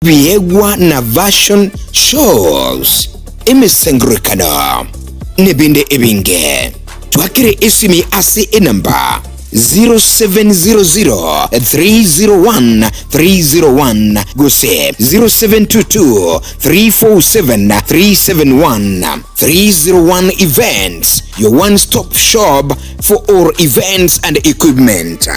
Biegwa na version shows, emesangererekano, nebinde ebinge. Twakere esimi ase enamba 0700 301 301 gose 0722 347 371. 301 Events, your one stop shop for all events and equipment.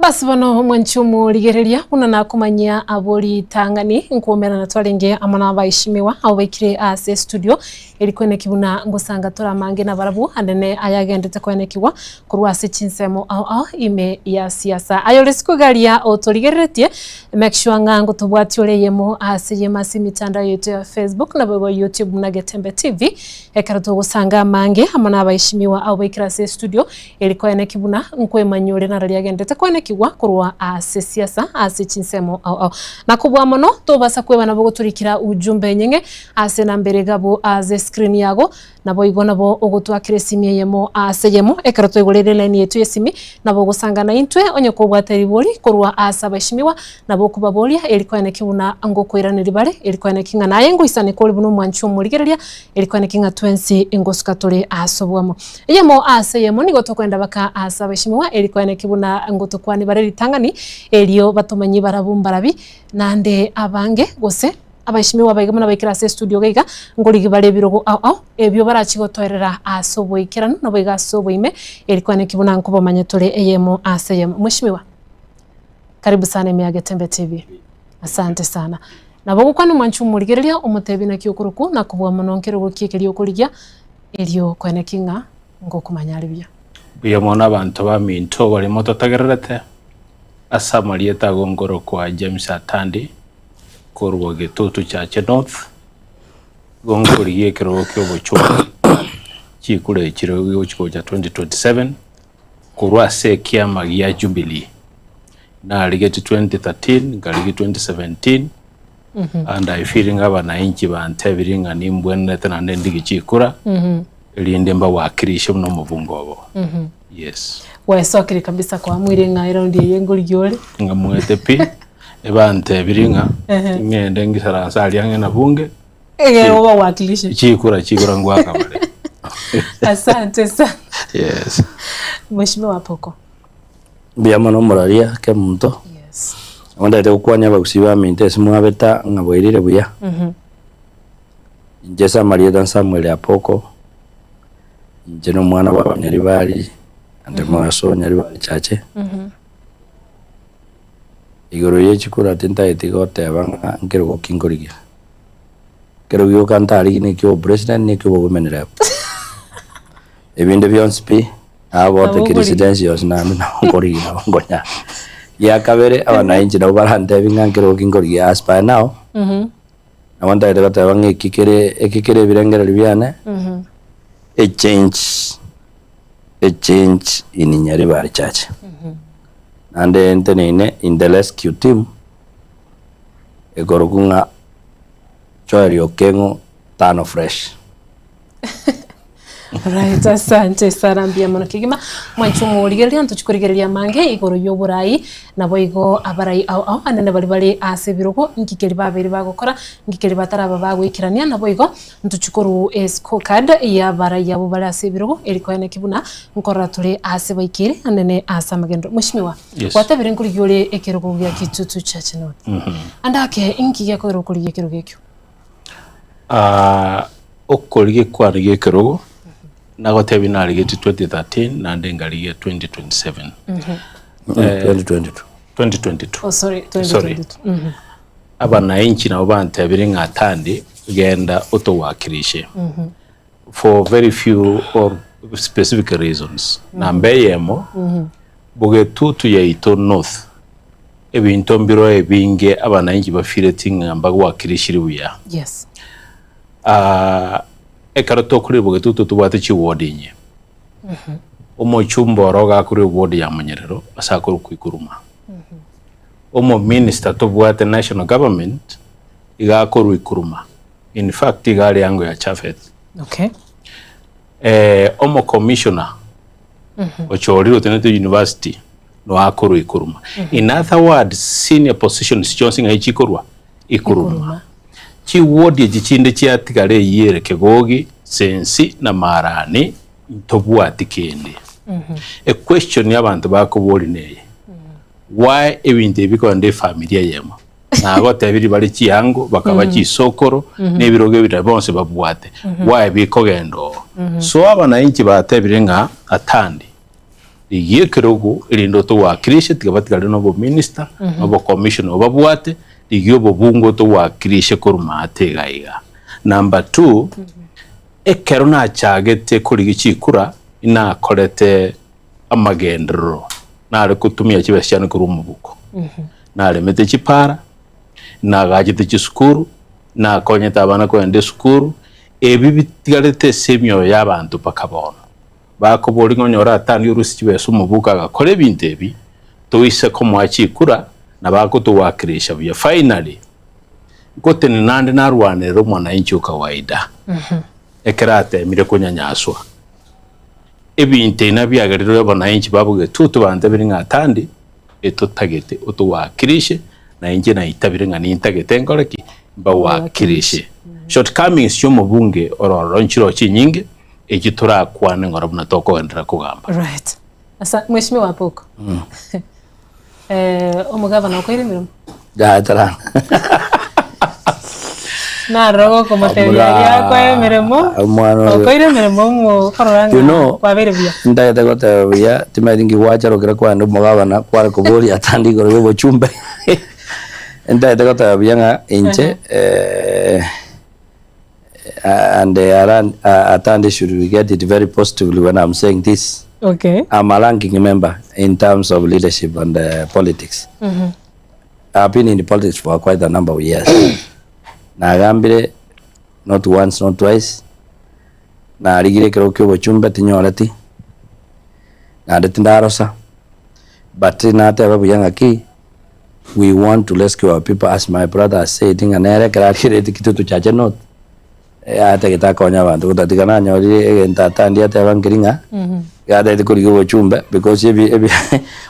Basi bono omwanchi omorigereria, buna nakomanyia abwo ritang'ani, nkomerana twarenge amo nabaishimiwa abwo baikire ase estudio, eri koeneki buna ngosanga tore amange nabarabwo, anene ayagendete koenekigwa korwa ase chinsemo ao ao ime ya siasa. Aye ore isiko iga aria otorigereretie, make sure ng'a ngotobwatia ore eyemo ase eyemo ase emitandao yaito ya Facebook naboigo YouTube buna Getembe TV, ekero togosanga amange amo nabaishimiwa abwo baikire ase estudio, Eri koeneki buna nkwemanyia ore naro riagenderete koenekigwa korwa ase siasa ase chinsemo ao ao. Na kobua mono, tobasa kweba nabo gotorikera ujumbe enyeng'e ase enamba ere igabu ase escreen yago, naboigo nabo ogotwakera esimi eyemo ase eyemo ekero twaigorire elaini yaito y'esimi, nabo ogosanga naintwe onye kobwate ribori korwa ase abaishimiwa, nabo okobaboria eri koeneki buna ngokoiraneria bare, eri koeneki ng'a naye ngoisaneka ore buna omwanchi omorigereria, eri koeneki ng'a twensi ngosuka tore ase oboamo. Eyemo ase eyemo nigo tokoenda baka aase abaishimiwa, eri koeneki buna ngotokwania bare ritang'ani, erio batomanyie barabwo mbarabi, naende abange, gose abaishimiwa abaiga buna baikire ase estudio iga iga, ngorigia bare ebirogo ao ao, ebio barachie gotoerera ase oboikeranu naboigo ase oboime, eri koeneki buna nkobamanya tore eyemo ase eyemo. Mweshimiwa, karibu sana ime ya Getembe TV. Asante sana. Nabo ogokwana omwanchi omorigereria, omotebi naki okorokwa, nakobua mono nkerogo ki ekeria okorigia, Erio koeneki ng'a ngokomanya are buya. Mbuya mono abanto baminto baria mototegererete, ase amarieta ago nkorokwa James Atandi, korwa Gitutu Chache North, igo nkorigia ekerogo kia obochori chikura echire gochi gocha 2027, korwa ase ekiama gia Jubilee. Narigetie 2013, nkarigia 2017, And I feel ng'a abanainchi bantebirie ng'a nimbwenerete naende ndigie chikura, erinde mbawakilishe buna omobunge obo. Yes. Gwesokire kabisa kwamuire ng'a eraundi eye ngorigia ore. Ng'amuete pi, ebantebirie ng'a ng'ende ngisaranse aria ang'e na bunge, Egere obawakilishe. chikura chikura ngoaka bare. Asante sana. Yes. Mheshimiwa Poko. Mbuya mono omoraria Kemunto. Yes. Nabo ndagete gokwania abagusii baminto ase mwabeta ng'a bwairire buya. Inche ase amarieta Samuel Apoko, inche na omwana bwa Nyaribari, ande mogaso Nyaribari Chache. Igoro ye chikura tintageti goteba ng'a nkerogo ki nkorigia. Ekero gioka ntarigie na ekio obopresident na ekio obowomen rep. Ebinde bionsi pi. Nabote Nabo okorigia. Presidency yonsi naende nabo nkorigia nabo nkonyara. Gia kabere, abananchi nabo barantebi ng'a nkere oki nkorigia as per now, nabo ntagete goteba ng'a eki kere eki kere ebirengererio biane, a change a change in Nyaribari Church. Naende nteneine in the rescue team, ekorokwa ng'a Joel Okeng'o tano fresh. Right, asante sana mbuya mono kegima mwanche omorigereria ntochi korigereria amange igoro y'oborai naboigo abarai ao ao anene bari bare ase ebirogo nki keri babeire bagokora nki keri bataraba bagoikerania naboigo ntochi korwa escorecard y'abarai abwo bare ase ebirogo eri koeneki buna nkorora tore ase baikeire anene ase amagenderero. Mweshimiwa, Yes. gwatebire nkorigia ore ekerogo gia Kitutu Church North. Ande ake inki gekogera okorigia ekerogo ekio? Ah, okorigia kwane gi'ekerogo, nagotebia narigetie 2013 naende nkarigia 2027. 2022. 2022. Oh, sorry, Sorry. 2022. Abanainchi nabo bantebire ng'a Atandi genda otowakilishe for very few or specific reasons. Namba eyemo, bogetutu yaito north ebinto mbiro ebinge abanainchi bafireti ng'a mbagwakilishiri buya. Yes. Ah, ekero tokorire bogetutu tobwate chiward inye. Omochumba oro ogakorwa eward ya Monyerero ase akorokwa Ikuruma. Omominister tobwate national government iga akorwa Ikuruma. In fact iga are ango ya Chafet. Okay. Eh, omocommissioner ochorirwe otenenete university no akorwa Ikuruma. In other words, senior positions chionsi ng'ai chikorwa Ikuruma. Ikuruma. Chiward echi chinde chiatigara eyio ere Kegogi, Sensi na Marani ntobwati kende. Equestion abanto bakoboria neye, why ebinto ebi bikogenda efamiri eyemo? Nagotebirie bare chiango bakaba chisokoro na ebirogo ebirala bonsi babwate, why bikogenda oo? So abanainchi batebire ng'a atandi rigia ekerogo erinde otowakilishe tiga batigare na obominister na obocommissioner obabwate rigia obobunge otowakilishe korwa maate iga iga. Number two, ekero nachagete korigia chikura inakorete amagenderero nare kotumia chibesa chiane korwa omobuko. Naremete chipara, nagachete chisukuru, nakonyete abana kogenda esukuru, ebi bitigarete ase emioyo y'abanto mpaka bono. Bakoboria ng'a onyore atang'e orusie chibesa omobuko agakora ebinto ebi, toise komoa chikura na bagotowakilisha buya. Finally, ngotenena naende narwanerera omwananchi o kawaida ekero atemire konyanyaswa. Ebinto ebi nabiagerire abananchi ba bogetutu bantebire ng'a Atandi, etotagete otowakilishe, na inche naitabire ng'a nintagete nkore ki? Mbawakilishe. Shortcomings chi'omobunge oro ororo nchiroo chinyinge, echio torakwane ng'ora buna tokogenderera kogamba. Right. Asa, Mheshimiwa Apoko. Eh, omogavana okoire emirimo? Yaya tarana. Narora gokomotebia Omura- aria akoe emeremo. Omwana oyo. Okoire emeremo omokorora You ng'a know, kwabeire buya. Ntagete goteba buya, timanyeti nki gwacharokera kwande omogabana kware koboria atande igoro ya obochumbe. Ntagete goteba buya ng'a inche eh, and aran, Atandi should get it very positively when I'm saying this. Okay. I'm a ranking member in terms of leadership and politics. I've been in politics for quite a number of years. Nagambire not once, not twice. Narigire ekero kia obochumbe tinyoreti. Naende tindarosa. But nateba buya ng'aki we want to rescue our people as my brother has said ng'a nere ekero arigereti Kitutu Chache North atagete akonye abanto gotatiga nanyorire egento atandi ateba nkeri ng'a iga atagete korigia obochumbe because ebi ebi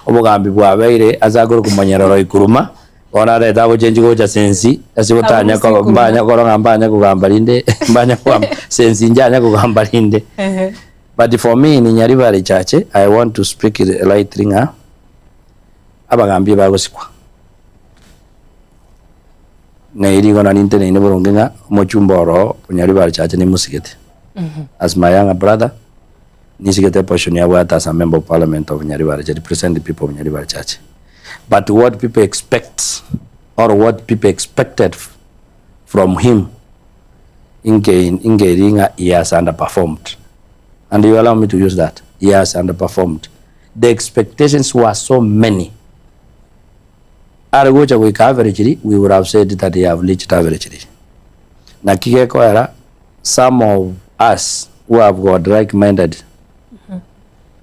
obogambi bwabeire ase akore komonyerora ikuruma bono atagete agochengi gocha sensi ase gotanya Arusie koba ikuruma. mbanya korora ng'a mbanya kogamba rinde mbanya kogamba sensi inche kogamba rinde Ehe. but for me in Nyaribari Chache I want to speak it lightly ng'a abagambi bagosikwa. Na eri igo nari nteneine boronge ng'a omochumba oro o Nyaribari Church nimusigete. As my younger brother, nisigete eposition yabwate as a member of parliament of Nyaribari Church, represent the people of Nyaribari Church. But what people expect or what people expected from him, inke inkeri ng'a he has underperformed. And you allow me to use that. He has underperformed. The expectations were so many. Are gocha goika averagely, we would have said that he have reached averagely. Naki gekoera, some of us who have got like-minded,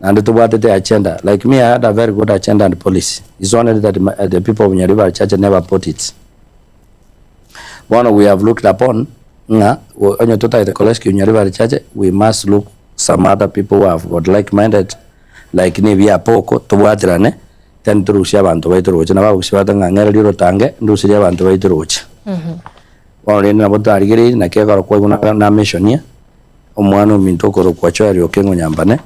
naende tobwatete agenda, like me I had a very good agenda and policy. It's only that my, the people of Nyaribari Church never put it. Bono we have looked upon ng'a onye totagete korescue Nyaribari Church, we must look some other people who have got like minded like na ebiapa oko tobwaterane then torusie abanto baito roche. Nabo abagusii bagoteba ng'a ng'ererie orotange nduserie abanto baito roche. Bono rende nabo twarigereirie naki ekero kwaigwa namissionia omwana ominto okorokwa Joel Okengo Nyambane,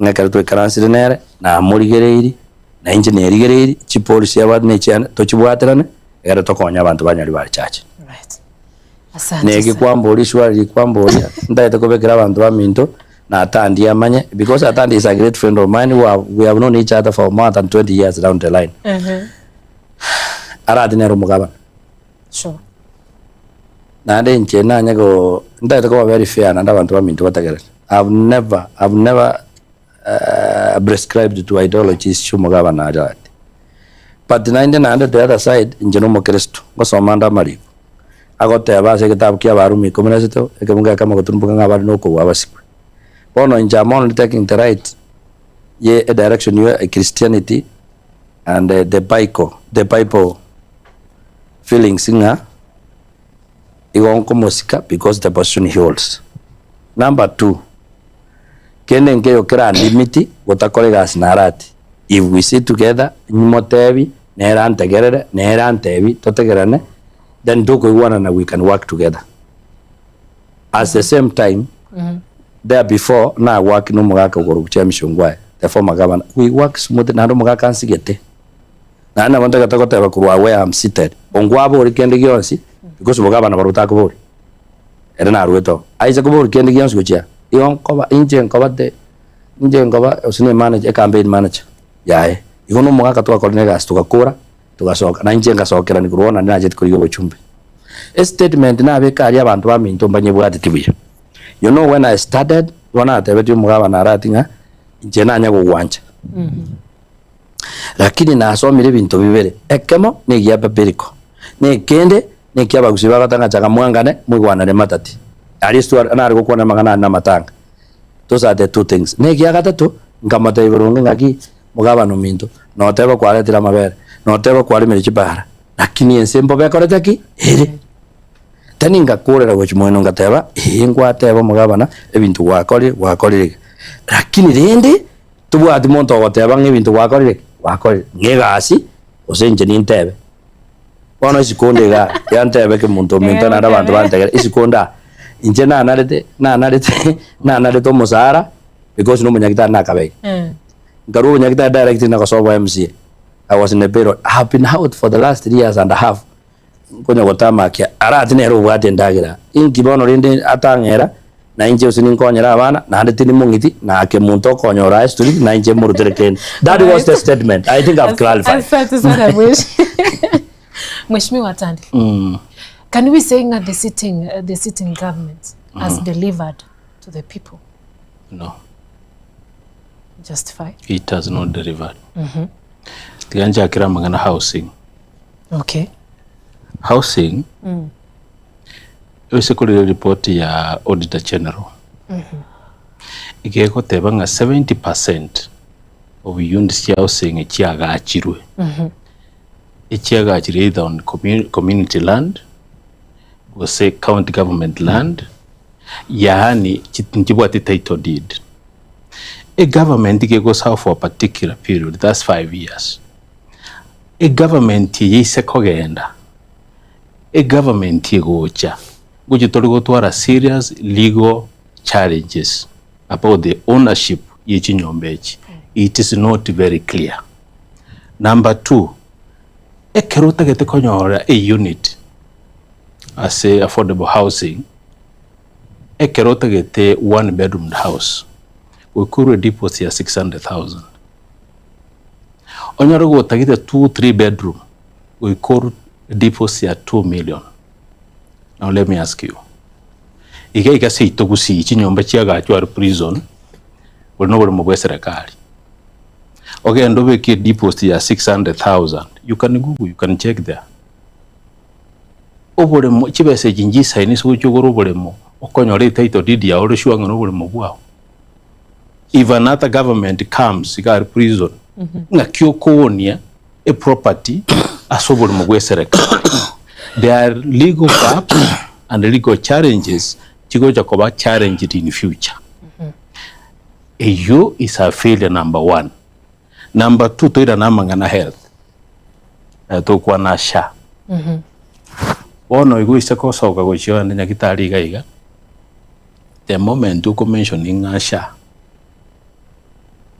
ng'a ekero twaikaransire nere namorigereirie na inche nerigereirie chipolicy abwate na echiane tochibwaterane egere tokonye abanto ba Nyaribari Church. Right. Asante Neki sana. kwamboria swali riria kwamboria, ntagete kobekera abanto baminto na Atandi amanye because Atandi is a great friend of mine who have, we have known each other for more than 20 years down the line. Arati nere omogabana. Sure. Naende inche nanye go ntagete koba very fair naende abanto baminto bategerere. I've never, I've never prescribed to ideologies chia omogabana aria ati. But naende naende the other side, inche na omokristo, ngosoma nde amariko, agoteba ase egetabu kia Abarumi ikomi na isato, ekebungo ekemo goturumboka ng'a abare nokobua abasikwe. Bono inche am only taking the right ye edirection ya Christianity and the Bible, the Bible feelings ng'a igo nkomosika because the position he holds. Number two, kende nkeyo kerandimiti gotakora egasi naro ati, if we sit together nimotebi nere antegerere nere antebi totegerane then tokoigwanana we can work together. At the same time there before na work na omogaka okorokwa James Ongwae the former governor we work smoothly naende omogaka ansigete. Naende nabo ntagete goteba korwa where am seated, ongwabori kende gionsi, because omogabana barobwo takobori, ere naruete oo. Aise kobori kende gionsi gochia, igo nkoba inche nkoba the inche nkoba gose ne manager ecampaign manager yaye. Igo na omogaka twakorire egasi togakora, togasoka, na inche ngasokerani korwa bono naende nacheti korigia obochumbe. Estatement nabeka aria abanto baminto mbanyebwateti buya. You know when I started, igo natebetie omogabana Arati ng'a inche nanya gogwancha. Lakini nasomire ebinto bibere, ekemo negia Babiriko, na ekende nekia abagusii bagoteba ng'a chaga mwangane moigwanane matati. Aria ase tware nare gokwana amang'ana ande namatanga. Those are the two things. Na ekia gatato, nkamotebia boronge ng'aki mogabane ominto, noteba kwaretire amabere, noteba kwaremire chibara, lakini ense mbobe ekorete ki? Ere. Tani ngakorera gochia moino ngateba, ee ngwateba omogabana ebinto gwakorire gwakorire iga. Lakini rende. Tobwati monto ogoteba ng'a ebinto gwakorire ki? Gwakorire. Ng'a egasi, gose inche nintebe. Bono isiko onde igaa, tiga ntebe kemonto ominto naende abanto bantegere, isiko onde aa, inche nanarete nanarete nanarete omosara because na omonyagitari nakabeire. Nkarwa obonyagitari direct nagosoa obo MCA. I was in a payroll. I have been out for the last 3 years and a half. Nkonya gotamakia, arati nere obwate endagera, inki bono rende atang'era, na inche gose ninkonyere abana, naende tindi mong'iti, na kemonto okonyora aye street, na inche morutere kende. That was the statement. I think I've clarified. Asante sana mwesh. Mheshimiwa Atandi. Can we say nga the sitting, uh, the sitting government has delivered to the people? No. Justify. It has not delivered. Tiga nchakere amang'ana housing. Okay. Housing, ase korire report ya Auditor General, iga egoteba ng'a 70% of units chia housing chiagachirwe, echiagachirwe either on community land, gose county government land, yaani nchibwati title deed. Egovernment iga egoserve for a particular period, that's 5 years. Egovernment eye ise kogenda, egovernment egocha, ngochia tore gotwara serious legal challenges about the ownership ye chinyomba echi, it is not very clear. Number two, ekero otagete konyora a unit ase affordable housing, ekero otagete one bedroomed house, goika orwe deposit ya 600,000. Onyore gotagete two three bedroom goika oru deposit ya 2 million. Now let me ask you, iga iga seito gusii chinyomba chiagachwa aria prison bori noboremo bwa eserekari, ogende obeke edeposit ya 600,000 you can google you can check there. Oboremo chibesa echi nchisaini ase gochia ogore oboremo okonyora etitle deed yao ore sure ng'a noboremo bwao. If another government comes iga aria prison, ng'aki okoonia eproperty ase oborimo bwa eserekari? There are legal gaps and legal challenges chigocha koba challenged in future. Eyio is a failure number one. Number two toirane amang'ana health, tokwana SHA. Bono igo ise gosoka gochia ogende nyagitari iga iga, the moment oko mention ng'a SHA,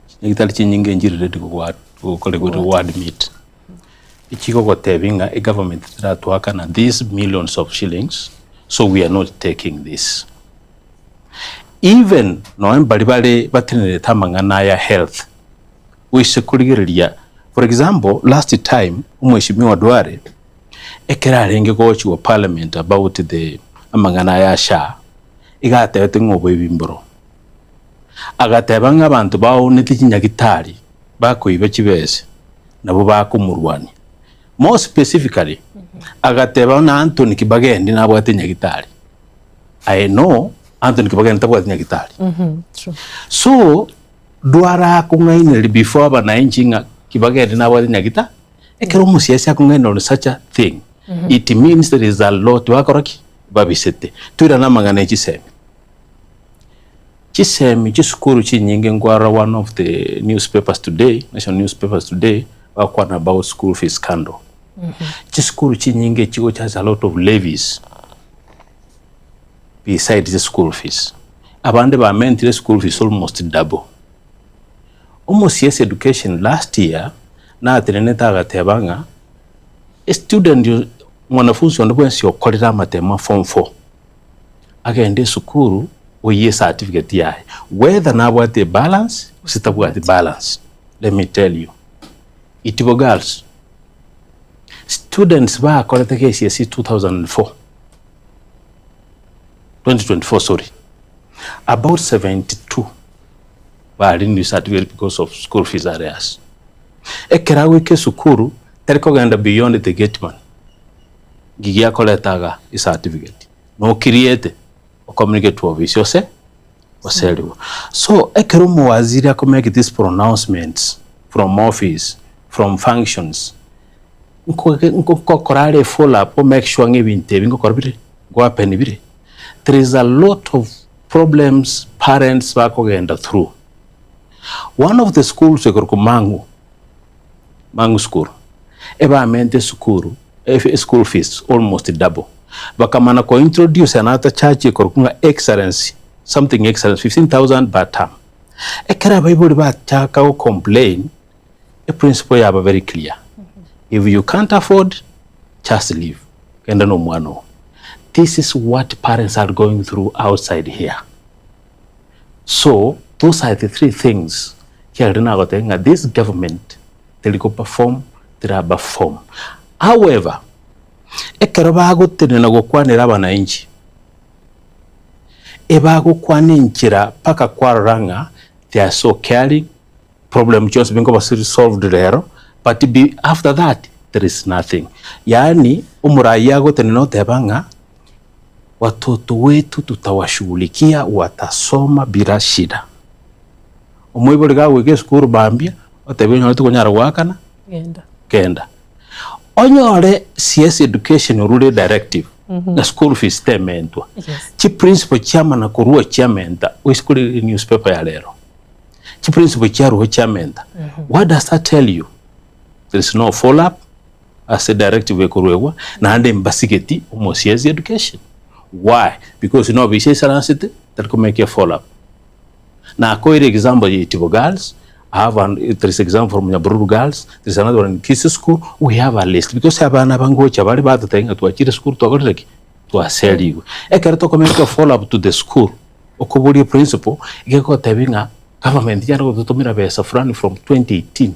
chinyagitari chinyinge nchiri ready gokwa gokore go admit. Echigogotebia ng'a egovernment teratoakana these millions of shillings, so we are not taking this. Even nonya mbaria bare batenerete amang'ana aya health, goise korigereria for example last time omweshimiwa Duale ekero arenge gochigwa parliament about the amang'ana aya SHA, iga atebete ng'a oboibi mboro. Agateba ng'a abanto baonete chinyagitari bakoiba chibese nabo bakomorwania. More specifically, agateba ng'a Anthony Kibagendi nabwate enyagitari. I know Anthony Kibagendi tabwati nyagitari. True. So dwara akong'ainereria before abananchi ng'a Kibagendi nabwate nyagita ekero omosiasi akong'ainereria on such a thing it means there is a lot bakora ki? Babisete. Toirane amang'ana e chisemi. Chisemi chisukuru chinyinge nkwarora one of the newspapers today, national newspapers today, bagokwana about school fees scandal. Chisukuru chinyinge chigocha ase a lot of levies besides the school fees. Abande bamentire school fees almost double. Omosie education last year natenenete agateba ng'a estudent mwanafunzi onde bwensi okorire amatemo a form 4 agende esukuru oyie ecertificate yaye whether nabwate ebalance gose tabwati balance. Let me tell you, Itibo girls, students bakorete KCSE 2004, 2024 sorry, about 72 ba renew certificate because of school fees arrears. Ekero agoika esukuru tari kogenda beyond the gate man, ngigi akoreta iga ecertificate, nokiriete ocommunicate to office ose oseriwe. So ekero omowaziri ako make these pronouncements from office, from functions, nkoge nkokora are follow up o make sure ng'a ebinto ebi ngokora bire ngo happen bire. There is a lot of problems parents bakogenda through. One of the schools ekorokwa Mang'u, Mang'u school, ebamente esukuru eschool fees almost double. Bakamana ko introduce another charge ekorokwa ng'a excellence, something excellence, 15,000 per term. Ekero abaibori bachaka go complain, e principle yaba very clear. If you can't afford, just leave. Genda na omwana oo. This is what parents are going through outside here. So, those are the three things kiagera nagotebia ng'a this government teri go perform teraba form. However, ekero bagotenena gokwanera abananchi, ebagokwana enchera mpaka kwarora ng'a they are so caring, problem chionsi binkoba siri solved rero, but be after that there is nothing. Yaani omoraia agotenena oteba ng'a watoto wetu tutawashughulikia watasoma bila shida. Omoibori gagoika esukuru mambia, oteba onyore tikonyara goakana, Genda. genda. Onyore CS education orure directive na school fees tementwa. Yes. Chiprinciple chiamana korwa chiamenta oise kore newspaper ya rero. Chiprinciple chiarwa chiamenta. What does that tell you? There is no follow up ase directive ekorwegwa naende mbasigeti omo CS education. Why? Because no obisi aisaransete tari komake follow up. Nakoire example ya Itibo girls, I have an, there is example from Nyabururu girls, there is another one in Kisii school, we have a list because abana aba ngocha bare batotebia ng'a twachire esukuru twakorire ki? Twaserigwe. Ekero tokomake follow up to the school, okoboria principal, egegotebia ng'a government yare gototomera besa fulani from 2018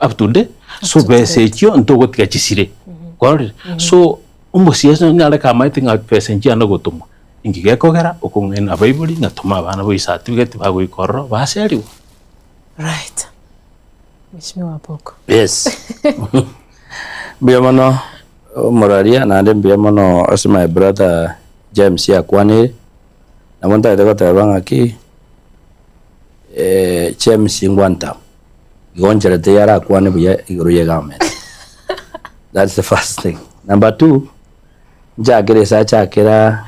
up to date, so besa echio ntogotiga chisire, kwarorire? So omosiasi nonyare kamaete ng'a besa nchianda gotomwa. Inki gekogera okong'aina abaibori ng'a toma abana bo certificate bagoika ororo baserigwe? Right. Mheshimiwa Apoko. Yes. Mbuya mono omoraria naende mbuya mono ase my brother James akwanire, nabo ntagete goteba ng'aki James ngwanta igo ncherete yarakwane buya igoro ye government. That's the first thing. Number two, Nchakere ase achakera.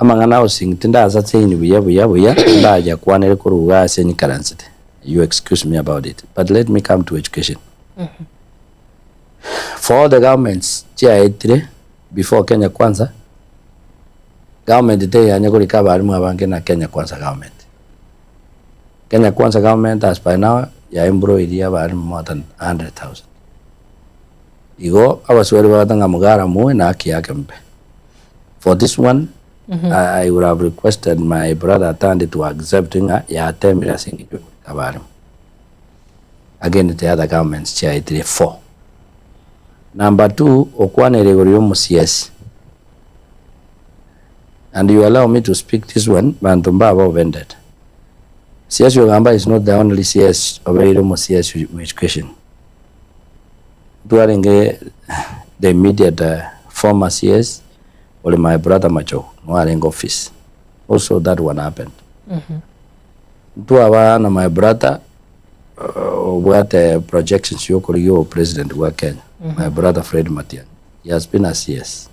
Amang'ana housing tindasachaini buya buya buya ndayakwanere korwa iga ase nyikaransete, you excuse me about it, but let me come to education. For all the governments chiaetire before Kenya Kwanza, government teyanya korika abalimu abange na Kenya Kwanza government. Kenya Kwanza government as by now ya employed abalimu more than 100,000. Igo abaswahili bagoteba ng'a mugara moe na haki yake mpe. For this one, I, I would have requested my brother Atandi to accept ng'a yatemire ase eng'encho yokorika abalimu. Again the other governments chiaetire four. Number two, okwanera igoro ya omosiasi. And you allow me to speak this one, banto mbaba offended. CS Ogamba is not the only CS obeire omosiasi mu education. Twarenge the immediate former CS ore my brother Machogu nwarenge office. Also that one happened. Ntwaba na my brother obwate projections yokorigia obopresident bwa Kenya, my brother Fred Matiang'i, he has been a CS.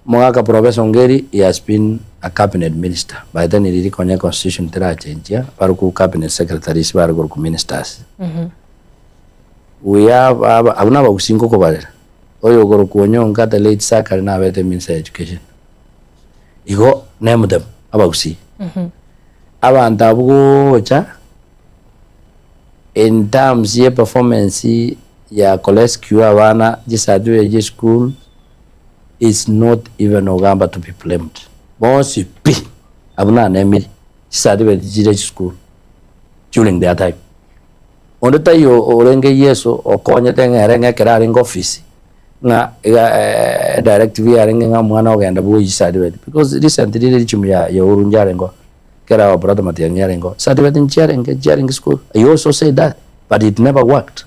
Omogaka Professor Ongeri, he has been a cabinet minister, by then riria konya constitution terachenchia, barokwo cabinet secretaries bare korokwa ministers. We have aba abwo nabagusii nkokobarera, oyo okorokwa Onyonka the late Zachary nabete minister ya education. Igo name them abagusii. Abanto abwo gocha in terms ye performance ya korescue abana chicertificate chia eschool is not even Ogamba to be blamed. Bonsi pi abwo nanemire chicertificate chire chisukuru during their time. Onde taiyo orenge Yeso okonyete ng'a ere ng'a ekero arenge office ng'a iga directive yarenge ng'a omwana ogenda bwoyie chicertificate because recently regime ya ya Uhuru nchiarenge oo, ekero our brother Matiang'i yarenge oo, certificate nchiarenge nchiarenge school, he also said that but it never worked,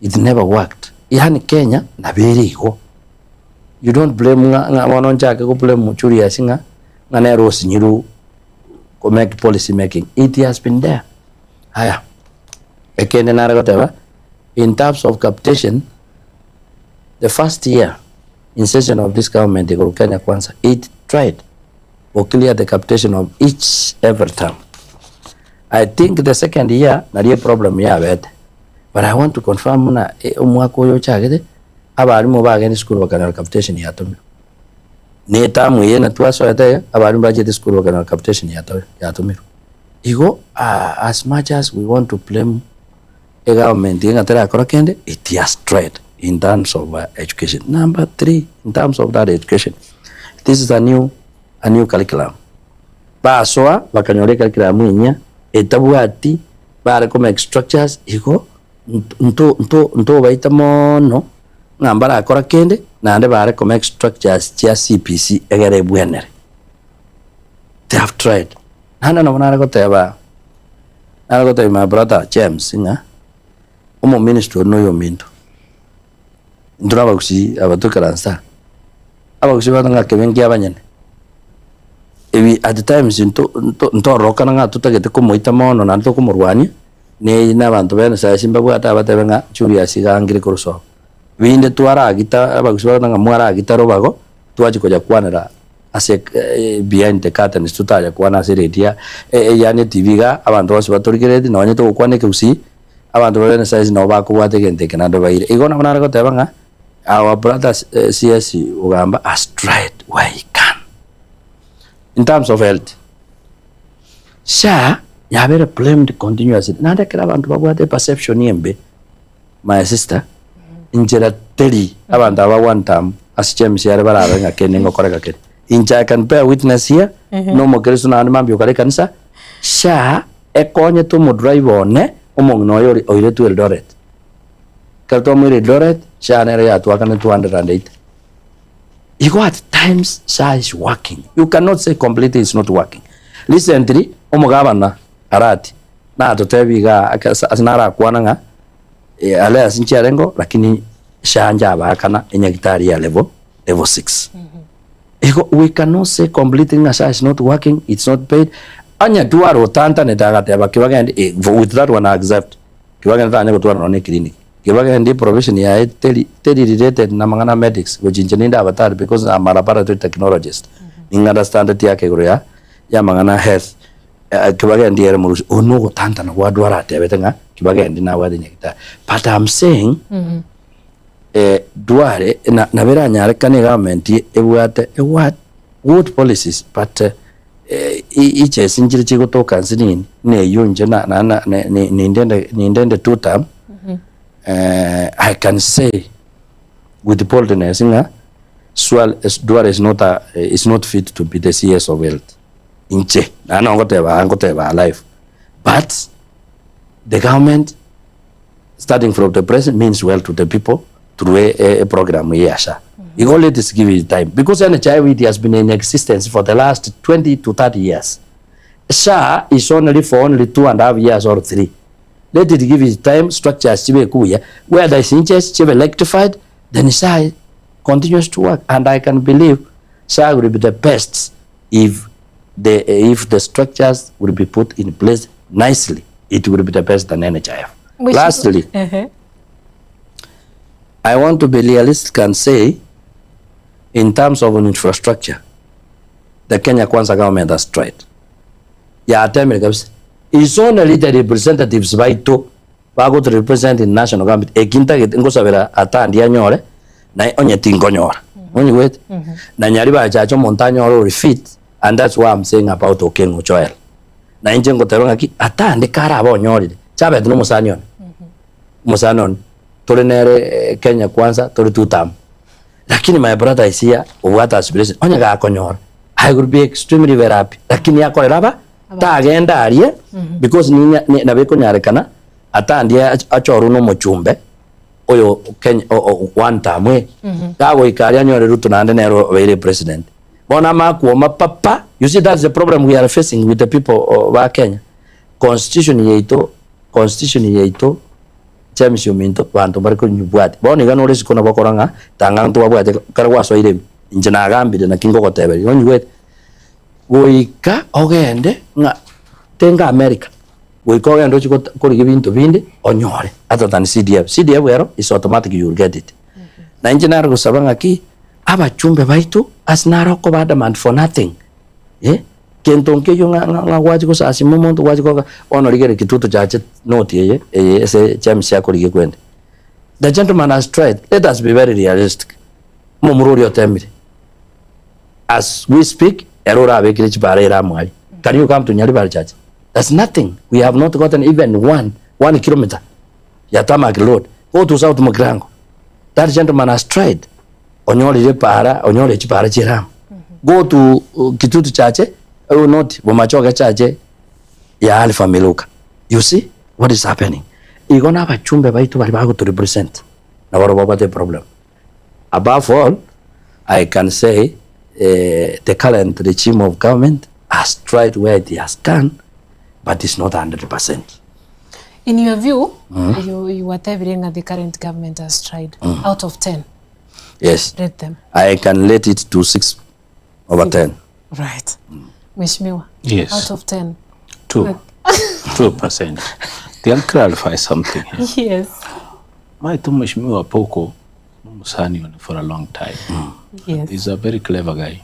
it never worked. Yaani Kenya nabo ere igo, you don't blame ng'a ng'a bono nchake go blame Julius ng'a ng'a nere osinyirwe ko make policy making, it has been there. Aya, ekende nare goteba, in terms of capitation, the first year in session of this government igoro Kenya Kwanza, it tried go clear the capitation of each every term. I think the second year nario eproblem yabete, but I want to confirm buna omwaka oyo ochagete, abalimu bagende esukuru bakanyora capitation yatomirwe. Na etamu eye natwasoete iga, abalimu bachete esukuru bakanyora capitation yatomirwe. Igo as much as we want to blame egovernment ng'a terakora kende, it has tried in terms of education. Number three, in terms of that education, this is a new, a new curriculum. Basoa bakanyora ecurriculum enyia etabwati bare ko make structures igo nto nto ntobaita mono ng'a mbarakora kende naende bare ko make structures chia CBC egere ebwenere. They have tried. Naende nabo nare goteba, nare gotebia my brother James ng'a omoministry oria noyo ominto. Intwe na abagusii aba toikaranse aa, abagusii bagoteeba ng'a kebe nkia abanyene. Ebi at times nto nto ntororokana ng'a totagete komoita mono naende tokomorwania, ne na abanto ba NSIS mbabwate abatebe ng'a Julius iga angire korwa sobo. Binde twaragita abagusii bagoteba ng'a mwaragita robago, twachia konya kwanera ase behind the curtains totanya kwana ase eredio yaani etv igaa abanto bonsi batorigereretie nonye togokwana ekegusii abanto bare na size nabo bakobwata egento eke naende baire. Igo nabo nare goteba ng'a our brother CS Ogamba has tried where he can in terms of health. SHA yabere blamed continuously naende ekero abanto babwate eperception embe My sister, inchera teri abanto aba one term ase James are barabe ng'a kende ngokoreka kere. Inche I can bear witness here, na omokristo naende mambia okare ekanisa, SHA ekonyete omodriver one omong'ina oye ore oiretwe Eldoret. Ekero twamoire Eldoret, SHA nere yatwakanete 280. Igo at times SHA is working. You cannot say completely it's not working. Recently, omogabana Arati natotebie iga ase narakwana ng'a Aleas nchiarengo lakini SHA njabaakana enyagitari ya level level 6. Igo we cannot say completely ng'a SHA is not working, it's not paid. Onye tware otantanete agateba kibagende eh, with that one I accept. Kibagende tanya gotwara nonya ne clinic. Kibagendi eprofession yaye teri teri related na amang'ana a medics gochia inche ninde abatari because I'm a laboratory technologist. Ning understandeti ake igoro ya ya amang'ana a health. Kibagendi ere morusia oyo nogotantana gwa Duale atebete ng'a Kibagendi nabwate nyagetari. But I'm saying Duale na nabo eranyarekane egovernment ebwate ebwate good policies but ichesi nchire chigotoka nse nini buna eywo inche na na na nindende nindende two term I can say with boldness ng'a Duale is not a is not fit to be the CS of health inche naende nabo ngoteba aa ngoteba aa live but the government starting from the president means well to the people through a, a program ye ya SHA. Igo let us give it time because NHIF it has been in existence for the last 20 to 30 years. SHA is only for only 2.5 years or 3. Let it give it time, structures chibe kuya. Where there is interest, chibe electrified, then SHA continues to work. And I can believe SHA will be the best if the, if the structures will be put in place nicely. It will be the best than NHIF. Which- Lastly, Ehe. I want to be realistic and say, in terms of an infrastructure, the Kenya Kwanza government has tried. Yatemire kabisa. It's only the representatives baito bago to represent in national government. Ekintagete ngosabera atandi anyore na onye tinkonyora. Onyigwete? Na nyari bachacha omonto anyore ori fit and that's why I'm saying about Okengo Joel. Na inche ngoteba ng'aki atande karabe onyorire. Chabete na omosani one. Omosani one tore nere Kenya Kwanza tore two term. Lakini my brother is here obwate aspiration onye gakonyora I will be extremely very happy lakini akorera aba tagenda aria because ninya nabo ekonyarekana atandie achorwe na omochumbe oyo Kenya one term eh gagoika aria anyore Ruto naende nere obeire president. Bono amakwoma papa you see that's the problem we are facing with the people ba Kenya. Constitution yaito constitution yaito James ominto banto mbare konyibwatia. Bono iga nore isiko nabo okora ng'a tang'ana ntobabwate ekero gwasoire ime. Inche nagambire naki ngogoteberia, onyigwete? Goika ogende ng'a tenga America, goika ogende ochie gota korigia ebinto binde onyore other than CDF. CDF ero is automatic you will get it. Na inche nare gosaba ng'aki, abachumbe baito ase nare okoba adamant for nothing eh. Kento nkeyio ng'a ng'a ng'a gwachia gosasima omonto gwachia koga bono rigereria kitutu chache noti eye eye ase James akorigia kwende. The gentleman has tried, let us be very realistic. Omomura oria otemire as we speak ere orabekire chibara ere amo aria. Can you come to Nyaribari church? There's nothing. We have not gotten even one, one kilometer ya tarmac road. Go to South Mugirango. That gentleman has tried. Onyorire epaara, onyore chipaara chiere amo. Go to Kitutu Chache, oh not Bomachoge Chache ya Alpha Miluka. You see what is happening? Igo na abachumbe baito baria bagoto represent nabo babwate problem. Above all, I can say eh, the current regime of government has tried where it has can, but it's not 100%. In your view, you, you watebire ng'a the current government has tried out of 10. Yes. Rate them. I can rate it to 6 over 10. Right. Mheshimiwa. Yes. Out of 10. 2. 2%. Tiga clarify something here. Yes. Maete Mheshimiwa Poko nomosani one for a long time. Yes. He's a very clever guy.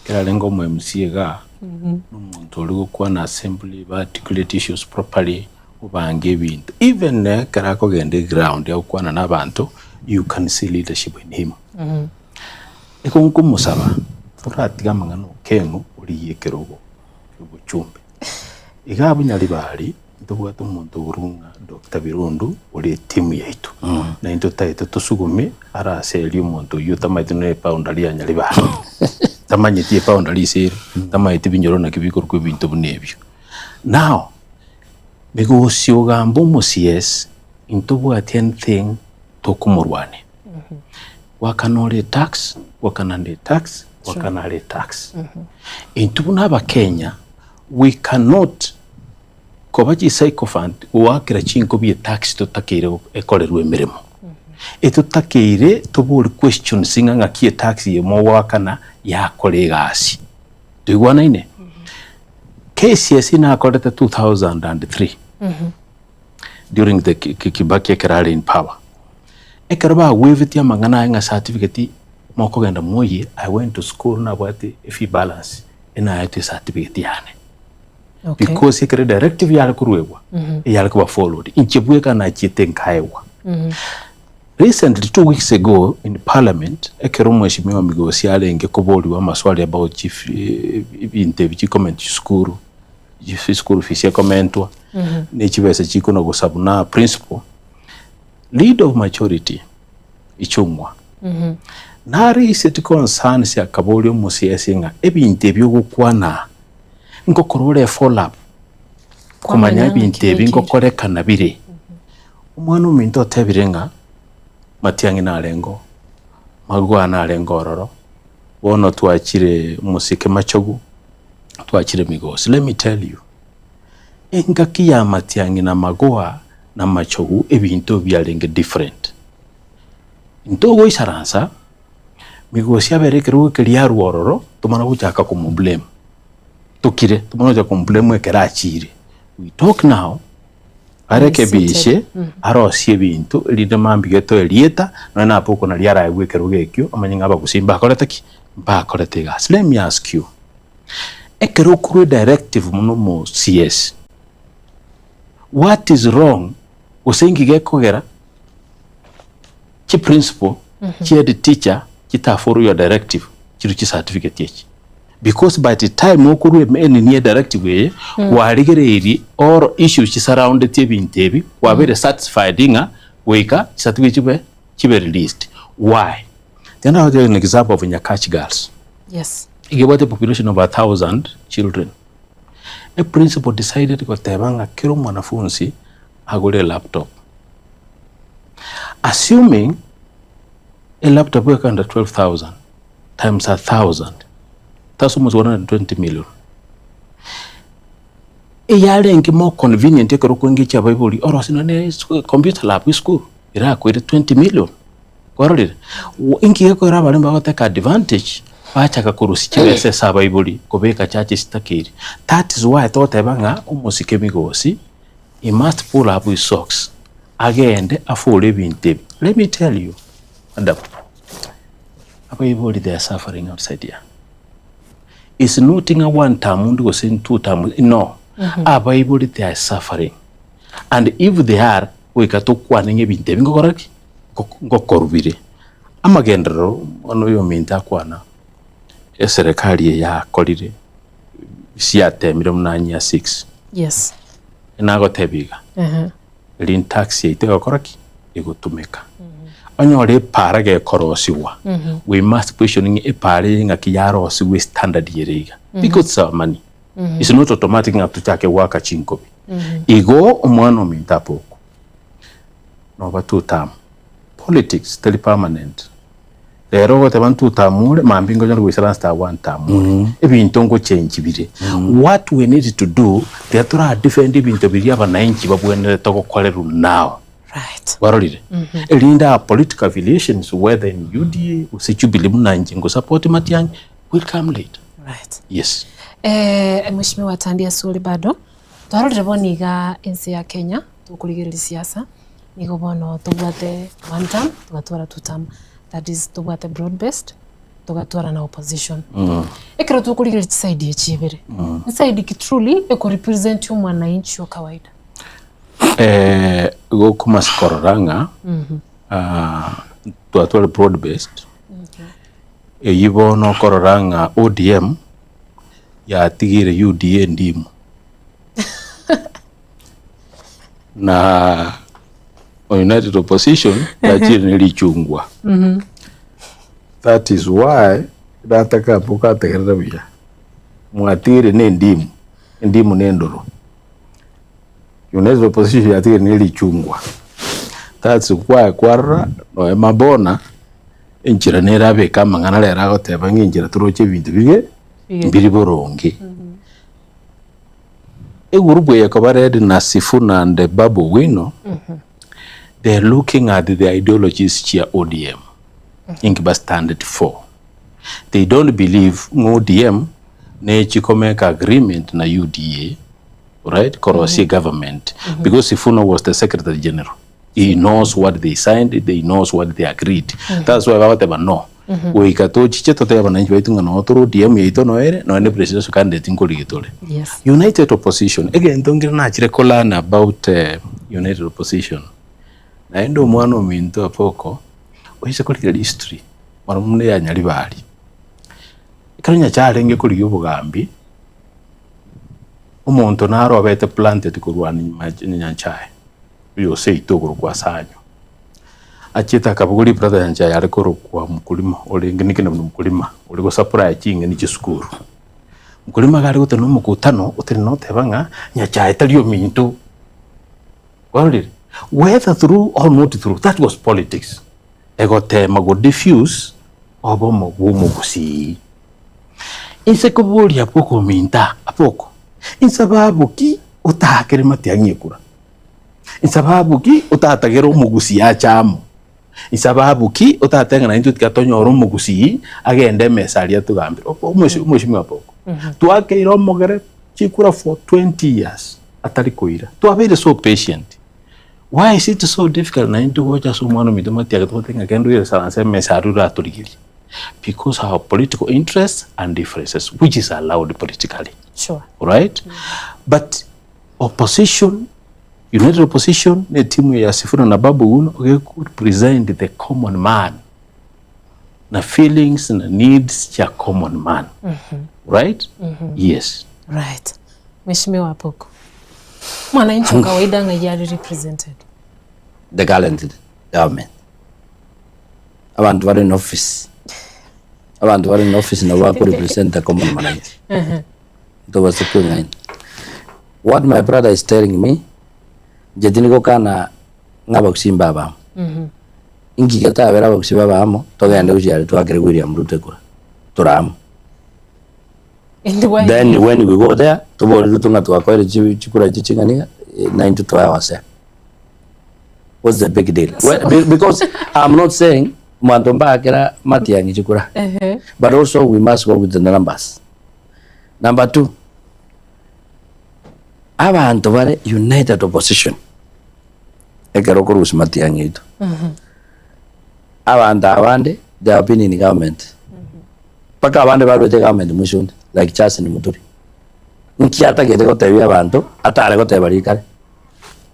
Kera arenge omo MC igaa, nomonto ore gokwana assembly, ba articulate issues properly, obange ebinto. Even ekero akogenda eground agokwana na abanto, you can see leadership in him. Igo nkomosaba, toratiga amang'ana okeng'u origie ekerogo kia obochumbe. Iga abwo Nyaribari, ntobwate omonto okorokwa ng'a Doctor Birundu ore etimu yaito. Na intwe totaete tosugume are ase erio omonto oyio otamanyeti nonya eboundary ya Nyaribari. Tamanyeti eboundary ase ere, tamanyeti ebinyoro naki bikorokwa ebinto buna ebio. Now, migosi ogamba omo CS, intobwati anything tokomorwania. Gwakana ore etax, gwakana nde etax, gwakana are etax. Intwe buna abakenya, we cannot koba chisycophant goakera chinkobi etax totakeire ekorerwe emeremo. Etotakeire tobori questions ng'a ng'aki etax eye mogoakana yakora egasi. Toigwanaine? KCSE nakorete 2003. during the Kibaki ekero are in power. Ekero bagwebetie amang'ana aya ng'a certificate mokogenda mwoyie, I went to school nabwate e fee balance enaetwe ecertificate yane. Okay. Because ekero directive yare koruegwa, eyare koba followed. Inche bweka nachiete nkaegwa. Recently, 2 weeks ago in parliament, ekero omweshimiwa Migosi arenge koboriwa amaswali about chief ebinto ebi chicomment chisukuru, school fees ekomentwa, ne chibesa chikona gosabwa na principal, leader of majority Ichung'wa naraiseti concerns akaboria omosiasi ng'a ebinto ebi ogokwana ngokora ore follow up komanya Kwamanya ebinto ebi ng'aki ngokorekana bire. Omwana ominto otebire ng'a Matiang'i narenge oo, Maguha narenge ororo, bono twachire omosike Machogu, twachire Migosi. Let me tell you, engaki ya Matiang'i na Magoha na Machogu ebinto biarenge different. Ntogoisaransa, Migosi abere ekerogo keria arwe ororo, tomana gochaka komoblame, tokire, tomana gochaka komoblame ekero achire. We talk now, arekebishe, arosie ebinto, erinde mambia getoe erieta, nonya na Apoko naria araegwe ekerogo ekio, amanye ng'a abagusii mbakorete ki? Mbakorete egasi. Let me ask you, ekero okorwa edirective buna omo CS, what is wrong gose inki gekogera chiprinciple chia head teacher chita follow your directive chiru chicertificate echi? Because by the time okorwa eme enini ye directive eye, kwarigereirie all issues chisurroundeti ebinto ebi, kwabeire satisfied ng'a goika chicertificate chibe chibe released. Why? Tiga nagotebi an example of Nyakach Girls. Iga ebwate population of 1000 children. A principal decided goteba ng'a kera omwanafunzi agore elaptop. Assuming elaptop ekogenda 12,000 times 1000 that's almost 120 million. Eyarenge more convenient ekero okoengage abaibori orose nonye na computer lab esukuru erakoire 20 million. Kwarorire? Inki gekogera abaremi bagoteka advantage bachaka korusia chibesa ase abaibori kobeka churches chitakeire. That is why togoteba ng'a omosike migosi he must pull up his socks agende afore ebinto ebi. Let me tell you madam, abaibori they are suffering outside here. It's not ng'a one term onde gose two term no, abaibori they are suffering and if they are goika tokwane ng'a ebinto ebi ngokora ki? Ngokorwa bire. Amagenderero bono oyominto akwana, eserekari eye yakorire siatemire buna year six. Nagotebia iga, eri tax yaito egokora ki? Egotumeka. Onyore epaara gekorosiwa, we must question ng'a epaara eye ng'aki yarosiwa estandard ere iga, because it's our money. It's not automatic ng'a tochake goaka chinkobi. Igo omwana ominto abokwa. Noba two term. Politics teri permanent. Rero ogoteba two term ore, mambia nkonyora goisaransa ta one term ore. Ebinto ngochange bire. What we need to do, tiga tora defend ebinto biria abananchi babwenerete gokorerwa now. Kwarorire? Erinde our political affiliations whether in UDA gose Jubilee buna inche ngosupport Matiang'i will come later. Yes. Mheshimiwa Atandi ase ore bado, twarorire bono iga ense ya Kenya. Tokorigereria siasa, nigo bono tobwate one term, togatwara two term, that is tobwate broad based, togatwara na opposition. Ekero tokorigereria chiside echi ibere, nside ki truly ekorepresent omwananchi o kawaida? Gokomasa korora ng'a twatware broad based, eywo bono okorora ng'a ODM yatigeire UDA ndimu. Na United Opposition yachire ne richungwa. That is why nataka mokategerera buya Mwatigire ne endimu, endimu ne endoro. United Opposition yatigire ne richungwa. That's why kwarora nonya mabona enchera nere abeke amang'ana rero agoteba ng'a enchera toroche ebinto bibe mbiri boronge. Egurupu eye ekoba led na Sifuna and Babu Owino, they are looking at the ideologies chia ODM, inki ba standed for. They don't believe ng'a ODM nechi komake agreement na UDA. Right korosia egovernment because Sifuna was the secretary general he knows what they signed they knows what they agreed that's why bagoteba no goika tochiche totebe abananchi baito ng'a noo tore ODM yaito noo ere nonya ne presidential candidate nkorigia tore. Yes. United opposition egento nkere nachire ko learn about united opposition naende omwana ominto Apoko oise korigereria history mono mono ya Nyaribari ekero Nyachae arenge korigia obogambi. Omonto naro obete planted korwa nyanchae, oyo oseito okorokwa Asanyo. Achiete akabogoria ebrother ya nyanchae yare korokwa Mkulima, orenge nickname ni Mkulima, ore gosupply ching'eni chisukuru. Mkulima iga are gotenena omokutano, otenena oteba ng'a nyachae tari ominto. Kwarorire? Whether through or not through, that was politics. Egotema go diffuse obomo bwa omogusii. Inse koboria abwo ominto abwo, insababu ki otaakere matiang'i ekura? Insababu ki otatagere omogusii ache amo? Insababu ki otatebe ng'a naintwe tiga tonyore omogusii agende emesa aria atogambere? Omweshimiwa abwo, twakeire omogere chikura for 20 years atari koira, twabeire so patient. Why is it so difficult naintwe gocha ase omwana ominto matiang'i togoteba ng'a kende oyoisaranse emesa aria oratorigerie? Because our political interests and differences which is allowed politically. Sure. Alright? But opposition, united opposition, ne timu ya Sifuna na Babu Owino oge present the common man na feelings na needs cha common man. Right? Yes. Right. Mheshimiwa Apoko. Mwananchi wa kawaida ng'ai are represented? The current government. Abanto bare in office, abanto bare in office nabo bako represent the common mwananchi. Ntobase kweng'aina. What my brother is telling me, inche tindi gokana ng'a abagusii mbabe amo. Inki getabere abagusii babe amo, togende gochia aria twakere William Ruto ekura, tore amo. And why Then when we go there, tobore Ruto ng'a twakoire chi- chikura echi ching'ani iga, eh, naintwe twae ourselves. What's the big deal? Well, be- because I'm not saying mwanto mbakera matiang'i chikura. But also we must go with the numbers. Number two, abanto bare united opposition ekero okorusia matiang'i aito. Abanto abande they have been in government. Mpaka abande barwete government moisonde like Justin Muturi. Nki atagete gotebia abanto atare goteba rikare.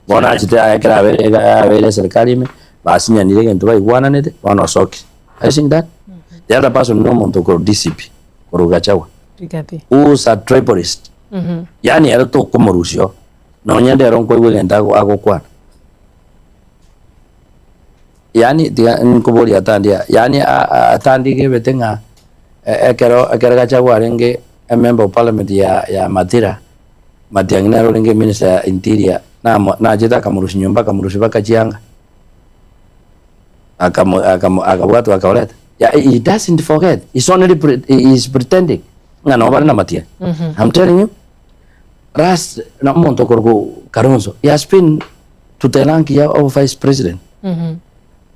Bono achete aye ekero abeire iga abeire eserikari ime, basinyanire egento baigwananete, bono osokire. Are you seeing that? The other person na omonto okorwa DCP, korwa Gachagua, Rigathi. who is a tribalist. Yaani ere tokomorusia oo, nonye ndero nkoigwa egento ago agokwana. Yaani tiga nkoboria Atandi aa, yaani a- a- Atandi iga ebete ng'a e- ekero ekero Gachagua arenge emember of parliament ya ya Mathira, Matiang'i nere orenge minister ya interior namo nachete akamorusia nyomba akamorusia mpaka chianga akamo akamo akabwatwa akaoreta ya he doesn't forget he's only pre he is pretending ng'a nabo bare na Matiang'i I'm telling you last na omonto okorokwa Kalonzo he has been to the rank ya of vice president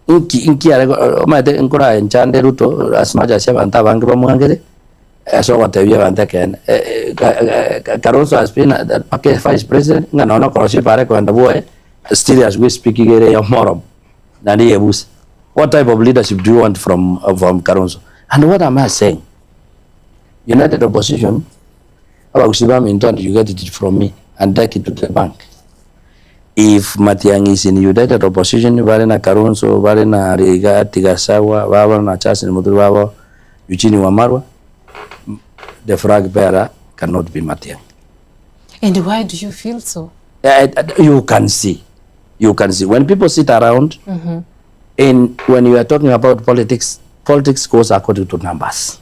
inki inki are omanyete nkora nchande Ruto as much as abanto abange bamwangete Ase ogotebia abanto ekeene, Kalonzo has been mpaka vice president, ng'a nonya okorosia ebara ekogenda bwoye, still as we speak iga ere ey'omoromo, naende yebusa. What type of leadership do you want from, from Kalonzo? And what am I saying? United Opposition, abagusii baminto and you get it from me and take it to the bank. If Matiang'i is in United Opposition, bare na Kalonzo, bare na Rigathi Gachagua, babo na Justin Muturi, babo Eugene Wamalwa, the flag bearer cannot be Matiang'i. And why do you feel so? You can see. You can see. When people sit around, mm -hmm. and when you are talking about politics, politics goes according to numbers.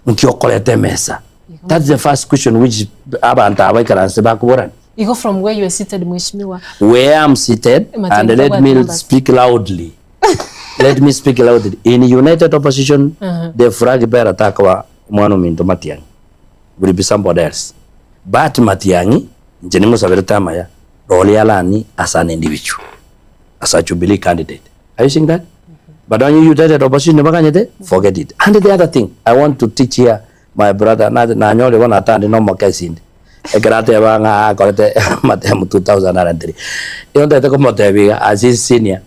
Nkiokorete mesa. That's the first question which abantu abaikaranse bakuborani. You go from where you are seated, Mheshimiwa. Where I'm seated, Matiang'i and let tabwati me numbers. speak loudly. Let me speak loudly. In united opposition, the flag bearer takoba omwana ominto Matiang'i. Will be somebody else. But Matiang'i, inche nimosaberete amaya, rori alani as an individual, as a Jubilee candidate. Are you seeing that? But onye united opposition baganyete, forget it. And the other thing I want to teach here, my brother, na nanyore bono atande nomoke ase inde. Ekero ateba ng'a akorete amatemu 2003. Igo ntagete komotebia iga as his senior,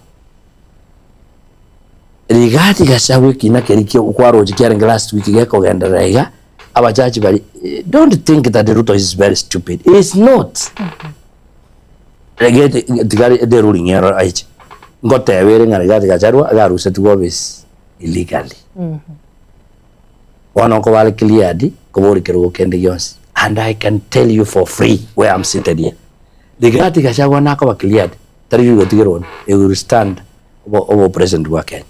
Rigathi Gachagua ekina keria kia kwaroche kiarenge last week gekogenderera iga, abajaji baria don't think that Ruto is very stupid, he is not. Egete tiga the ruling ero aiche, ngoteba ere ng'a Rigathi Gachagua iga arusetigwe office illegally. Bono nkoba are cleared koboria kerogo kende gionsi and I can tell you for free where I'm seated here. Rigathi Gachagua nakoba cleared tari rigotigerwa onde, he will stand obo obo president bwa Kenya.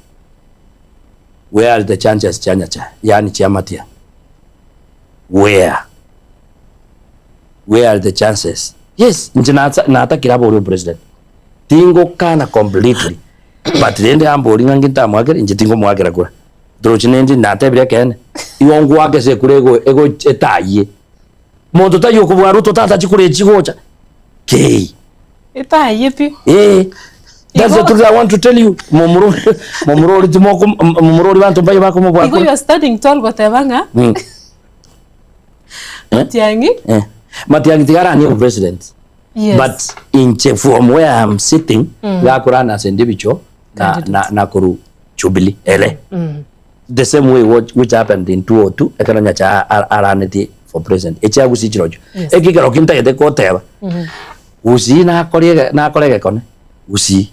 Where are the chances chia Nyachae yaani chia Matiang'i? Where? Where are the chances? Yes, inche natsa natakire abe oria opresident. Tingokana completely but rende ambori ng'a ngintamoakera inche tingomoakera kura. Torochi nindi natebire ekeene, igo ngwake ase ekura ego ego etayie. Monto taiyo okobua Ruto tata chikura echi chigocha kei. Etayie pi. Eh, that's the Igo- truth I want to tell you. Momura momura ori timoko momura ori banto mbaye bakomobua Igo kura. you are standing tall goteba ng'a Mm. Eh? Matiang'i. Eh. Matiang'i tiga aranie obopresident. Yes. But inche from where I am sitting, gakorana ase ndibicho na, na, na koru Jubilee ere. The same way what, which happened in 2002 ekero Nyachae a- a- aranetie for president. Echi agusii chirochio. Yes. Eki ekero kintagete goteba. Gusii nakore ege- nakore egekone. Gusii.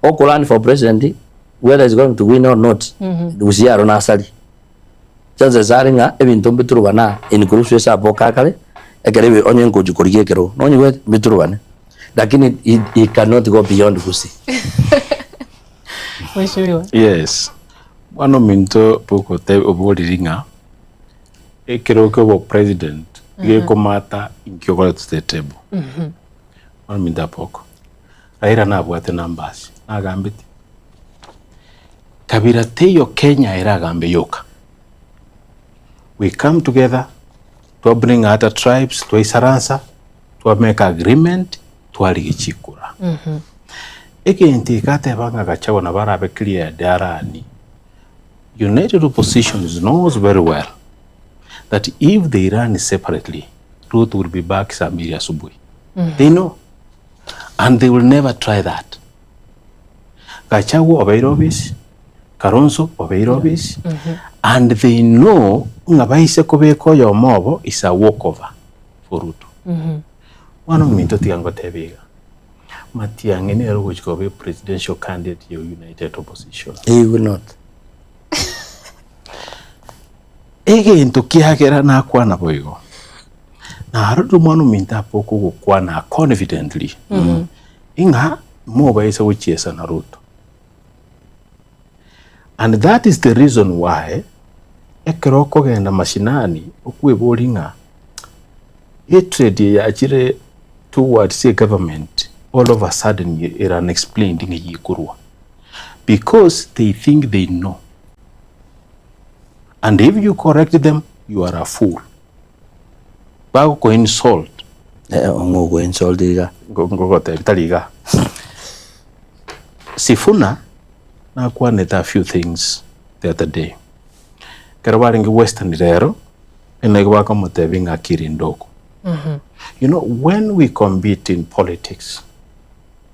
Okorun for president whether is going to win or not. Gusii aro nasari. Chances are ng'a ebinto mbiturubane aa inclusive ase aboka akare ekero ebi onye nkochi korigia ekerogo nonyigwete mbiturubane lakini he, he cannot go beyond Gusii. Mheshimiwa. Yes, mwana ominto bogote oboriri ng'a ekerogo kia obopresident gekomata inki okoreta to the table. Mwana ominto Apoko, Raila nabwate numbers, nagambete. Kabira teiyo Kenya eragambe yoka. We come together, twa bring other tribes, twaisaransa, twa make agreement, twarigia chikura. Egento eke ateba ng'a Gachagua nabo arabe cleared arani, United Opposition knows very well that if they run separately, Ruto will be back saa mbili asubuhi. They know and they will never try that. Gachagua obeire obisi, Kalonzo obeire obisi, and they know ng'a baise kobeka oyomo obo is a walkover for Ruto. Mwana ominto tiga ngotebie iga, Matiang'i nere ogochia koba epresidential candidate ya United Opposition. He will not. Egento kiagera nakwana boigo, narorire omwana ominto ape okogokwana confidently ing'a mobaisa gochiesa na Ruto. And that is the reason why ekero okogenda mashinani okweboria ng'a hatred eye yachire towards e government all of a sudden ere unexplained ng'ai ekorwa because they think they know and if you correct them you are a fool. Bagoko insult. Eh, ong'o ogo insult iga. Ngogotebia tari iga. Sifuna nakwanete a few things the other day. Ekero barenge Western rero, nigo bakamotebia ng'a akiri ndogo. You know, when we compete in politics,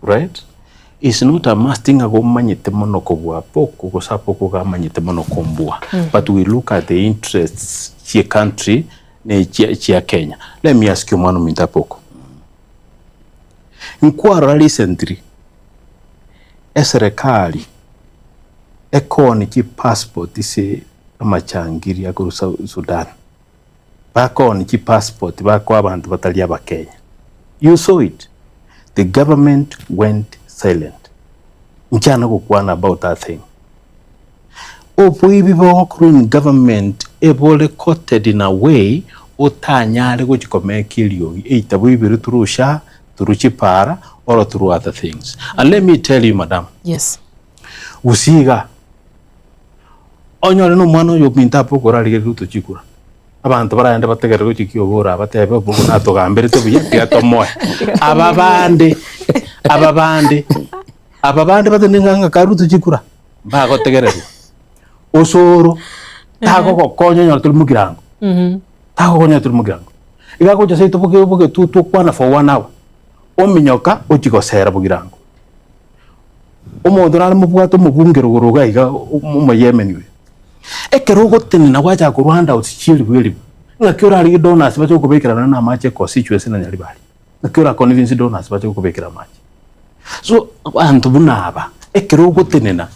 right, it's not a must ng'a gomanyete mono kobua Apoko gose Apoko gamanyete mono kombua, but we look at the interests chie country ne chia chia Kenya. Let me ask you omwana ominto Apoko, nkwarora recently eserekari ekoonia chipassport ase amachangiri akorwa South Sudan, bakoonia chipassport bakoa abanto batari abakenya. You saw it, the government went silent. Nchana gokwana about that thing. Oboibi bogokorwa in government ebore coated in a way otanyare gochi komeka eriogi either boiberwe through SHA, through chipara or through other things. And let me tell you madam, Yes. gusii igaa onyore na omwana oyo ominto abe okorarigereria Ruto chikura, abanto baragende bategerere gochia kiogoro aba batebe obo natogamberete buya tiga tomoe. Aba bande, aba bande, aba bande batende ng'a ng'a ka Ruto chikura, mbagotegererwa. Osoro, tagogokonya onyore tori mogirango, tagogokonya tori mogirango. Iga agocha seito boke bogetutu okwana for one hour, ominyoka ochia gosera bogirango. Omonto nare mobwate omobunge rogoro iga iga omoyemeni oyo. Ekero ogotenena gwachaka korwa handouts chia elifu elifu, ng'aki orarigie donors bache gokobekera nonya na amache econstituency na Nyaribari? Ng'aki ora convince donors bache gokobekera amache? So abanto buna aba, ekero ogotenena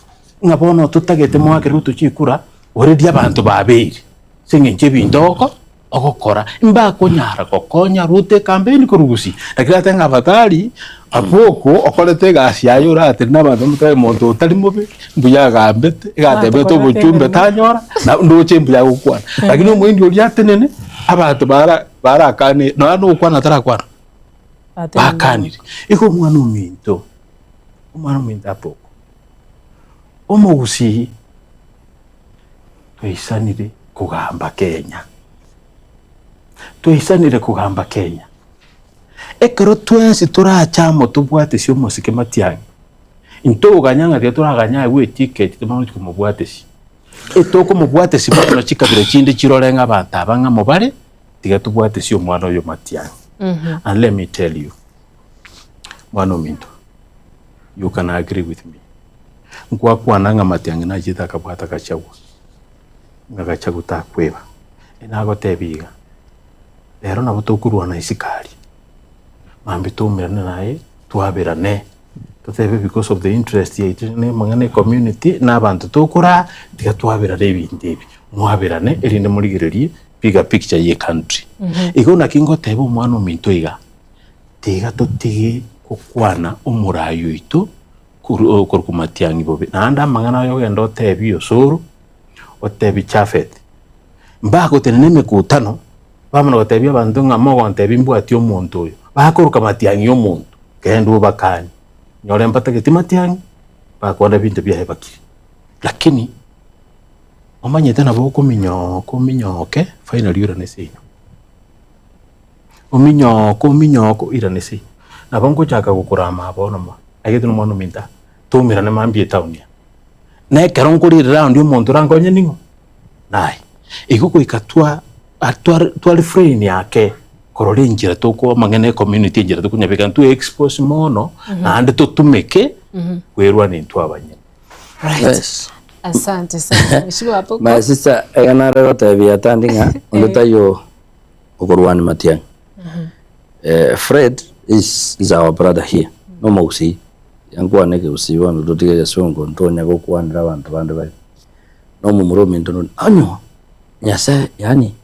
ng'a bono totagete moake Ruto chikura, already abanto babeire ase eng'encho ebinto oko ogokora, mbakonyara gokonya Ruto ecampaign korwa gusii. Lakini ate ng'a afadhali abwo oko okorete egasi yaye oratenene abanto bamotebie monto otari mobe, mbuya agambete, iga atebete obochumbe tanyora, na ndoche mbuya agokwana. Lakini omoindi oria atenene, abanto bara barakane nonya na ogokwana atarakwana, bakanire. Igo omwana ominto, omwana ominto abwo oko, omogusii. Twaisanire kogamba Kenya, twaisanire kogamba Kenya. Ekero twensi torache amo tobwatesie omosike matiang'i, intoganya ng'a tiga toraganye aegwe eticket tomanye gochia komobwatesia. Etokomobwatesia bono chikabira chinde chirore ng'a abanto aba ng'a mobare, tiga tobwatesie omwana oyo matiang'i. And let me tell you, mwana ominto, you can agree with me. Nkwakwana ng'a Matiang'i nachete akabwata Gachagua, ng'a Gachagua takweba. Nagotebia iga, rero nabo tokorwana isiko aria, mambia toumerane naye twaberane, totebe because of the interest yaito na amang'ana ecommunity na abanto tokoraa, tiga twaberane ebinto ebi, mwaberane erinde morigererie bigger picture ye ecountry. Igo naki ngoteba omwana ominto iga, tiga totige gokwana omorai oito. Korwa okorokwa matiang'i bobe. Naende amang'ana aya ogende otebie Osoro, otebie Jafeth, mbagotenena emekutano, bamana gotebia abanto ng'a mogontebia mbwatie omonto oyo, bakoroka matiang'i omonto, genda obakanie, nyore mbatageti matiang'i, bakwana ebinto biaye bakire. Lakini omanyete nabo okominyoka ominyoke finally oirane seino. Ominyoke ominyoke oirane seino. Nabo ngochaka gokorama bono mono. Aye nomwana ominto aa, toumerane mambia etown aa. Na ekero nkorire round omonto orankonye ning'o? Naye. Igo goika twa twa twa refrain ake korora enchera toko amang'ana ecommunity enchera tokonyabeka ntwe expose mono naende totumeke kwerwania intwe abanyene. Right. Yes. Asante sana. Mheshimiwa Apoko. My sister, iga nare gotebia tandi ng'a onde taiyo okorwania matiang'i. Eh, Fred is, is our brother here, nomogusii. Yankwane ekegusii bono totige egesongo ntonya gokwanera abanto bande baria. Nomomura ominto nonde, onye Nyasaye yaani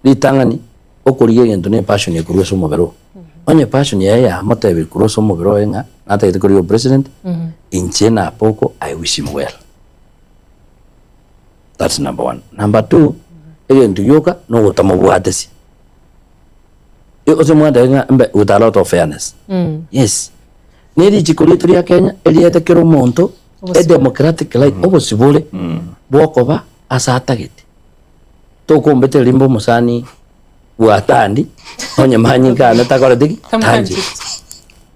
ritang'ani okorigia egento ne epassion ekorwa ase omobere oo. Onye epassion yaye yamotebirie korwa ase omobere oye ng'a natagete korigia opresident, inche na Apoko I wish him well. That's number one. Number two, egento gioka nogotamobwatesia. Gose mwateba ng'a mbe with a lot of fairness. Yes. Ne richiko riaito ria Kenya eriete kera omonto a democratic right obosibore bwokoba ase atagete. Tokombete rimbe omosani bwatandi onye manyinga ane takoreti ki? Tancheti.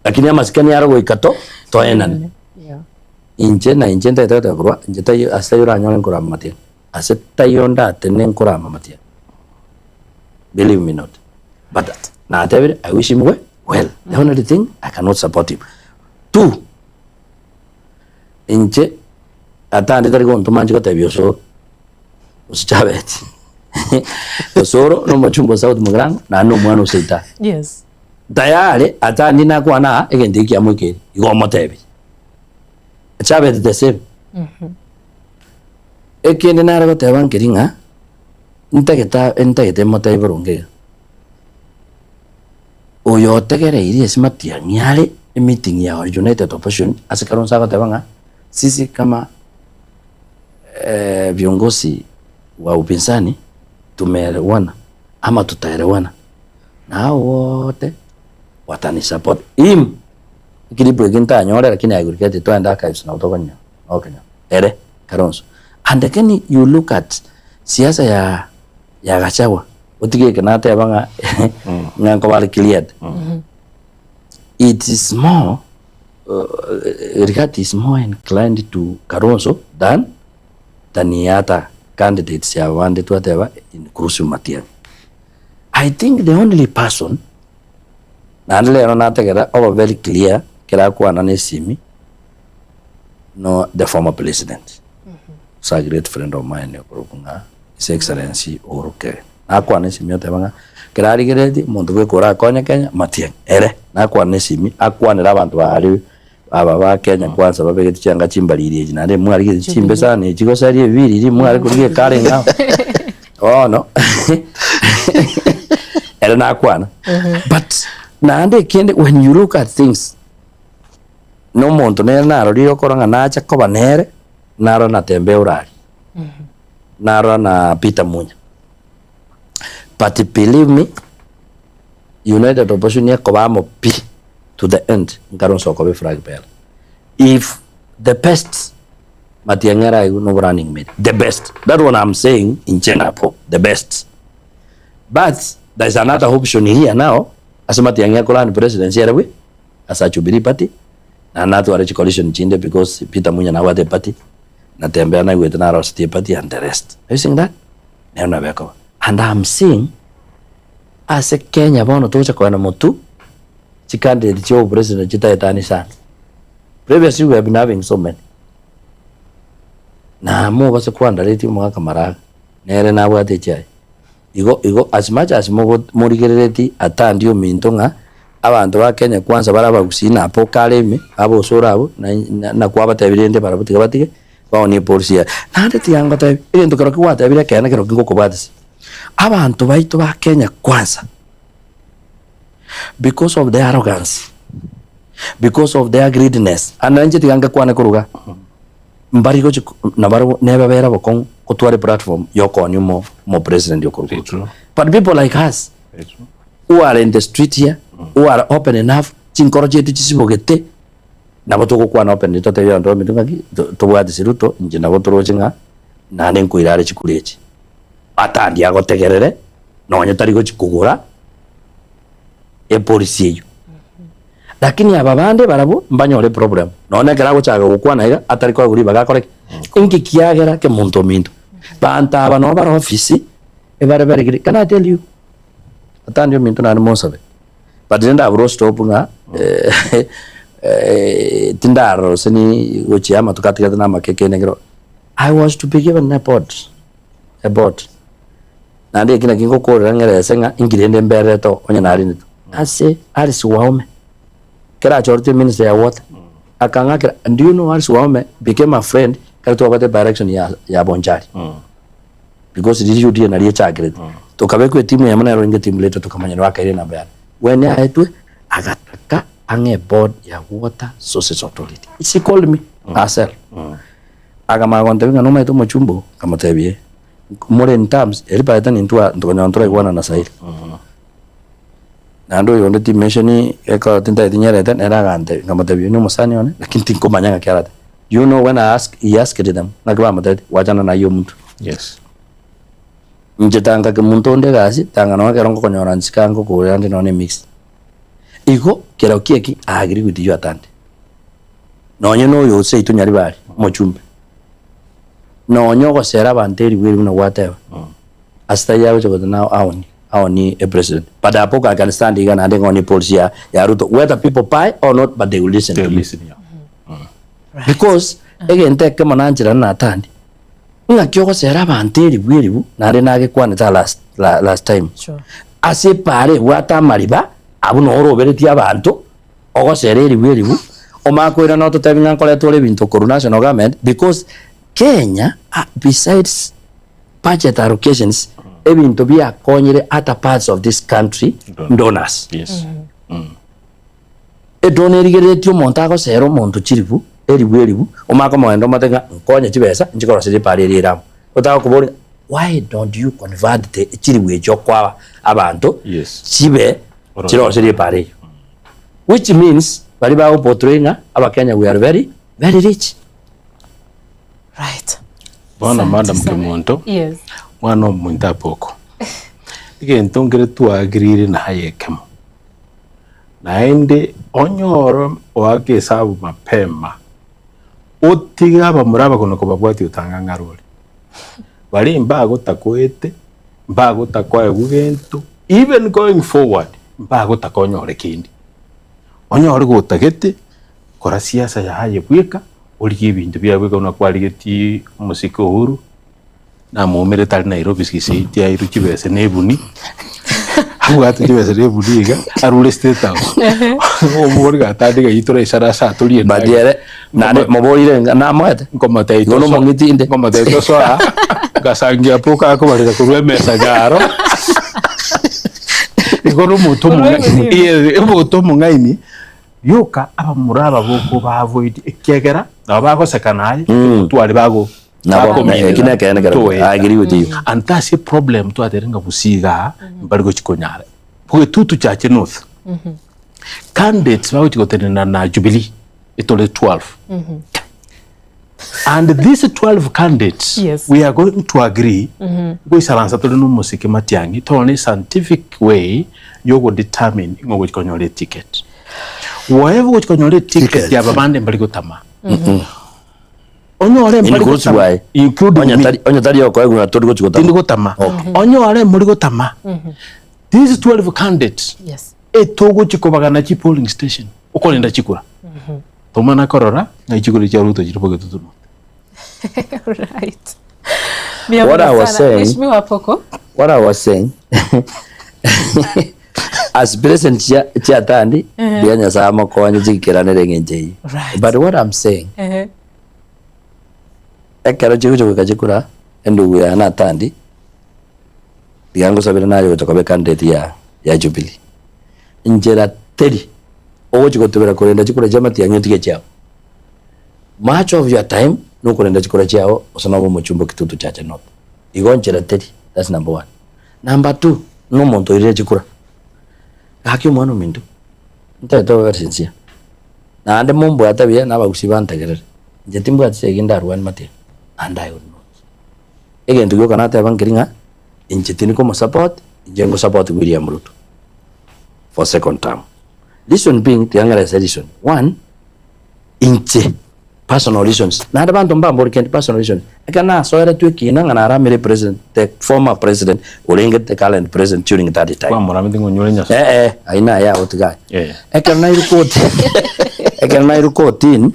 Lakini amasikani aro goika to toenane. Inche na inche ntagete goteba korwa inche taiyo ase taiyo oranyore nkorama matiang'i. Ase taiyo ndatene nkorama matiang'i. Believe me not. But natebire I wish him well. Well, the only thing I cannot support him. Two, inche atande tari gontoma nche gotebia Osoro gose Chabeti. Osoro na omochumba o South Mugirango naende omwana o Seita. Yes. Tayari atandi nakwana aa egento eki kiamoikeire igo omotebirie. Chabeti the same. Ekende nare goteba nkeri ng'a ntagete ntagete motebie boronge iga, oyo otegereirie ase matiang'i are emeeting ya United Opposition ase Kalonzo agoteba ng'a sisi kama viongozi wa upinzani tumeelewana ama tutaelewana na hao wote watani support him. Eclip eke ntanyore lakini I will get it twagenda archives nabo tokonyora nokonyora ere Kalonzo. And again you look at siasa ya ya Gachagua otige eke nateba ng'a ng'a nkoba are cleared. It is more Rigathi is more inclined to Kalonzo than than other candidates aba bande twateba inclusive Matiang'i. I think the only person naende rero nategerera obe very clear ekero akwana na esimi no the former president is a great friend of mine okorokwa ng'a His Excellency Uhuru Kega. Nakwana esimi oteba ng'a ekero arigereretie omonto bweka orakonye Kenya Matiang'i ere nakwana esimi akwanere abanto baria aba ba Kenya kwanza babegete chianga chimbariri echi naende mwarigetie chimbe sana echi goseria ebibiriri mware korigia ekara eng'ao bono ere nakwana but naende ekende when you look at things na omonto nere narorire okora ng'a nacha koba nere narora na Tembe Orari narora na Peter Munya but believe me United Opposition ekoba amo pi to the end nkaronsa okoba eflag bearer if the best Matiang'i araigwe nobo running mate the best that one I'm saying inche nabo the best but there is another option here now ase Matiang'i akorun presidency ere bwe ase a Jubilee party na natware chicoalition chinde because Peter Munya nabwate eparty na Tembea naigwete narosetie eparty and the rest are you seeing that nero nabo ekoba and I'm seeing Ase Kenya bono togocha kogenda motwe chicandidate chia obopresident chitaetani sana. Previously we have been having so many. Na mobase kwandaretie omogaka Maraga nere nabwate echiaye. Igo igo as much as mogo morigereretie atandi ominto ng'a abanto ba Kenya kwanza bare abagusii na apo kare ime abosore abwo na na nakwabatebirie rende barabwo tiga batige baonie epolicy yaye. Naende tiga ngotebi egento kerokio gwatebire ekeene kerokio ngokobwatisia. Abanto baito ba Kenya kwanza because of their arrogance, because of their greediness, and nainche tiga ngekwane korwa igaa, mbari gochi nabarobwo nebabere bokong'u gotwara eplatform ya okoonia omo omopresident okorwa Very korwa. true. But people like us Very true. who are in the street here, who are open enough, chinkoro chiaito chisibogete, nabo togokwana openly totebie abanto baminto ng'aki, to- tobwatisi Ruto, inche nabo toroche ng'a naende nkoira are chikura echi. Atandi agotegerere nonye tari gochi kogora epolisi eyio. Lakini aba bande barabwo mbanyore eproblem nonye ekero agochaka gokwana iga atari koegwa ribaga akore ki? Inki kiagera kemonto ominto? Banto aba nabo bare ofisi ebare bare giri can I tell you? Atandi ominto naende monsabe but rende abure ostop ng'a tindarora gose ni gochia amatuko atigete na amake kende nkero I was to be given a board. a board. Naende eki nakio ngokorera ng'erese ng'a inki rende mbererete oo onye narinetwe. Ase Alice Wahome, ekero achoretwe eminister ya water, akang'akera and do you know Alice Wahome became a friend ekero twabwate by election ya ya Bonchari. Because riria UDA nario echakerete. Tokabekwa etimu eyemo nero inge team leader tokamanya nibakaire enamba yane. When aetwe, agataka ang'e eboard ya Water Sources Authority. She called me herself. Akamanya gontebia ng'a nomanyete omochumba oo, nkamotebia ee. More in terms, eri by then intwa ntokonyora ntoraigwana na Sairi. Naende oyonde timesheni ekero tintageti nyerete, nere agantebia, nkamotebia oyio nomosani one, lakini tinkomanya ng'aki arate. Do you know when I ask, he asked them, ng'aki bamotebetie, wachana na ayio omonto. Yes. Inche tanga kemonto onde egasi, tanga nonya ekero ngokonyora nsika ngokogorera ande nonya na emix. Igo, kerokio eki, I agree with you Atandi. Nonye noyo seito Nyaribari, omochumbe, nonye ogosera abanto eribu eri buna gwateba, ase tari agocha goteba now aoni, aoni a president. But apo I can stand iga naende ng'onie policy ya, ya Ruto whether people buy or not but they will listen They to me. listen, yeah. Because egento ekemo nancherana na Atandi, ng'aki ogosera abanto eribu eribu naende nagekwanete last, last time. Sure. Ase epaara ebwate amariba, abwo noo oroberetie abanto, Ogosera eribu eribu, omanye koirana ototebi ng'a nkoreta ore ebinto korwa national government because Kenya besides budget allocations ebinto biakonyire other parts of this country donors. Yes. Edona erigereretie omonto agosera omonto chiribu eribu eribu omanye komogenda omotebi ng'a nkonye chibesa nchikoroseria epara eria ere amo. Otagokoboria why don't you convert the chiribu echio okoa abanto Yes. chibe chiroserie epara eyio. Which means baria bago portray ng'a abakenya we are very very rich. Right. Bono Asante madam sana. Kemunto, Yes. mwana omonto apoko. Egento nkere twagirire naye ekemo. Naende onyore oake esabu mapema, otige abamura abakone kobabwatia otanga ng'ara ore. Baria mbagotakoete, mbagotakoegwa gento. Even going forward mbagotaka onyore kende. Onyore gotagete kora siasa yaye bweka origie ebinto biaye bweka buna kwarigetie omosike Uhuru namoumerete aria Nairobi gose tiairwe chibese na ebuni abwate chibese na ebuni iga arure state house omobori gatande iga intwe toraisare ase atorie But endagera. ere naende moborire ng'a namoete Nkomotebia Igo tosoa- nomong'iti inde. nkomotebia tosoa ngasangia poka akobarera korwa emesa garo igo nomonto Korwa omong'aini ebuni. Yes, omonto omong'aini rioka abamura aba bokoba avoid ekiagera nabo bagoseka naye tware bago Nabo, bakominera, eki nekeene kere. toeta. I agree with you. And that's a problem twatere ng'a Gusii igaa mbari gochi konyara. Bogetutu Chache North candidates bagochi gotenena na Jubilee etore 12 and these 12 candidates Yes. we are going to agree goisaransa tore na omosike Matiang'i torone scientific way yogo determine ng'a ogochi konyora eticket whatever ogochi konyora eticket Ticket. aba bande mbari gotama onyore mbari Includes gotama why? including Onye me. tari onye tari okoegwa na tori gochi gotama. Tindi gotama onyore muri gotama these 12 candidates Yes. etogochi kobagana chi polling station okorenda chikura tomana korora ng'a chikura chia Ruto chiri bogetutu north. Right. What I was saying- Mheshimiwa Poko. What I was saying aspiration chia chia Atandi buya Nyasaye amokonye chiikeranere eng'encho eyio. Right. But what I'm saying Ehe. ekero chigocha goika chikura endugu yane Atandi tiga ngosabere naye gocha koba ecandidate ya ya Jubilee. Nchera teri ogochi gotubera korenda chikura chia Matiang'i otige chiao. Much of your time nokorenda chikura chiao gose nobe omochumba o Kitutu Chache North. Igo nchera teri, that's number one. Number two, nomonto oirire chikura. Gaki omwana ominto, ntagete obe sincere. Naende mombwate buya na abagusii bantegerere. Inche timbwati segi ndarwane Matiang'i, and I will not. Egento gioka nateba nkeri ng'a inche tindi komosupport, inche ngosupport William Ruto for second term. Reason being, tiga ng'erese reason. One, inche personal reasons, naende abanto mbambori kende personal reasons, ekero nasoeretwe ekina ng'a naramire president, the former president orenge the current president during that time. Kwamoramete ng'a onyore Nyasaye. Eh eh, ayio naye agotiga aye. Eh. Ekero nairwe koti, ekero nairwe kotini,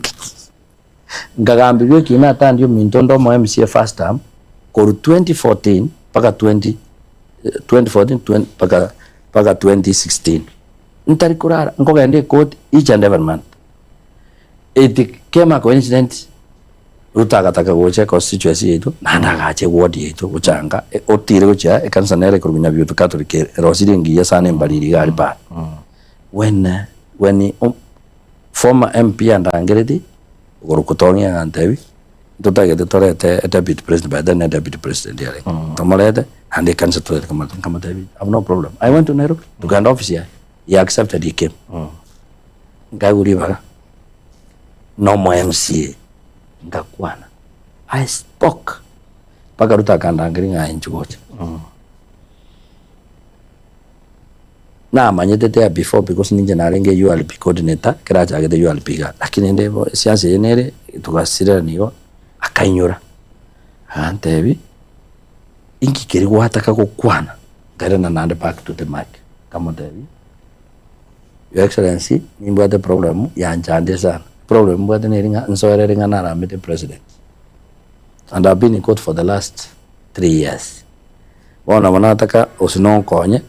nkagambigwa ekina atandi ominto onde omo MCA first term, korwa 2014 mpaka 20 2014 20 mpaka mpaka 2016. Ntari korara, nkogenda ekoti each and every month. It came a coincidence Ruto agataka gocha econstituency yaito naende agacha eward yaito gochanga otire gochia ekanisa nere ekorokwa Nyabiutu Catholic erosirie engiya sana embariri iga aria pare. When when former MP andangereti okorokwa Tong'i agantebi ntotagete torete deputy president by then ne deputy president yarenge tomorete naende ekanisa torete komoreta nkamotebi I have no problem I went to Nairobi tokagenda office yaye he accepted he came nkaigwa ribaga nomo MCA ngakwana I spoke mpaka Ruto akandangeria ng'a inchu gocha namanyete there before because ninche narenge URP coordinator ekero achagete URP iga lakini rende bo esiasa eye nere togasirerana igo akainyora agantebi inki keria gwataka gokwana nkairana naende back to the mic nkamotebia Your Excellency, nimbwate problem yanchandire sana. Problem mbwate neri ng'a nsoerere ng'a naramete president. And I've been in court for the last 3 years. Bono nabo nataka gose nonkonye,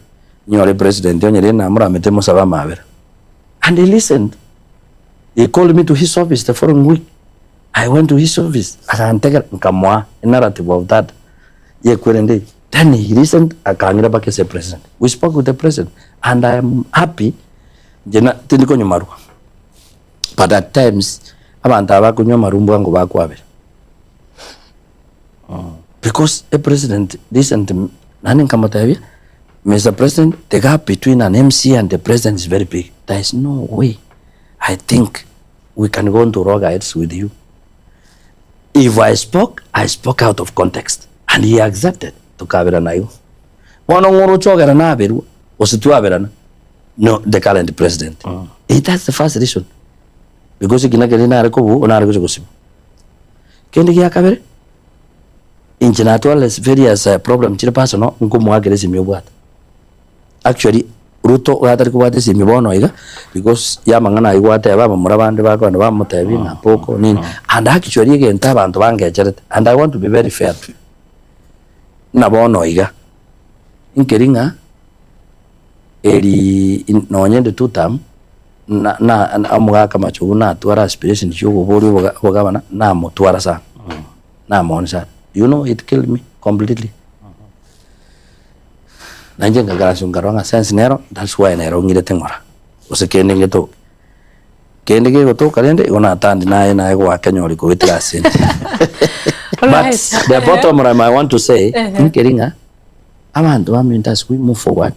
nyore president onye rende namoramete mosabe amabera. And he listened. He called me to his office the following week. I went to his office, agantegera, nkamoa a narrative of that yekwerende eye. Then he listened, akang'ira mpaka ase president. We spoke with the president and I am happy inche na tindi konywa marwa but at times abanto aba bakonywa amarwa mbwango bakwabera because a president listened to me naende nkamotebia Mister President the gap between an MCA and the president is very big there is no way I think we can go into loggerheads with you if I spoke I spoke out of context and he accepted tokaberana igo bono ng'oroche ogera naberwa gose twaberana no the current president mm. Eh, that's the first reason because ekina keria nare kobua nare gocha gosiba kende gia kabere inche natware various uh, problem chire personal nkomoakera esimi obwate. Actually Ruto iga atari kobwata esimi bono iga because ya amang'ana aywo gwateba abamura bande bakogenda bamotebia ng'a poko nini and actually egento abanto bangecherete and I want to be very fair to you buna bono iga nkeri ng'a eri nonye inde two term na na omogaka Machogu natware aspiration chia oboboria oboga obogabana namotwara sana namooni sana you know it killed me completely. Nainche ngakaransa nkarora ng'a sense nero that's why nero ng'irete ng'ora, gose kende ngetoke. Kende kegotoka rende igo natandi naye naye gwakenyori koetera ase inde. But the bottom line I want to say, nkeri ng'a abanto baminto as we move forward,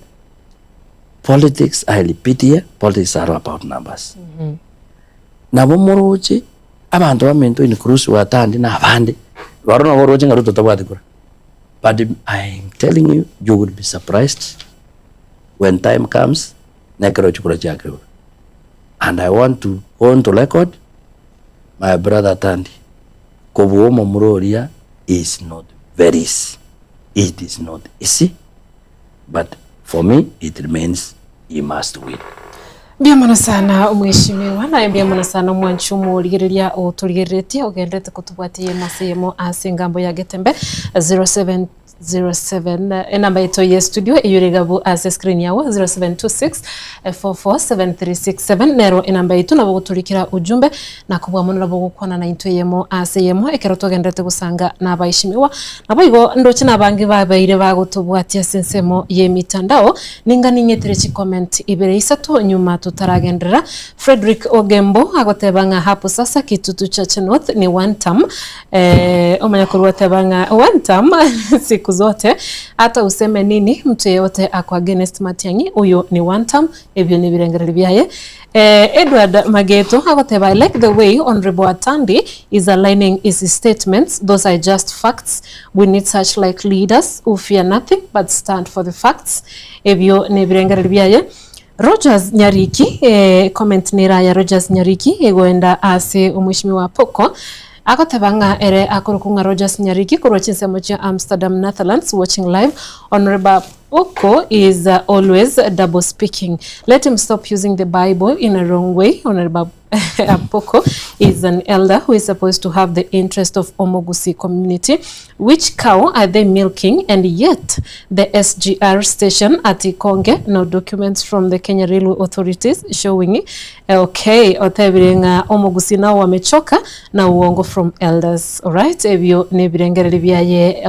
politics I repeat here, politics are about numbers. Nabo moroche abanto baminto inclusive atandi na abande, roro nabo oroche ng'a Ruto tabwati kura. But I am telling you, you will be surprised when time comes nekero chikura chiakeirwe. And I want to go on to record my brother Tandi, kobua omomura oria is not very easy. It is not easy, but for me it remains he must win. Mbuya mono sana omweshimiwa, naye mbuya mono sana omwanchi omorigereria otorigereretie ogenderete kotobwatia eyemo ase eyemo ase engambo ya Getembe 07 07 enamba yaito ye studio eywo ere igabu ase screen yago 0726 447367 nero enamba yaito nabo ogotorikera ujumbe na kobua mono nabo ogokwana naintwe eyemo ase eyemo ekero togenderete gosanga na abaeshimiwa. Naboigo ndoche nabange babeire bagotobwatia ase ensemo y'emitandao Ninga ning'etere chicomment ibere isato nyuma totaragenderera. Fredrick Ogembo agoteba ng'a hapo sasa Kitutu Chache North ni one term. Eh, omanya korwa oteba ng'a one term siku zote hata useme nini mtu yeyote ako against Matiang'i huyo ni one term ebio nebirengererio biaye. Eh, Edward Mageto agoteba I like the way Honorable Atandi is aligning his statements those are just facts We need such like leaders who fear nothing but stand for the facts. Ebio nebirengererio biaye. Rogers Nyariki, eh, comment nere aya Rogers Nyariki egoenda ase omweshimiwa Apoko agoteba ng'a ere akorokwa ng'a Rogers Nyariki korwa chinsemo chia Amsterdam Netherlands watching live Honorable Apoko is uh, always double speaking. Let him stop using the Bible in a wrong way. Honorable Apoko is an elder who is supposed to have the interest of Omogusi community. Which cow are they milking? And yet, the SGR station at Ikonge, no documents from the Kenya Railway authorities showing. Okay, otebire ng'a Omogusi nao wamechoka na uongo from elders. Alright, ebio nebirengereri biaye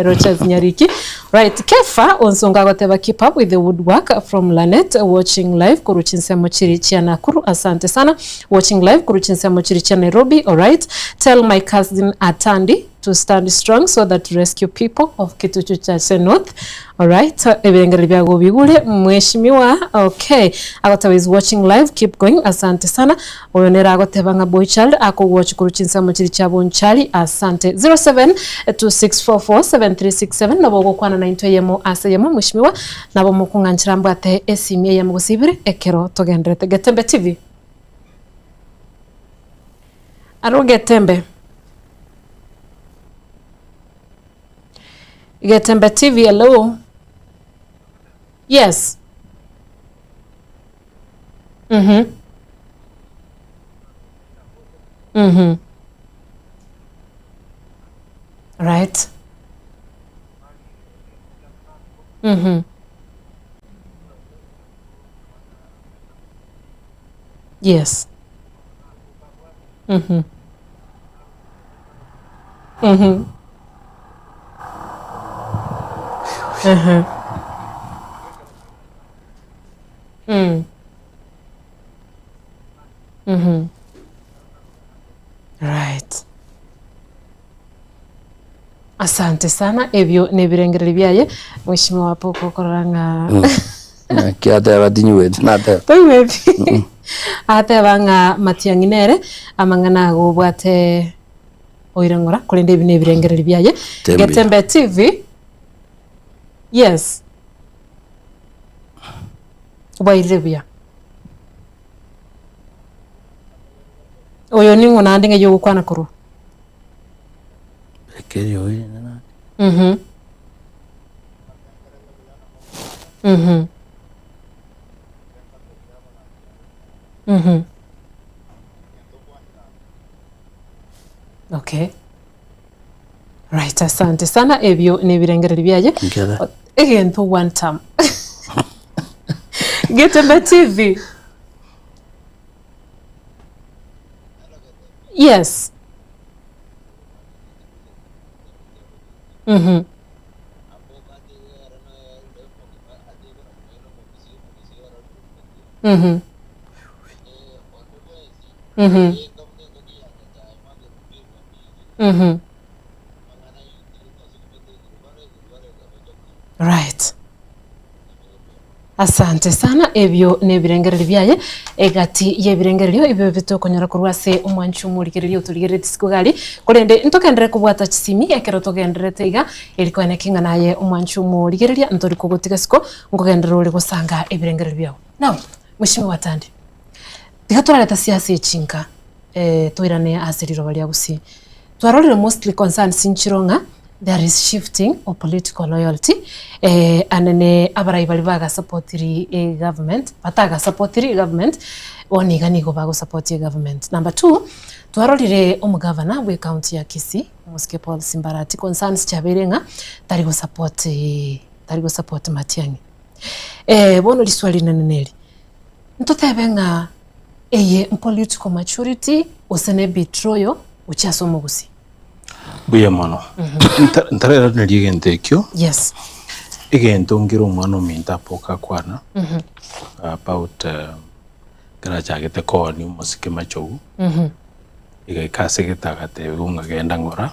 Rochas Nyariki. Right, Kefa Onsongo agoteba keep up with the wood work from Lanet watching live korwa chinsemo chiri chia Nakuru asante sana watching live korwa chinsemo chiri chia Nairobi alright tell my cousin Atandi to stand strong so that to rescue people of Kitutu Chache North alright ebirengereri biago bigure mheshimiwa okay agoteba is watching live keep going asante sana Oyo nere agoteba ng'a Boychild akogwochwa korwa chinsemo chiria chia Bonchari. Asante. 0726447367 nabo ogokwana naintwe eyemo ase eyemo mweshimiwa nabo mokong'anchera mbwate esimi eyemo gose ibere ekero togenderete. Getembe TV. Aro Getembe. Getembe TV, hello. Yes. Mhm. Mhm. Right. Mhm. Yes. Mhm. Mhm. Mhm. Mm. Mhm. Right. Asante sana ebio nebirengereri biaye mheshimiwa Apoko okorora ng'a Naki ateba tinyigweti nateba. Toigweti ateba ng'a Matiang'i nere amang'ana ago obwate oire ng'ora korende ebi nebirengereri biaye Tembea. Getembe TV yes Bwairire buya. Oyo ning'o naende ng'ai ogokwana korwa? Ekeri oyo nani? Mhm. Mhm. Okay. Right, asante sana ebio nebirengererio biaye. Nkere. Egento one term. Getembe TV. Yes. Mhm. Mhm. Mhm. Mhm. Right. Asante sana ebio nebirengererio biaye egati yebirengererio ebio bitokonyora korwa ase omwanchi omorigereria otorigereretie isiko gari korende ntogenderere kobwata chisimi ekero togendererete iga eri koeneki ng'a naye omwanchi omorigereria ntori kogotiga isiko nkogenderera ore gosanga ebirengererio biago. Now mweshimiwa Tandi tiga torareta siasa echi nka toirane ase riroba ria Gusii Twarorire mostly concerns nchiro ng'a there is shifting of political loyalty ande ne abarai baria bagasupportiri egovernment batagasupportiri egovernment bono iga nigo bagosupport egovernment. Number two, twarorire omogavana bwe ecounty ya Kisii omosike Paul Simbarati concerns chiabeire ng'a tari gosupport tari gosupport Matiang'i. Bono riswali rinene neri, ntotebe ng'a Eye mpolitical maturity gose ne betrayal gochia ase omogusii? Mbuya mono. Nta- Ntareraneria egento ekio, Yes. egento nkere omwana ominto apoka akwana about eh, ekero achagete koonia omosike machogu, egaika ase egete agatebiwa ng'a genda ng'ora,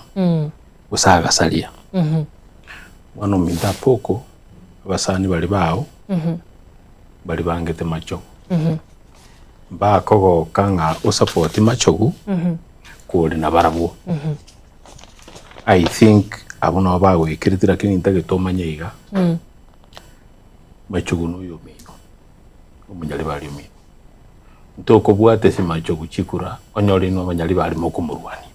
gose agasaria. Omwana ominto apoko, abasani baria bao, baria bangete machogu. Mbakogoka ng'a osapoti machogu kore nabarabwo. I think abwo nabo bagoekereti lakini ntagete omanye iga, machogu noyo omino, omonyaribari omino. Ntokobwata ase machogu chikura onyore inwe abanyaribari mokomorwania.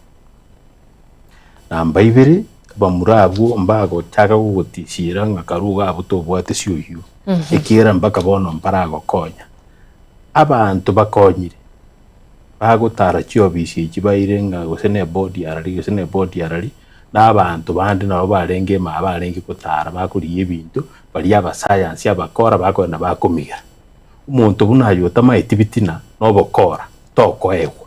Namba ibere, bamura abwo mbagochaka gogotisiera ng'a karue iga abwo tobwate ase oyio, ekiagera mpaka bono mbaragokonya. Abanto bakonyire, bagotara chiofisi echi baire ng'a gose ne eboard ya rari gose ne eboard ya rari, na abanto bande nabo barenge ime aba barenge gotara bakorigia ebinto, baria abasayansi abakora bakogenda bakomigera. Omonto buna aye otamaeti bitina na obokora, tokoegwa.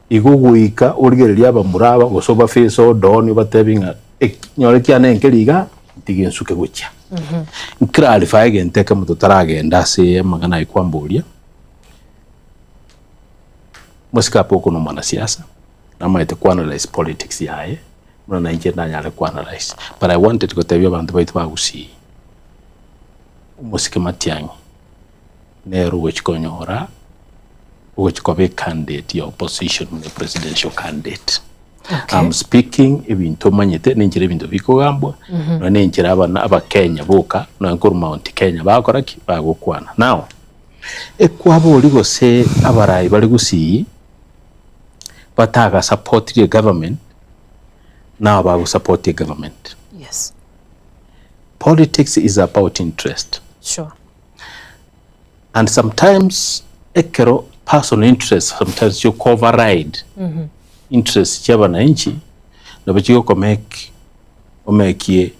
Igo goika origererie abamura aba, gose obaface odooni obatebi ng'a eki nyore kiane nkeri igaa, ntige nsuke gochia. Nclarify egento ekemo totaragenda ase amang'ana aye kwamboria, mosike Apoko na omwanasiasa, namaete koanalyze politics yaye, buna nainche ndanyare koanalyze. But I wanted gotebia abanto baito ba Gusii, omosike Matiang'i nere ogochia konyora ogochia koba ecandidate ya opposition buna presidential candidate. Okay. I'm speaking ebinto omanyete nenchera ebinto bikogambwa nonya nenchera abana abakenya boka nonya nkorwa Mount Kenya bagokora ki? Bagokwana. Now, ekwabori gose abarai bare gusii batagasupportirie egovernment nabo bagosupport egovernment. Yes. Politics is about interest. Sure. And sometimes ekero personal interest sometimes chiko override interest chia abananchi nabo chigokomake omekie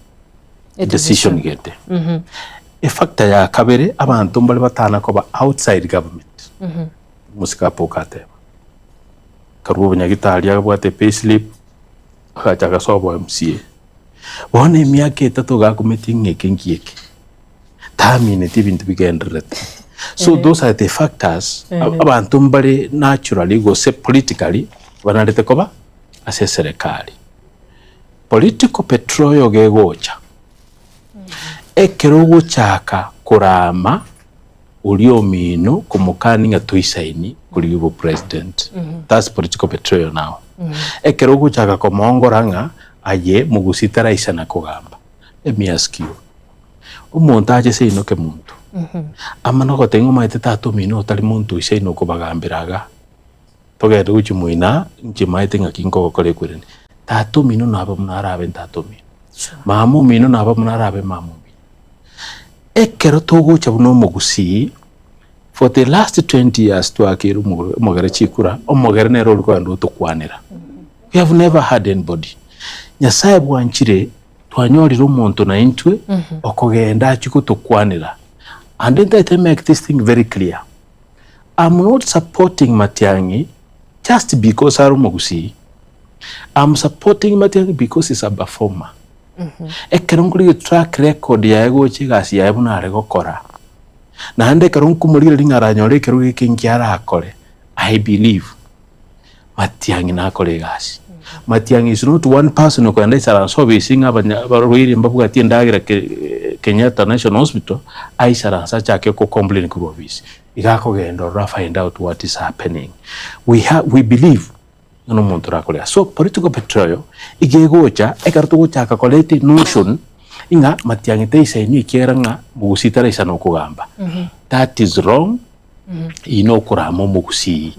A decision decision. gete. Efactor ya kabere abanto mbare batana koba outside government omosike apoka ateba karua obonyagitari abwate payslip agacha agasoa obo MCA bono emiaka etato gakumeti ng'a eke nki eke tamineti ebinto bigendererete. So those are the factors abanto mbare naturally gose politically banarete koba ase eserekari. Political petroyo gegocha, ekero ogochaka korama oria omino komokani ng'a toisaini korigia obopresident, that's political betrayal now. Ekero ogochaka komoongora ng'a aye mogusii taraisana kogamba, let me ask you, Omonto ache seino kemonto, amana goteba ng'a omanyete tata omino otari monto oisaine okobagambera iga, togende gochia moino inche maete ng'aki nkogokora ekwerende. Tata omino naba buna arabe tata omino, mama omino naba buna arabe mama omino. Ekero togocha buna omogusii, For the last 20 years twakeire omogere chikura, omogere nere ori kogenda otokwanera. We have never had anybody. Nyasaye bwanchire twanyorire omonto na intwe okogenda achie gotokwanera. And ntaete make this thing very clear. I'm not supporting Matiang'i just because are omogusii. I'm supporting Matiang'i because he's a performer. Ekero nkorigia track record yaye gocha egasi yaye buna are gokora, naende ekero nkomorigereria ng'a aranyore ekerogo eke nki arakore, I believe Matiang'i nakore egasi. Matiang'i is not one person okogenda aisaranse obisi ng'a abanya abarwaire mbabwati endagera ke Kenyatta National Hospital, aisaranse achake ko complain korwa obisi. Iga akogenda ororo a find out what is happening. We ha we believe ng'a nomonto orakore ase. So political betrayal iga egocha ekero togochaka koreta enotion ng'a Matiang'i taisaini ekiagera ng'a mogusii taraisana okogamba. That is wrong, eyio nokorama omogusii.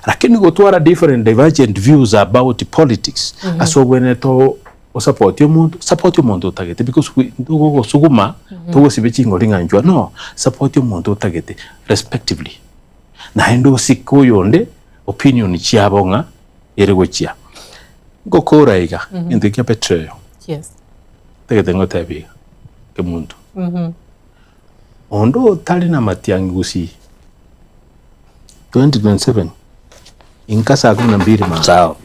Lakini gotwara different divergent views about politics ase obwenerete o osapotie omonto, support omonto otagete because we ntogogosuguma togosibe chingori ng'a inchwa no, support omonto otagete respectively. Naende osike oyonde opinion chiabo ng'a ere gochia. Ngokora iga, egento ekia betrayal. Yes. Ntagete ngotebie iga, kemunto. Onde otari na matiang'i gusii, 2027 inka saa kumi na mbili mambia. Sawa.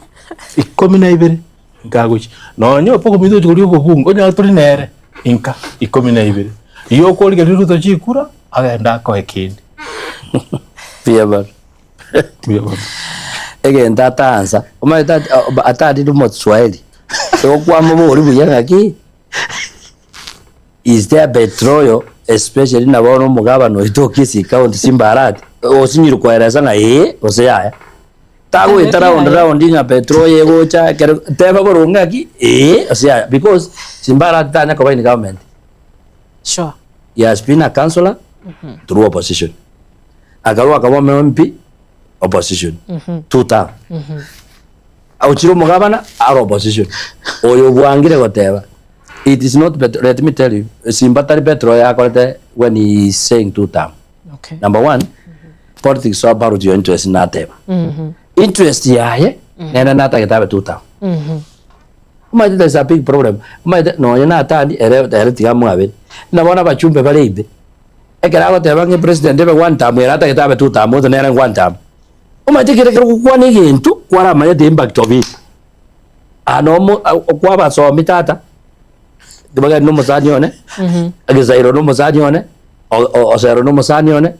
Ikomi na ibere nkagochia. Nonye opokomita gochia koria obobunge onyare tori nere inka ikomi na ibere. Riria okorigereria Ruto chikura, agende akoe kende. Mbuya mono. Mbuya mono. Egento ataansa, omanyete ati- o- atarire omoswahili, igo kwamobori buya ng'aki, is there betrayal especially na bono omogabana oito o Kisii County Simba Arati, osinyire koeresa ng'a ee gose yaya. Tagoeta round round ng'a petrol egocha ekero teba boronge ng'aki ee gose yaya because Simba Arati tanya koba in government. Sure. He has been a councillor through opposition. Akarwa akaba omo MP opposition. Two term. Ochire omogabana are opposition. Oyo obwangire goteba it is not bet let me tell you Simba tari petrol yakorete when he is saying two term. Okay. Number one, politics is about your interest nateba. Interest yaye nere natagete abe two term. Omanyete there is a big problem. Omanyete nonye natandi ere ere tiga mwabere. Buna bono abachumbe bare ime, ekero agoteba ng'a epresident ebe one term ere atagete abe two term gose nere one term. Omanyete kere ekero ogokwana egento kwaramanya the impact of it. Aa nomo okwabasomi tata, Kibageni na omosani one, Egesairo na omosani one, O- O- Osero na omosani one,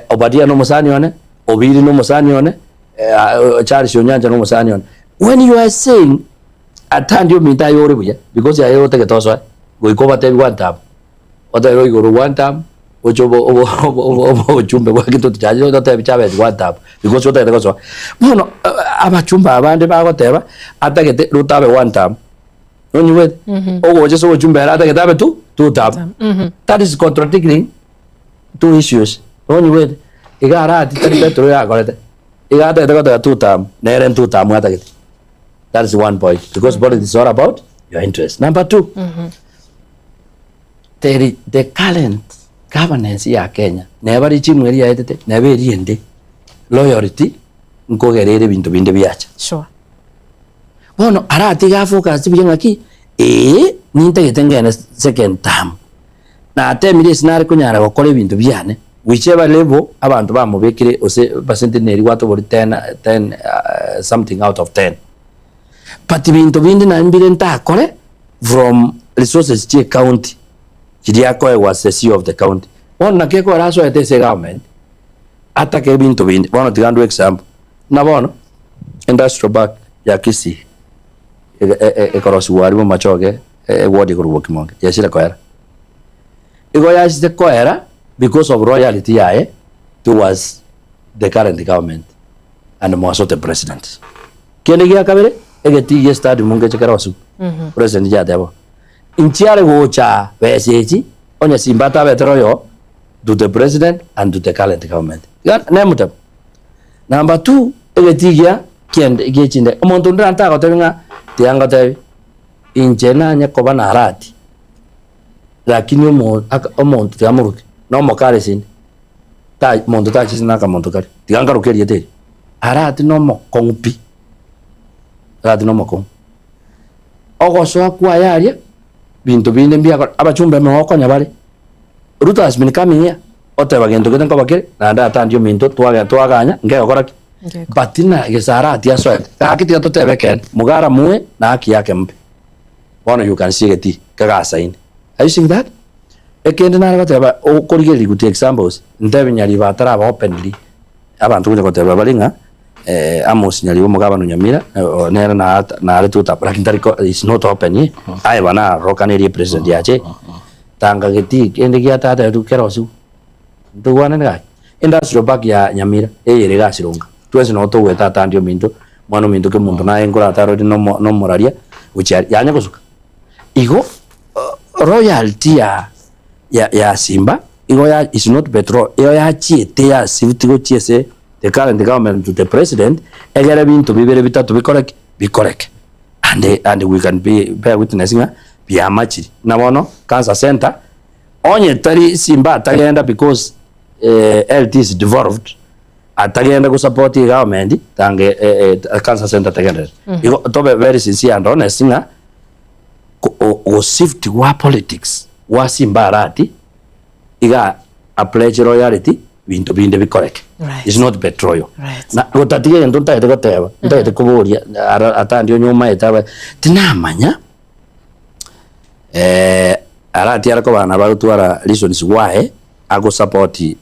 Obadia na omosani one, Obiri na omosani one, Charles Onyancha na omosani one. When you are saying atandi ominto aye ore buya because aye otagete osoe goika obatebi one term, otebe igoro one term oche obo obo obo obo ochumbe bwa kitoto chaye otebi Chavez one term because otagete gosoa. Bono abachumbe abande bagoteba atagete Ruto abe one term nonyigwete? Ogocha ase obochumbe ere atagete abe two two term. That is contradicting two issues nonyigwete? Iga arati tari Petero yakorete. Iga atagete goteba two term, nere two term atagete. That is one point because politics is all about your interest. Number 2 the, the current governance ya Kenya neba regime eri yaetete neba eri ende loyalty nkogera ere ebinto binde biacha. Sure. Bono aratiga afocus buya ng'aki ee nintagete ngende second term natemire ase nare konyara gokora ebinto biane whichever level abanto bamobekire gose percentage neri gwatoboria ten ten something out of ten. But binto binde naende mbire ntakore from resources chia ecounty chiria akoegwa as the CEO of the county. Bono naki ekogera asoete ase egovernment atake ebinto binde. Bono tiga ndue example, buna bono industrial park ya Kisii ekorosiwa aria Bomachoge eward ekorokwa Bokimonge yachire koera. Igo yachete koera because of loyalty yaye towards the current government and more so the president. Kende gia kabere, egetii gie stadium ngeche kerosiwe. President yateba, inchiare gocha besa echi, onye Simba atabete loyal to the president and to the current government. Iga nemoteba. Number two, egetii gia kiende gie chinde, omonto onde nare tagotebi ng'a tiga ngotebi, inche nanye koba narati, lakini omo aka omonto tiga moruke, na omokare sinde. Ta monto tachete na akamonto karia. Tiga nkaroke erieta eri. Arati na omokong'u pi. Arati na omokong'u. Ogosoa kwaye aria, binto binde mbiakora, abachumba emegokonya bare. Ruto has been coming here, oteba gento gete nkoba kere, naende atandie ominto, twagenda twaganya, nkegokora ki? Ngekora. But na gese arati asoete, gaki tiga totebe ekeene, mugara mue na haki yake mbe. Bono you can see egetii kegasaine. Are you seeing that? Ekende nare goteba okorigereria gotia examples, ntebi Nyaribo ataraba openly, abanto gocha goteba bare ng'a Amos Nyaribo omogabana o Nyamira nere nare two term lakini tari ko is not open eh, aye bono arokanerie president yache, tanga getii kende giatatebiwe kerosiwe, ntogwanane gaki? Industrial park ya Nyamira eye ere iga Sironga, twensi nabo togoeta atandi ominto, mwana ominto kemonto naye nkoratarore nomo nomoraria gochia aria, yanya gosuka. Igo royalty ya ya ya Simba igo ya is not petrol, igo yachiete yasibuti gochia ase the current government to the president, egere binto bibere bitato bikore ki? Bikoreke. And and we can be bear witness ng'a biamachiri. Buna bono cancer center, onye tari Simba atagenda because health is devolved, atagenda gosupport egovernment tange cancer center tegenderere. Igo tobe very sincere and honest ng'a goshift gwa politics gwa Simba Arati iga a pledge loyalty binto binde bikoreke. Right. It's not betrayal. Right. Na gotatiga egento ntagete goteba, ntagete koboria ara atandi onye omaete abe, tinamanya Arati are kobana nabo agotwara reasons why agosupport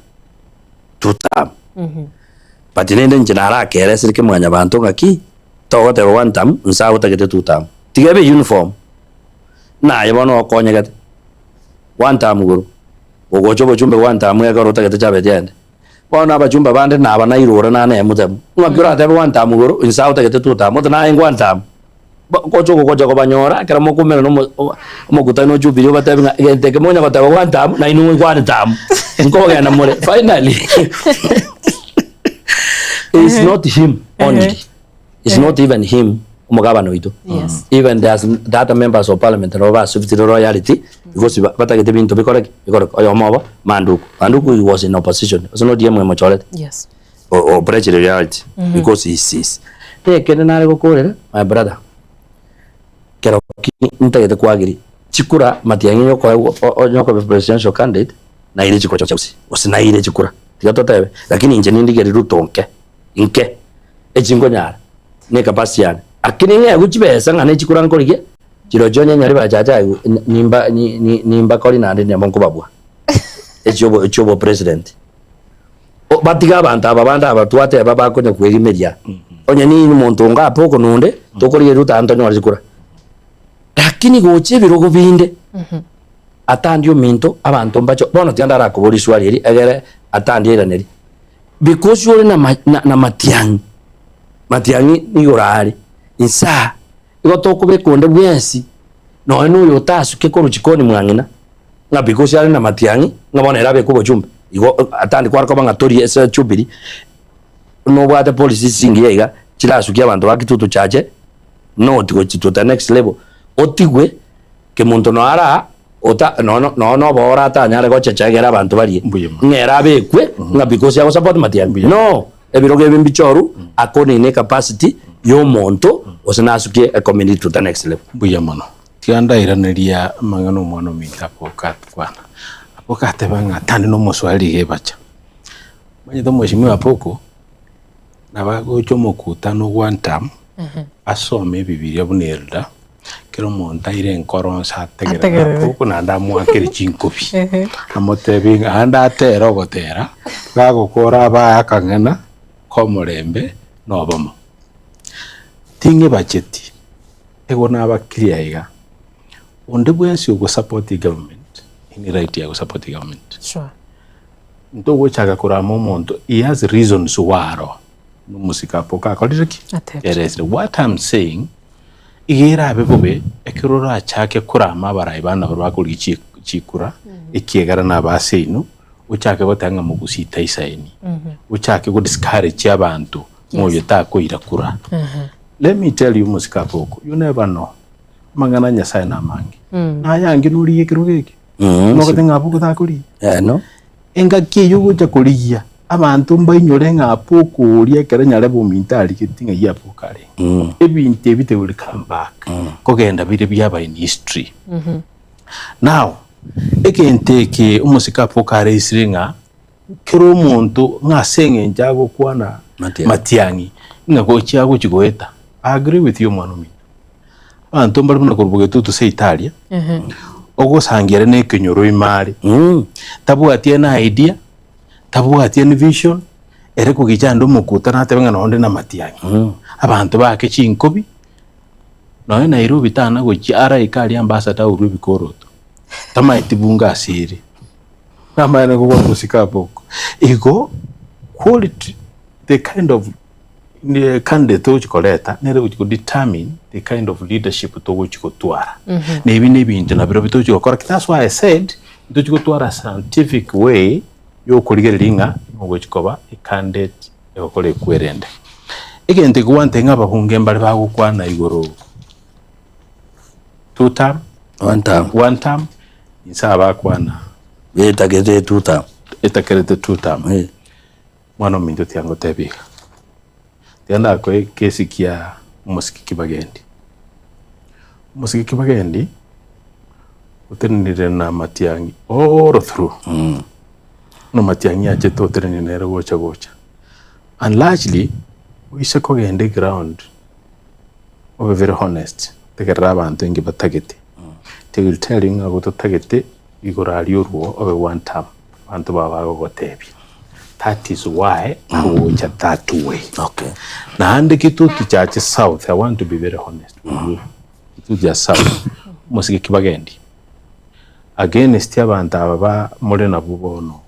two term. But rende inche narakeresire kemwanyabanto ng'aki, togoteba one term, nse agotagete two term. Tiga ebe uniform, naye bono okonyegete, one term igoro, ogocha obochumbe one term ekero otagete chabeti aende. Bono abachumba bande naba nairure nane emutemu, ng'aki oratebe one term igoro, inse agotagete two term, ote naye one term. Gocha ogogocha kobanyora, ekero mokoumera na omokutano o Jubilee obatebi ng'a egento eke monya goteba one term, na inwe moigwe one term, nkogenda more. Finally, it's not him only, it's not even him omogabana oito. Yes. Even there's the other members of parliament nabo basubtire royalty because batagete binto bikore ki? Bikoreke. Oyomo obo, Manduku. Manduku he was in opposition, ase na ODM emochorete. Yes. Obrechire reality because he sees. Nekende nare gokorera my brother kero ki ntagete kwagiri chikura matiang'i yokoegwa onye okoba presidential candidate naire chikura chia gusii gose naire chikura tiga totebe lakini inche nindigerie Ruto nke nke echi nkonyara ne capacity yane lakini ng'egwe chibesa ng'a ne chikura nkorigia chirochio onye nyari bachacha aigwe nimba nimbakori naende nabo nkobabua echio echio obo president. Batige abanto aba bande aba twateba bakonya kwegimeria, onye ninye omonto onga ape okononde, tokorigereria otane tonyore chikura. Lakini gocha ebirogo binde, atandie ominto, abanto mbache, bono tiga ndarakoborie swali eria egere atandie airaneri, because ore na ma na matiang'i, matiang'i nigo are, inse aa, igo tokobeka onde bwensi, nonye na oyo otasuke korwa chikoni mwa ng'ina, ng'a because are na matiang'i, ng'a bono ere abekwe obochumbe, igo atandi kware koba ng'a tori ase Jubilee, nobwate policies chingiya iga, chirasukie abanto ba Kitutu Chache, not gochi to the next level, otigwe kemonto noyo are aa, ota nono nonya na obooro atanyare gochecha egere abanto barie, Mbuya mono. ng'a ere abekwe, ng'a because agosupport matiang'i, no! Ebirogo ebi mbichoru according ne capacity ya omonto gose nasukie ecommunity to the next level. Mbuya mono. Tiga ndairaneria amang'ana omwana ominto aboka atkwana. Aboka ateba ng'a tari nomoswahili iga ebacha. Omanyete omweshimiwa Apoko, nabo agocha omokutano one term, asome ebibiria buna elder, kera omonto aire enkoro onsi ategerere Ategerere. Apoko naende amoakere chinkobi. Amotebi ng'a aande atere ogotera, gagokora abae akang'ana komorembe na obomo. Ting'ebacheti. Igo naba clear iga, onde bwensi ogosupport egovernment, any right ya gosupport egovernment. Sure. Ntogochaka korama omonto, he has reasons why aro nomosike apoka akorire ki? Atebire. Eresire. What I'm saying, iga erabe bobe ekero orachake korama abarai bande nabo bakorigia chi chikura, ekiagera naba ase inwe, ochake goteba ng'a mogusii taisaini, ochake go discourage abanto ng'a oyo takoira kura. Let me tell you mosike Apoko, you never know. Amang'ana a Nyasaye namange. Naye ange norigie ekerogo eke. Mm. Nogoteba ng'a Apoko takorigia. Eh, no. Engaki eyio ogocha korigia. Abanto mbainyore ng'a Apoku oria ekero nyarebe ominto arigetie ng'ai Apoku arenge. Ebinto ebi they will come back kogenda bire biaba in history. Now, egento eke omosike Apoku areisire ng'a kera omonto ng'a ase eng'encho agokwana Matiang'i. Matiang'i ng'a gochia agochi goeta. I agree with you omwana ominto. Abanto mbare buna korwa bogetutu seito aria, ogosangia ere na ekenyoro ime are, tabwati any idea, tabwati any vision, ere kogicha ande omokutano atebe ng'a nonde namatiang'i. Abanto baake chinkobi, nonye Nairobi tana gochia araike aria ambassador aurwe ebikoroto, tamaeti bunge ase ere. Namaene gokwana gosika abwo. Igo quality, the kind of candidate togochi koreta nere ogochi ko determine the kind of leadership togochi gotwara. Na ebi na ebinto nabirobio togochi gokora ki that's why I said ntochi gotwara scientific way ya okorigereria ng'a nigo ogochi koba e candidate egokora ekwerende. Egento eke gwantebia ng'a ababunge mbare bagokwana igoro two term, One term. one term, inse abakwana Etakerete two term. etakerete two term. Eh. Mwana ominto tiga ngotebie iga, tiga ndakoe ekesi kia omosike Kibagendi. Omosike Kibagendi otenenire na Matiang'i all through, buna Matiang'i achete otenenire nere gocha gocha, and largely oise kogenda eground obe very honest, tegerera abanto inki batagete, they will tell you ng'a abwo totagete igoro aria orwo obe one term. Abanto bao bagogotebia that is why agocha that way. Okay. Naende Kitutu Church South, I want to be very honest with you. Kitutu Church South, omosike kibagendi. Against abanto aba ba more nabwo bono,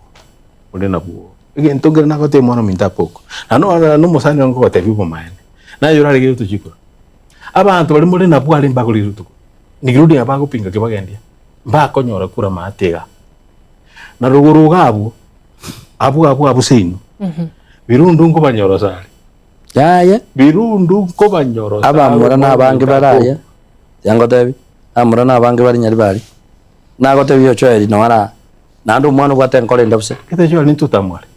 more nabwo. Egento nkere nagotebia omwana ominto Apoko. Na no na omosani one nkogotebia obomaene. Naye orare Kitutu chikura. Abanto baria more nabwo are mbagore Kitutu. Including abagopinga kibagendia, mbakonyora kura maate iga. Na rogoro iga abwo, abwo abwo abwo seino, birundu nkobanyorosa are. Yaya. Birundu nkobanyorosa are. Abamura na abange bare aye, yangotebi, abamura na abange bare Nyaribari, nagotebi Ochoeri noo ara, naende omwana obwate enkoro ende bose. Gete Ochoeri ntutamu are.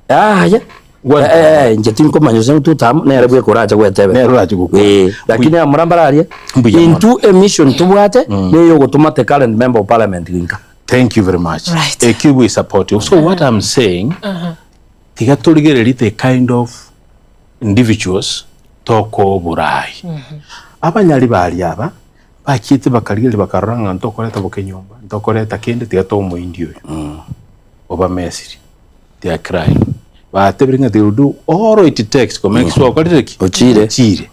Yaya, One eh, inche tinkomanya gose ntutamu, nere bweka orache gwetebera. Nere orache gokwana. Eh, lakini abamura mbare aria, Mbuya mono. intwe emission tobwate, neye ogotoma the current member of parliament ginka. Thank you very much. Right. Ekio we support you. So what I'm saying, tiga torigererie the kind of individuals tokoborai. Abanyari baria aba bachiete bakarigereria bakarora ng'a ntokoreta bokenyomba, ntokoreta kende tiga toe omoindi oyo. Obamesiri. They are crying. Batebire ng'a they will do all it takes ko make sure okorire ki? Ochire. Ochire.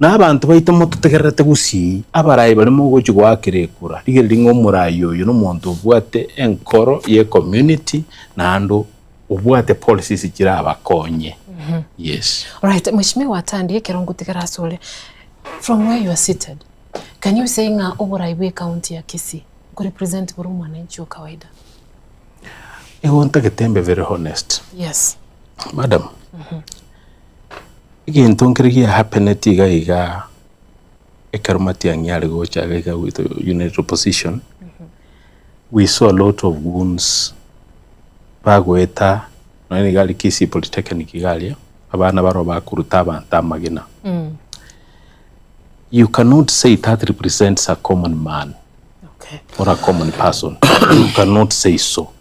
Na abanto baito mototegererete gusii, abarai baria mogochia goakera ekura, rigereria ng'a omorai oyo nomonto obwate enkoro ye community naende obwate policies chirabakonye. Yes. Alright, Mheshimiwa Atandi, ekero ngotigera ase ore, from where you are seated, can you say ng'a oborai bwe county ya Kisii nkorepresent bore omwananchi o kawaida? Igo ntagete mbe very honest. Yes. Madam, Egento nkere gia happeneti iga iga ekero Matiang'i are gocha iga iga with united opposition, we saw a lot of goons bagoeta nonya niga aria Kisii Polytechnic iga aria, abana baroo bakoruta abanto amagena. You cannot say that represents a common man Okay. or a common person. You cannot say so.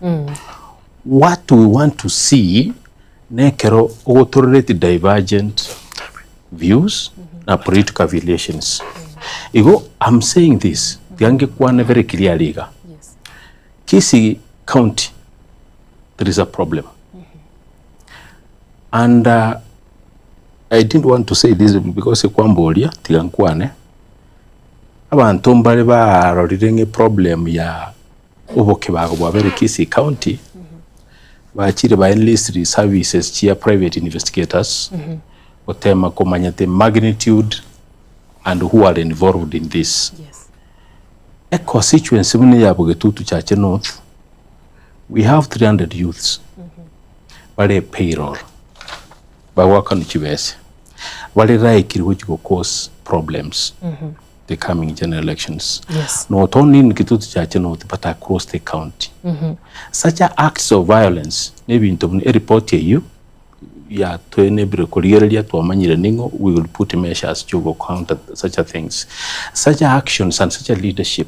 What we want to see Nekero ogotolerate divergent views na political affiliations. Igo I'm saying this, tiga ngekwane very clearly iga. Kisii County there is a problem. And uh, I didn't want to say this because kwamboria tiga nkwane. Abanto mbare barorire ng'a problem ya obokebago bwabere Kisii County, bachire ba enlist services chia private investigators gotema komanya the magnitude and who are involved in this. Yes. A constituency buna eya Bogetutu Chache North, we have 300 youths bare payroll bagoakanwa chibese bare likely gochi go cause problems. the coming general elections. Yes. Not only in Kitutu Chache North but across the county. Such a acts of violence nebinto buna eripoti eyio yatwenebire korigereria twamanyire ning'o we will put measures chio go counter such a things. Such a actions and such a leadership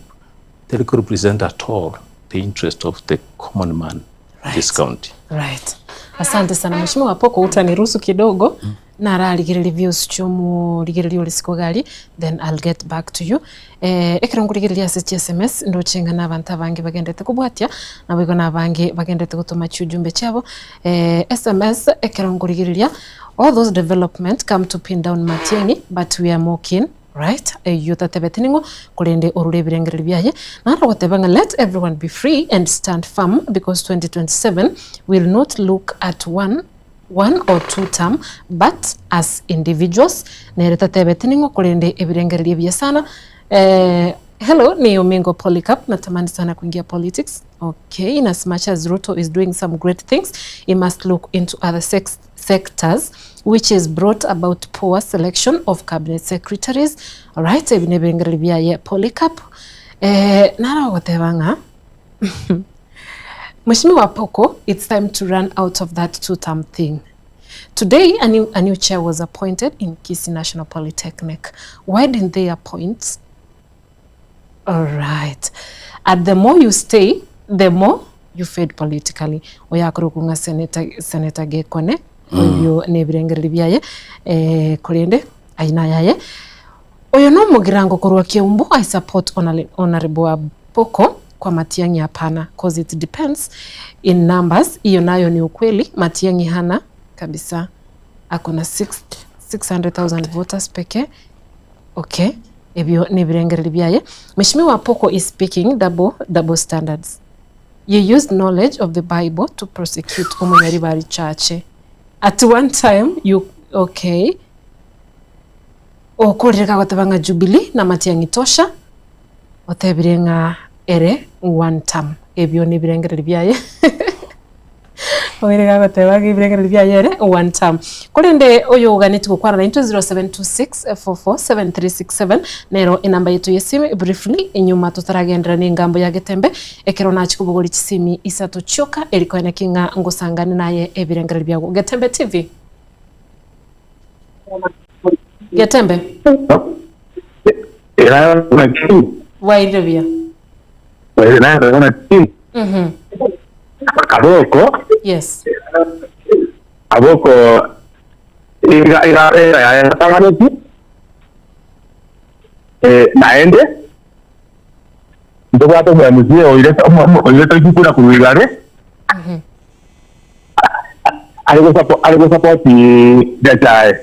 teri ko represent at all the interest of the common man in this county. Right. Asante sana Mheshimiwa Apoko, utaniruhusu kidogo mm. Nararigereria views chiomorigereria ore isiko iga aria then I'll get back to you. Eh, ekero nkorigereria ase chi sms ndoche ng'a nabanto abange bagenderete kobwatia naboigo nabange bagenderete gotoma chiujumbe chiabo. Eh, sms ekero nkorigereria all those development come to pin down Matiang'i but we are more keen right eyio tatebeti ning'o korende orure ebirengererio biaye naro ogoteba ng'a let everyone be free and stand firm because 2027 will not look at one one or two term but as individuals nere tatebeti ning'o korende ebirengererio ebiya sana eh, hello ni Omingo Polycarp natamani sana kuingia politics okay in as much as Ruto is doing some great things he must look into other sex sectors which is brought about poor selection of cabinet secretaries alright ebi nebirengererio biaye Polycarp eh, naro ogoteba ng'a Mheshimiwa Poko, it's time to run out of that two-term thing. Today, a new, a new chair was appointed in Kisii National Polytechnic. Why didn't they appoint? All right. And the more you stay, the more you fade politically. Oyakorokwa ng'a Senator, Senator Gekone, ebio nebirengererio biaye, eh, korende aye nayaye. Oyo nomogirango korwa Keumbu, I support Honourable Apoko kwa Matiang'i hapana coz it depends in numbers, iyo nayo ni ukweli Matiang'i hana kabisa ako na 600,000 voters pekee okay ebio nebirengereri biaye. Mheshimiwa Apoko is speaking double, double standards you used knowledge of the bible to prosecute Omunyaribari Chache at one time you okay Okorire kagoteba ng'a Jubilee namatiang'i tosha, otebire ng'a ere one term. Ebio nebirengererio biaye. Oire gagoteba ng'a ebirengererio biaye ere one term. Korende oyo oganetie gokwana naintwe 0726447367 nero enamba yaito y'esimi briefly enyuma totaragenderera nengambo ya Getembe ekero nachia kobogoria chisimi isato chioka eri koeneki ng'a ngosangane naye ebirengererio biago. Getembe TV. Getembe. Bwairire buya. Mhm. Aboko Yes. aboko iga iga iga yatanganeti eh naende ntobwate omwemusie oire oire tochikura korwa igare Are gosapo are gosapoti Nyasae.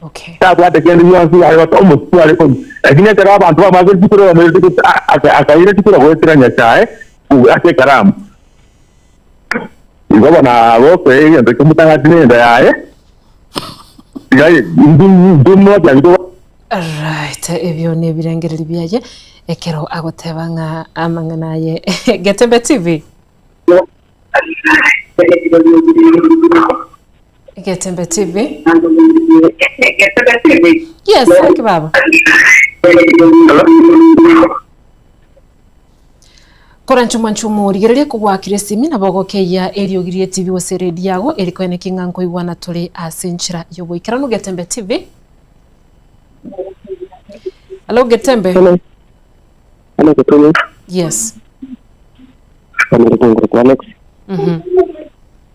Okay. Tabwate kende gionsi are gota omosio are konywa. Lakini ekero abanto bamanyete chikura bamanyete gose a- aka- akaira chikura goetera Nyasae ku- ase ekaramu. Igo bono abwo egento kimotang'ati nenda yaye, tiga ndimotiangi Right, ebio nebirengererio biaye ekero agoteba ng'a amang'ana aye Getembe TV. Getembe TV. Yes, thank you baba. Koranche omwanche omorigereria kogwakire esimi nabo ogokeyia eriogi rie TV gose eredio yago eri koeneki ng'a nkoigwana tore ase enchera y'oboikeranu Getembe TV. Hello Getembe. Hello. Hello, Getembe. Yes. Omorugongo rwa Alex Mhm.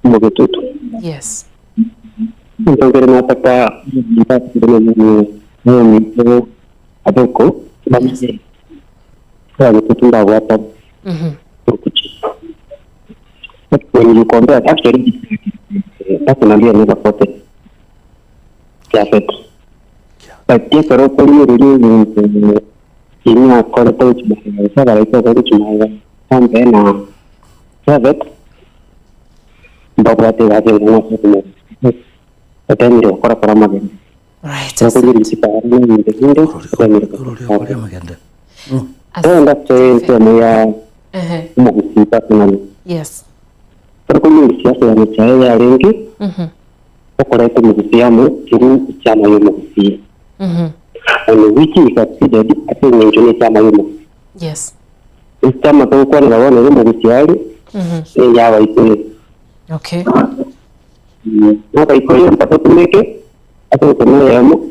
Omogetutu. Yes. Ntongere nataka ominto aboko bamanye abagetutu mbabwata Mhm. orukuki. When you compare actually personally I never voted Japhet. But ekero okorigereria ebinto Ime akorete gochia magega, gose abaraika bakore gochia magega, Pombe na Japhet mbabwate egasi enene ase okomanya otemire gokora kora amagena. Right, Okorigereria asante. chipara na ebinto binde otemire Orori gokora okoria amagende. Rende ase ensemo ya Ehe. omogusii personally, Yes. ekero okorigereria siasa ya Nyachae yarenge Mhm. okoreta omogusii amo through echama ya omogusii. Mhm. And which he succeeded ase eng'encho ne echama y'omogusi. Yes. Echama togokwanera bono ere omogusi are, ne eyabaikoyo. Okay. Nabaikoyo mbatotumeke ase ogokwana eyemo,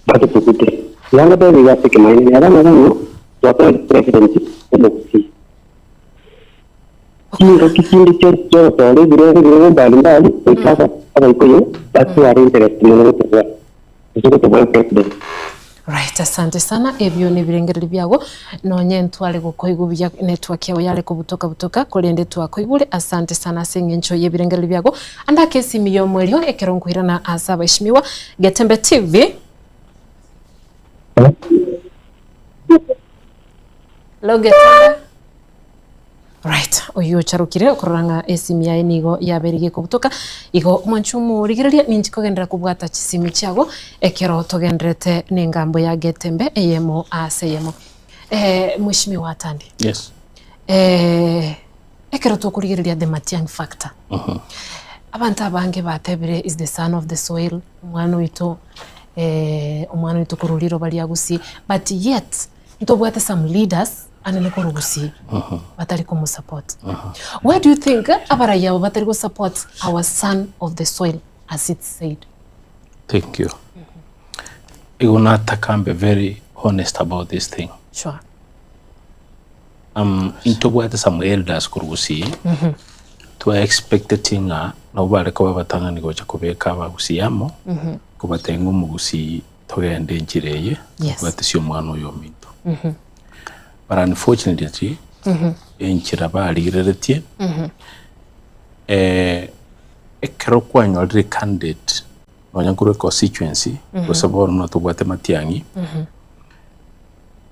batotugute. Tiga ngotebi iga ase ekemanyererio, neba na bono twatwarire president omogusii. Chingaki chinde chionsi chi'ogotoora ebirogo ebirogo mbali mbali, goika aba abaikoyo batware interest mono gotobua, gose gotobua president. Right, asante sana ebio nebirengererio biago nonye ntware gokoigwa buya network yao yare kobutoka butoka korende twakoigure asante sana ase eng'encho yebirengererio biago ande ake esimi yomoerio ekero nkoirana ase abaishimiwa Getembe TV Hello Getembe Right, oyio ocharokire okorora ng'a esimi yaye nigo yabeire gekobutoka. Igo mwanche omorigereria ninchi kogenderera kobwata chisimi chiago ekero togendererete nengambo ya Getembe eyemo ase eyemo. Eh, Mheshimiwa Atandi. Yes. Eh, ekero tokorigereria the Matiang'i factor. Abanto abange batebire is the son of the soil, omwana oito, eh, omwana oito korwa riroba ria Gusii, but yet Ntobwate some leaders anene korwa Gusii batari komosupport. Why do you think abarai abo batari gosupport our son of the soil as it's said? Thank you. Igo nataka mbe very honest about this thing. Sure. Um, intobwate some elders korwa Gusii twa expected ng'a nabo bare koba abatang'ani gocha kobeka abagusii amo kobatebia ng'a omogusii Togende enchera eye Yes. tobwate omwana oyo ominto. But unfortunately, enchera barigereretie, eh, ekero kwanyorire candidate nonya korwa econstituency, gose bono buna tobwate Matiang'i,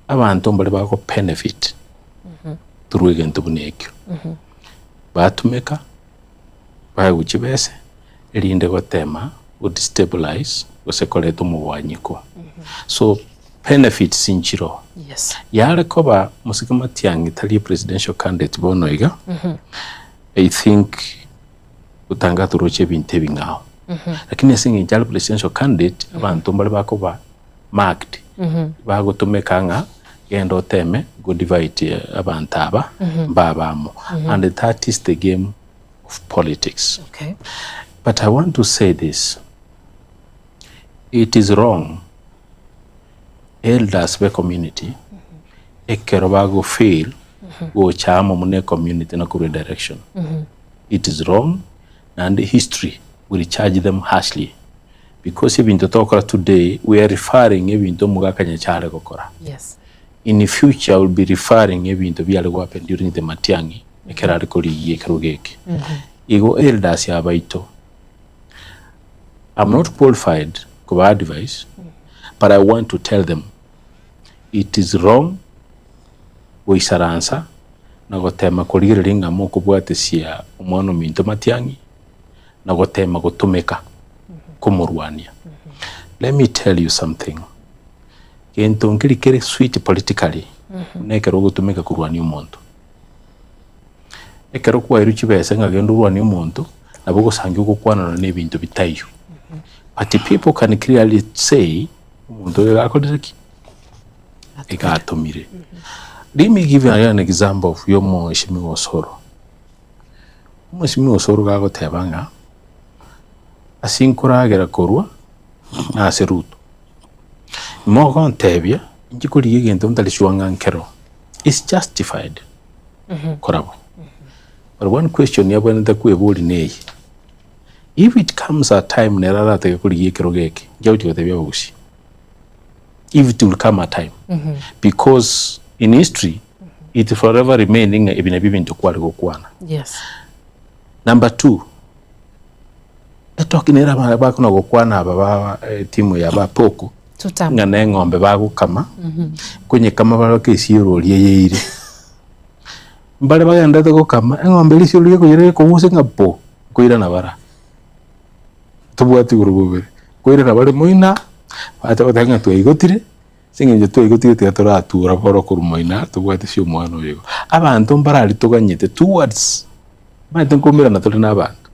abanto mbare bago benefit through egento buna ekio. Batumeka, baegwe chibese, erinde gotema go destabilize gose koreta omogwanyiko. So benefits nchiroo. Yes. Yare koba Mosike Matiang'i tari presidential candidate bono iga, I think gotanga toroche ebinto ebing'ao. Lakini ase eng'encho are presidential candidate, abanto mbare bakoba marked, bagotomeka ng'a genda oteme go divide abanto aba mbabe amo. And that is the game of politics. Okay. But I want to say this. It is wrong elders be community ekero bago fail gocha amo muna ecommunity na korwa direction. It is wrong and history will charge them harshly because ebinto togokora today we are referring ebinto omogaka Nyachae are gokora. Yes. In future will be referring ebinto biare go happen during the Matiang'i ekero are korigia ekerogo eke. Igo elders abaito, I'm not qualified koba advise, but I want to tell them it is wrong goisaransa na gotema korigereria ng'a mokobwatesia omwana ominto Matiang'i na gotema gotomeka komorwania. Let me tell you something, gento nkeri kere sweet politically buna ekero ogotumeka korwania omonto. Ekero kwairwe chibesa ng'a genda orwanie omonto, nabo ogosangia ogokwanana na ebinto bitaiyo. But people can clearly say, omonto oyo iga akorire ki? Iga atomire. Let me give you an example of ya omweshimiwa Osoro. Omweshimiwa Osoro iga agoteba ng'a, ase nkoragera korwa nase Ruto. Mogontebia, inche korigia egento ntari sure ng'a nkero, is justified. Korabwo. But one question yabwenerete kweboria neye, if it comes a time nere aratake korigia ekerogo eke, inche agochia gotebia abagusii, if it will come a time, because in history it forever remain ng'a ebi nabio ebinto kware gokwana. Yes. Number two, etoki nere abana bakona gokwana aba ba etimu ya ba Poko, Tutam. ng'a na eng'ombe bagokama, konyekama baroke esiorori eye eire. Mbare bagenderete gokama, eng'ombe eria esiorori ekoyera ekong'usa ng'a po, nkoirana bara. Tobwati igoro bobere, nkoirana bare moina, bacha goteba ng'a twaigotire, ase eng'encho twaigotire tiga toratura bono korwa moina tobwate ase omwana oyo igo. Abanto mbararia toganyete towards, omanyete nkoumerana tore na abanto,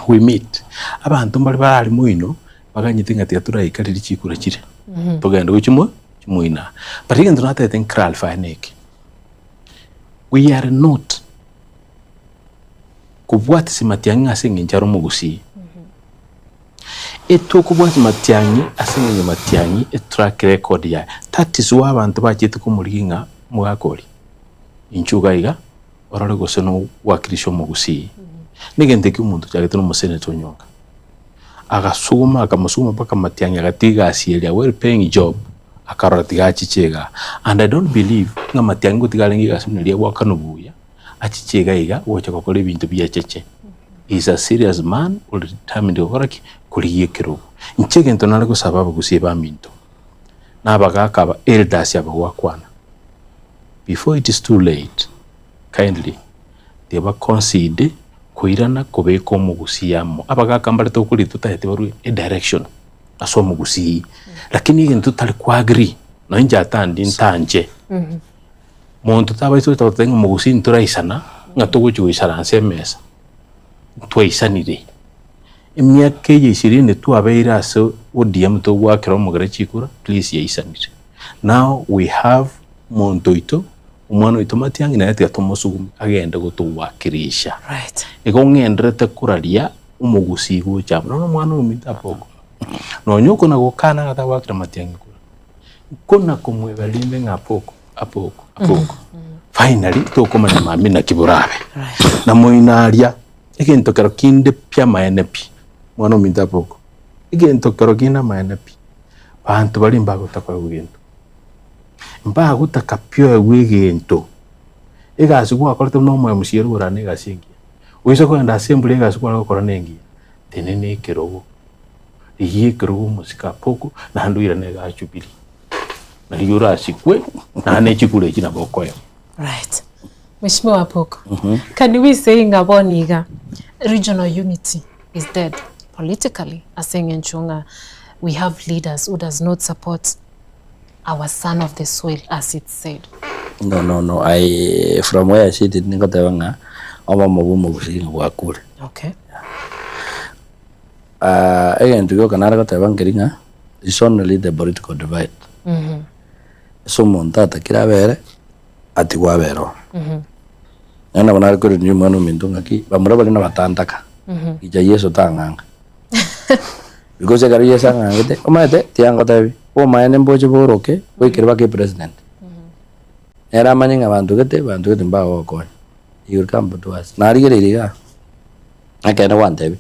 we meet, abanto mbare barari moino, baganyete ng'a tiga toraika riria chikura chire. Togende gochia mo chimoina. But egento natagete nclarify neke, we are not kobwatisia matiang'i ase eng'encho are omogusii. Etokobwatia matiang'i ase eng'encho matiang'i etrack record yaye. That is why abanto bachete komorigia ng'a omogaka oria, inchuo iga iga orore gose nogwakirisha omogusii. Negento ekio omonto ochagete na omoseneta onyonga. Agasuguma akamosuguma mpaka matiang'i agatiga egasi eria well paying job akarora tiga achiche igaa. And I don't believe ng'a matiang'i ngotiga arenge egasi buna eria agoakanwa buya achiche iga iga gocha gokora ebinto biacheche. He is a serious man ore determined gokora ki? Korigia ekerogo. Inche egento nare gosaba abagusii baminto na abagaka aba elders aba gwakwana before it is too late kindly tiga ba concede koirana kobeka omogusii amo. Abagaka mbare tokoria totagete barwe edirection ase omogusii lakini egento totari ko agree nonye inche atandi ntanche Monto tabaisa gocha goteba ng'a omogusii ntoraisana, ng'a togochia goisaransa emesa, ntwaisanire. Emiaka eye ishirini twabeire ase ODM togoakera omogere chikura, please yaisanire. Now we have omonto oito, omwana oito Matiang'i naye tiga tomosugume agende gotowakilisha. Right. Igo ng'enderete koraria omogusii gocha amo. Nonya omwana ominto aboko, nonya okona gokana ng'a tagoakera Matiang'i kura. Kona komweba rinde ng'a apoko, apoko, apoko. Finally tokomanya mambia naki borabe. Na moino aria, egento kero kinde pi amaene pi, mwana ominto apoko, egento kero kinde amaene pi, banto baria mbagotaka koegwa egento. Mbagotaka pi oegwe egento, egasi gwakorete buna omo MC ere orare na egasi engiya, oise kogenda ase embura egasi kware gokora na engiya, tenena ekerogo. Rigia ekerogo omosike apoko, naende oirane igaa Jubilee. Nario orasikwe, naende ne chikura echi nabo okoegwa. Right. Mheshimiwa Apoko, can we say ng'a bono iga regional unity is dead politically ase eng'encho ng'a we have leaders who does not support our son of the soil as it's said? No, no, no, I, from where I sit ningoteba ng'a obomo bwa omogusii ng'a bwakure. Okay. Egento gioka nare goteba nkeri ng'a it's only the political divide. Ase omonto atakire abere, atigwe abere oo. Naende nabo nare korwania omwana ominto ng'aki, bamura baria nabatantaka, gicha Yeso tang'anga. Because ekero Yeso ang'angete, omanyete tiangotebi, obomaene mboche boroke, boikere mpaka epresident. Nere amanye ng'a banto gete, banto gete mbagogokonya. He will come to us. Narigereiri igaa. Ekeene gwantebia,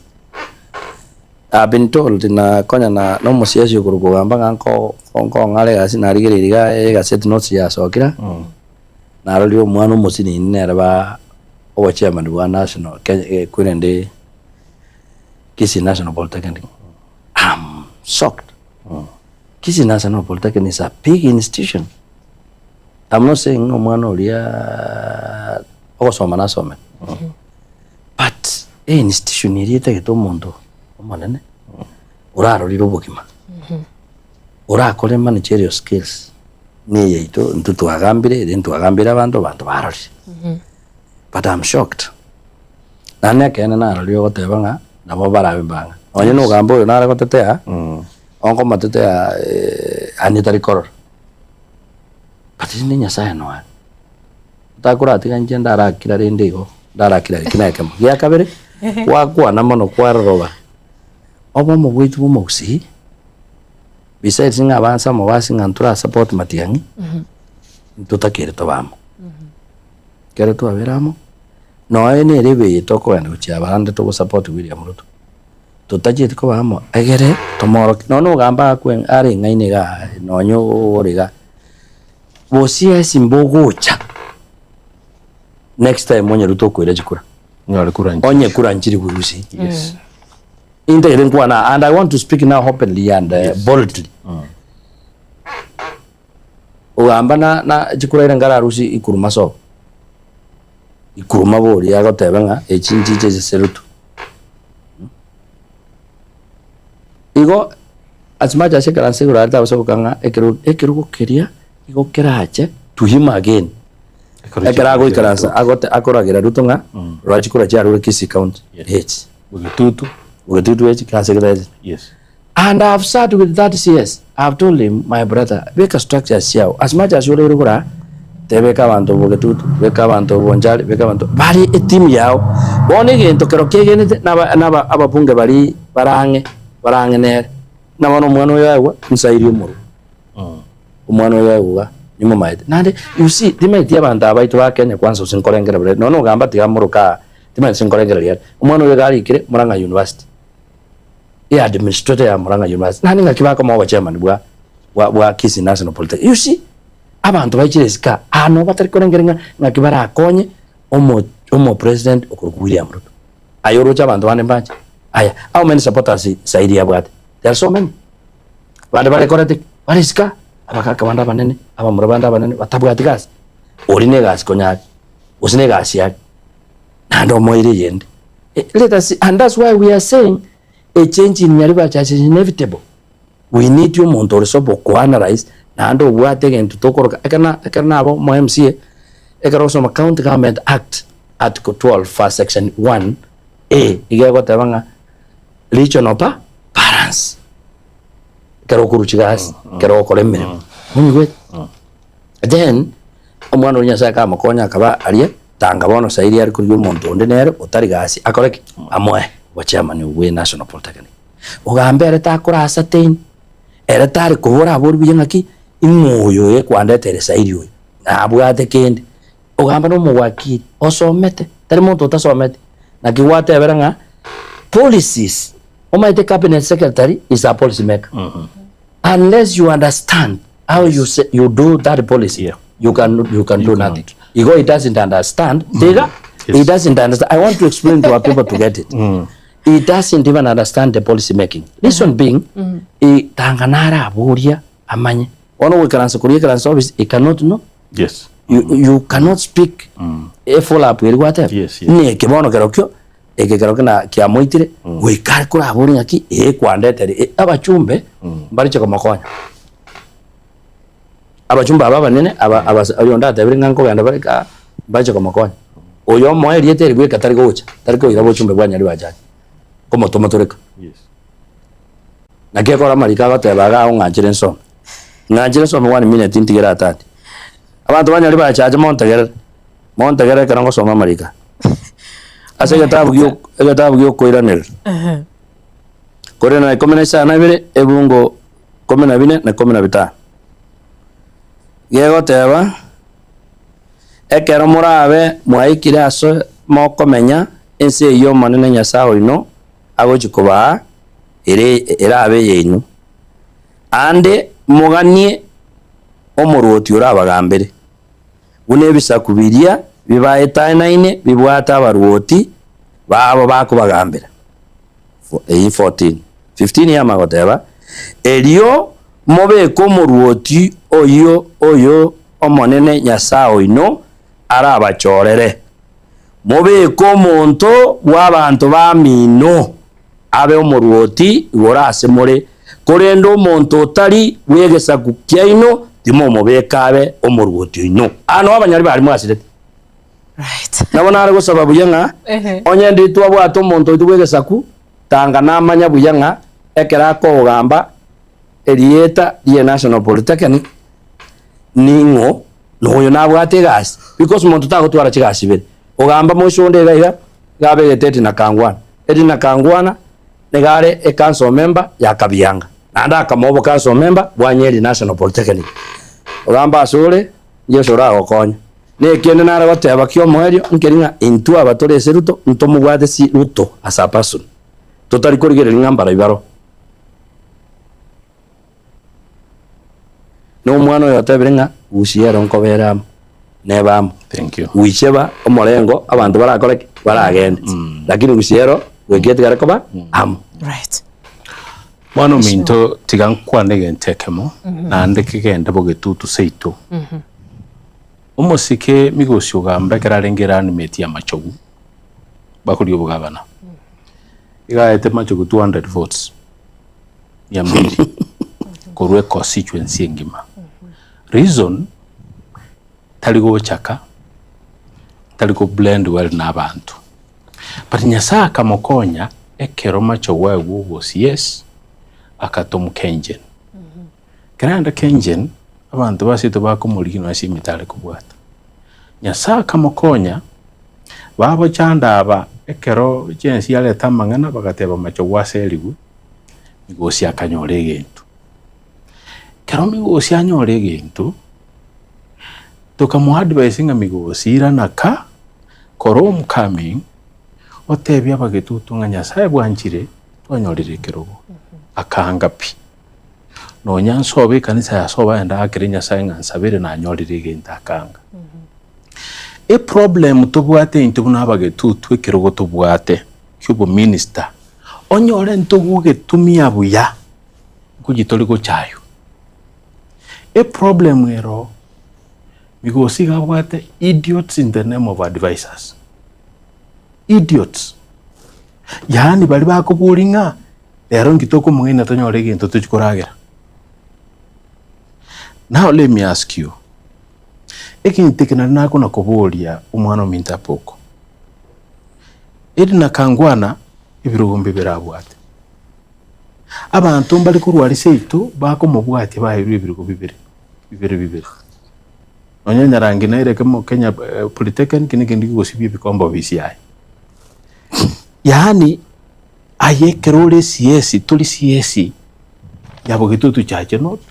I have been told na konya na na omosiasi okorwa kogamba ng'a nko nkong'ara egasi narigereiri iga egaseti notes yasokire, narorire omwana omosinini nere ba obochairman bwa national Kenya kwerende Kisii National Polytechnic. I'm shocked. Kisii National Polytechnic is a big institution. I'm not saying ng'a omwana oria ogosoma nasomete. But einstitution eria etagete omonto omonene orarorire obogima, orakore managerial skills na eyaito intwe twagambire ere ntwagambire abanto abanto barorire. But I'm shocked naende ekeene narorire ogoteba ng'a nabo barabe mbang'e nonye na ogamba oyo nare gotetea onkomotetea ande tari korora but rende Nyasaye noare. Otakoratiga inche ndarakira rende igo, ndarakira eki na ekemo. Gia kabere, gwakwana mono kwaroroba, obomo bwaito bwa omogusii, besides ng'a abanse amo basi ng'a ntora support matiang'i, ntotakeire tobe amo. Ekero twabere amo, nonya nere ebe tokogenda gochia abande togo support William Ruto, totachieti koba amo egere tomorokie, nonya ogamba akwe are eng'aini igaa nonya ore igaa. Gose mbogocha next time onye Ruto okoira chikura. Nyore kura nchiri. Onye kura nchiri gusii. Yes. Intagete nkwana and I want to speak now openly and uh, boldly. Ogamba na na chikura ere nkararusie ikuruma sobo. Ikuruma bori agoteba ng'a echi nchiche ase Ruto. Igo as much as ekero ase igoro aria tabasa goka ng'a ekero ekerogo keria igo kerache to him again. Ekero agoikaransa agote akoragera Ruto ng'a rora chikura chiarure Kisii County echi. Bogetutu. Bogetutu echi ase gete echi. Yes. And I have sat with that CS. I have told him my brother beka structures chiago as much as ore koraa tebeka abanto bogetutu beka abanto bonchari beka abanto bare etimu yao bono egento kero kegenete naba naba ababunge baria bare ang'e bare ang'e nere buna bono omwana oyo aegwa nsairi omorwe omwana oyo aegwa iga nimomaete naende you see timaeti abanto aba baito ba Kenya kwanza gose nkorengera bare nonya ogamba tiga moroke aa timanyeti gose nkorengereria are omwana oyo iga arikire Murang'a University. E-administrator ya Murang'a University naende ng'aki bakomoa obochairman bwa bwa bwa Kisii National Polytechnic. You see, abanto baichire isiko aa, aa nabo batari korengera ng'a ng'aki barakonye omo omo president okorokwa William Ruto. Aye oroche abanto bande mbanche? Aya, how many supporters Saidi abwate? There are so many. Bande barekorete ki? Bare isiko aa, abagaka bande abanene, abamura bande abanene batabwati gasi. Oria na egasi konya are, gose na egasi are, naende omoeire eyende. Let us see and that's why we are saying a change in Nyaribo Church is inevitable. We need omonto ore sober ko analyze naende obwate egento tokoroka ekero na ekero naba omo MCA ekero ogosoma County Government Act article 12 first section 1 A iga egoteba ng'a regional pa balance ekero okorwa chigasi ekero ogokora emeremo onyigwete then Omwana oria Nyasae akamokonya akaba aria, tanga bono sairi are korigia omonto onde nere otari gasi akore ki? Amoe obochairman obwo bwe National Polytechnic. Ogambe ere takora ascertain, ere tari kobora abori buya ng'aki, ing'o oyo oyekwandete ere sairi oyo, nabwate kende. Ogamba na omowakili osomete, tari monto otasometi, naki gwatebera ng'a policies, omanyete cabinet secretary is a policy maker. Unless you understand how you say, you do that policy, Yeah. you can you can You do cannot. nothing. Igo he doesn't understand. Tiga, he Yes. doesn't understand. I want to explain to our people to get it. He doesn't even understand the policy making. Reason being, he tanganara aboria amanye. Ono goikaransa koria ekaransa office, he cannot know. Yes. You, you cannot speak a follow up eri gwateba. Yes, yes. Neke bono kerokio eke kerokio na kiamoitire goika are korabore ng'aki ee kwandetere eh, abachumbe mbariche komokonya. Abachumbe aba abanene aba abas oyo ondatebire ng'a nkogenda bare kaa mbariche komokonya. Oyo omoe erieta eri bweka tari gocha, tari koira bochumbe bwa Nyaribachani, komotoma toreka. Yes. Naki ekero amariko agoteba iga ong'anchere nsome. Ng'anchere nsome one minute ntigere atandi. Abanto ba Nyaribachani montegerere, montegerere ekero ngosoma amariko aya. Ase egetabu gio egetabu giokoiraneria. Korende na ikomi na isano na ibere, ebungo ikomi na bine na ikomi na bitano. Gegoteba, Ekero morabe mwaikire ase mokomenya, ense eyio Omonene Nyasae oino agochia kobaa, ere erabe eyaino. Aande moganie omorwoti orabagambere, buna ebisaku biria bibaetanaine bibwate abarwoti babo bakobagambera. Eyio 14. 15 yamanya goteba, Erio mobeke omorwoti oyio oyo Omonene Nyasae oino arabachorere, mobeke omonto bw'abanto bamino abe omorwoti igoro ase more, korende omonto otari bw'egesaku kiaino timomobeka abe omorwoti oino. Aa nao abanyari baria mwasirete. Right. Nabo nare gosaba buya ng'a Ehe. onye ndi twabwate omonto oito bw'egesaku, tanga namanya buya ng'a ekero akogamba erieta rie National Polytechnic ning'o na oyo nabwate egasi because monto tagotwara chigasi ibere. Ogamba moiso onde iga iga, iga abegete Edna Kangwana. Edna Kangwana niga are e council member ya Kabianga, naende akamoa obo council member bwa Nyeri National Polytechnic. Ogamba ase ore, Yeso oragokonye. Na ekiende nare goteba ki'omoerio nkeri ng'a intwe aba tore ase Ruto ntomobwate si Ruto as a person, totari korigereria ng'a mbarai baro. Na omwana oyo otebire ng'a gusii ero nkobere amo, nebe amo. Thank you. Gwicheba omorengo abanto barakore ki? Baragende. Lakini gusii ero goika etigare koba amo. Right. Mwana ominto tiga nkwane egento ekemo naende kegende bogetutu seito. Omosike Migosi Ogamba ekero arenge eranimeti ya Machogu bakoria obogabana iga aete Machogu 200 votes mia mbili korwa econstituency engima. Reason tari gochaka tari ko blend well na abanto but Nyasaye akamokonya ekero Machogu aegwa obo CS akatomuka engine. Ekero aenda Kengen, abanto baseito bakomorigia nonya ase emete are kobwata. Nyasae akamokonya, babochanda aba ekero chensi yareta amang'ana bagateba mache gwaserigwe, Migosi akanyora egento. Ekero Migosi anyora egento, tokamoadvise ng'a Migosi irana ka, kora homecoming, otebie abagetutu ng'a Nyasae bwanchire twanyorire ekerogo. Akaanga pi. Nonya nsobe ekanisa ya sobo aye ndakere Nyasae ng'a nsabere nanyorire egento akaanga. Eproblem tobwate intwe buna abagetutu ekerogo tobwate kiobominister, onyore ntogogetumia buya, nkochi tori gochaywa. Eproblem ero Migosi iga abwate idiots in the name of advisers. Idiots. Yaani baria bakoboria ng'a rero inki tokomong'aina tonyore egento tochia koragera. Now let me ask you, egento eke nario nakona koboria omwana ominto Apoko, Edna Kangwana ebirogo mbibere abwate. Abanto mbare korwa aria seito bakomobwatia baeirwe ebirogo bibere bibere bibere. Nonya Nyarangi nere ekemo Kenya Polytechnic nekende kegosibia ebikombe ofisi yaye. Yaani aye ekero ore CS tori CS ya Bogetutu Chache North,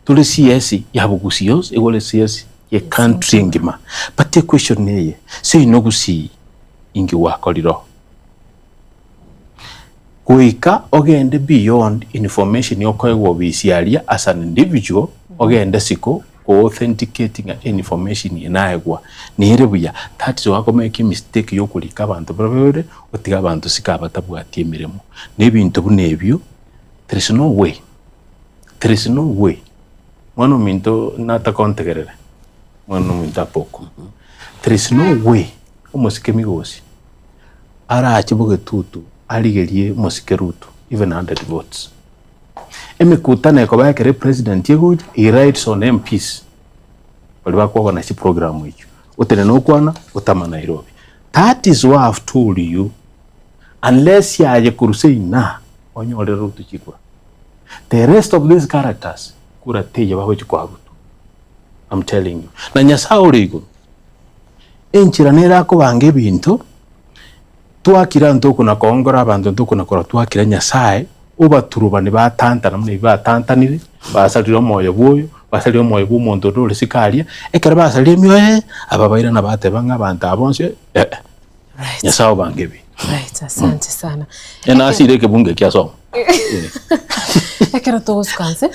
tori CS ya Bogusii yonsi, igo ore CS ya ecountry engima. But equestion neye, seino Gusii inki gwakorire oo? Goika ogende beyond information okoegwa obisi aria as an individual, ogende isiko ko authenticate ng'a information eye naegwa nere buya, that is why oko make emistake ya okorika abanto babere otige abanto isiko abatabwati emeremo. Na ebinto buna ebio, there is no way, there is no way mwana ominto natakontegerere, mwana ominto Apoko, there is no way omosike migosi arache bogetutu arigerie omosike Ruto even 100 votes. Emekutano ekoba ekero epresident egocha he rides on MPs baria bakoorganize chiprogram echio, otenene okwana otama Nairobi. That is why I've told you unless aye korwa seina onyorere Ruto chikura, the rest of these characters kura teiyo bagochi koa Ruto, I'm telling you. Na Nyasaye ore igoro Enchera nere akobanga ebinto, twakira ntokona koongora abanto ntokona korora twakira Nyasaye, obaturubani batantana buna ebi batantanire, basarire omoyo bwa oyo, basarire omoyo bwa omonto onde ore isiko aria, ekero basarire emioyo eye, aba bairana bateba ng'a abanto aba bonsi eh eh, Right. Nyasaye obange ebinto. Right, asante sana. Enasire ekebungo ekia asoma. Ekero togosuka nse,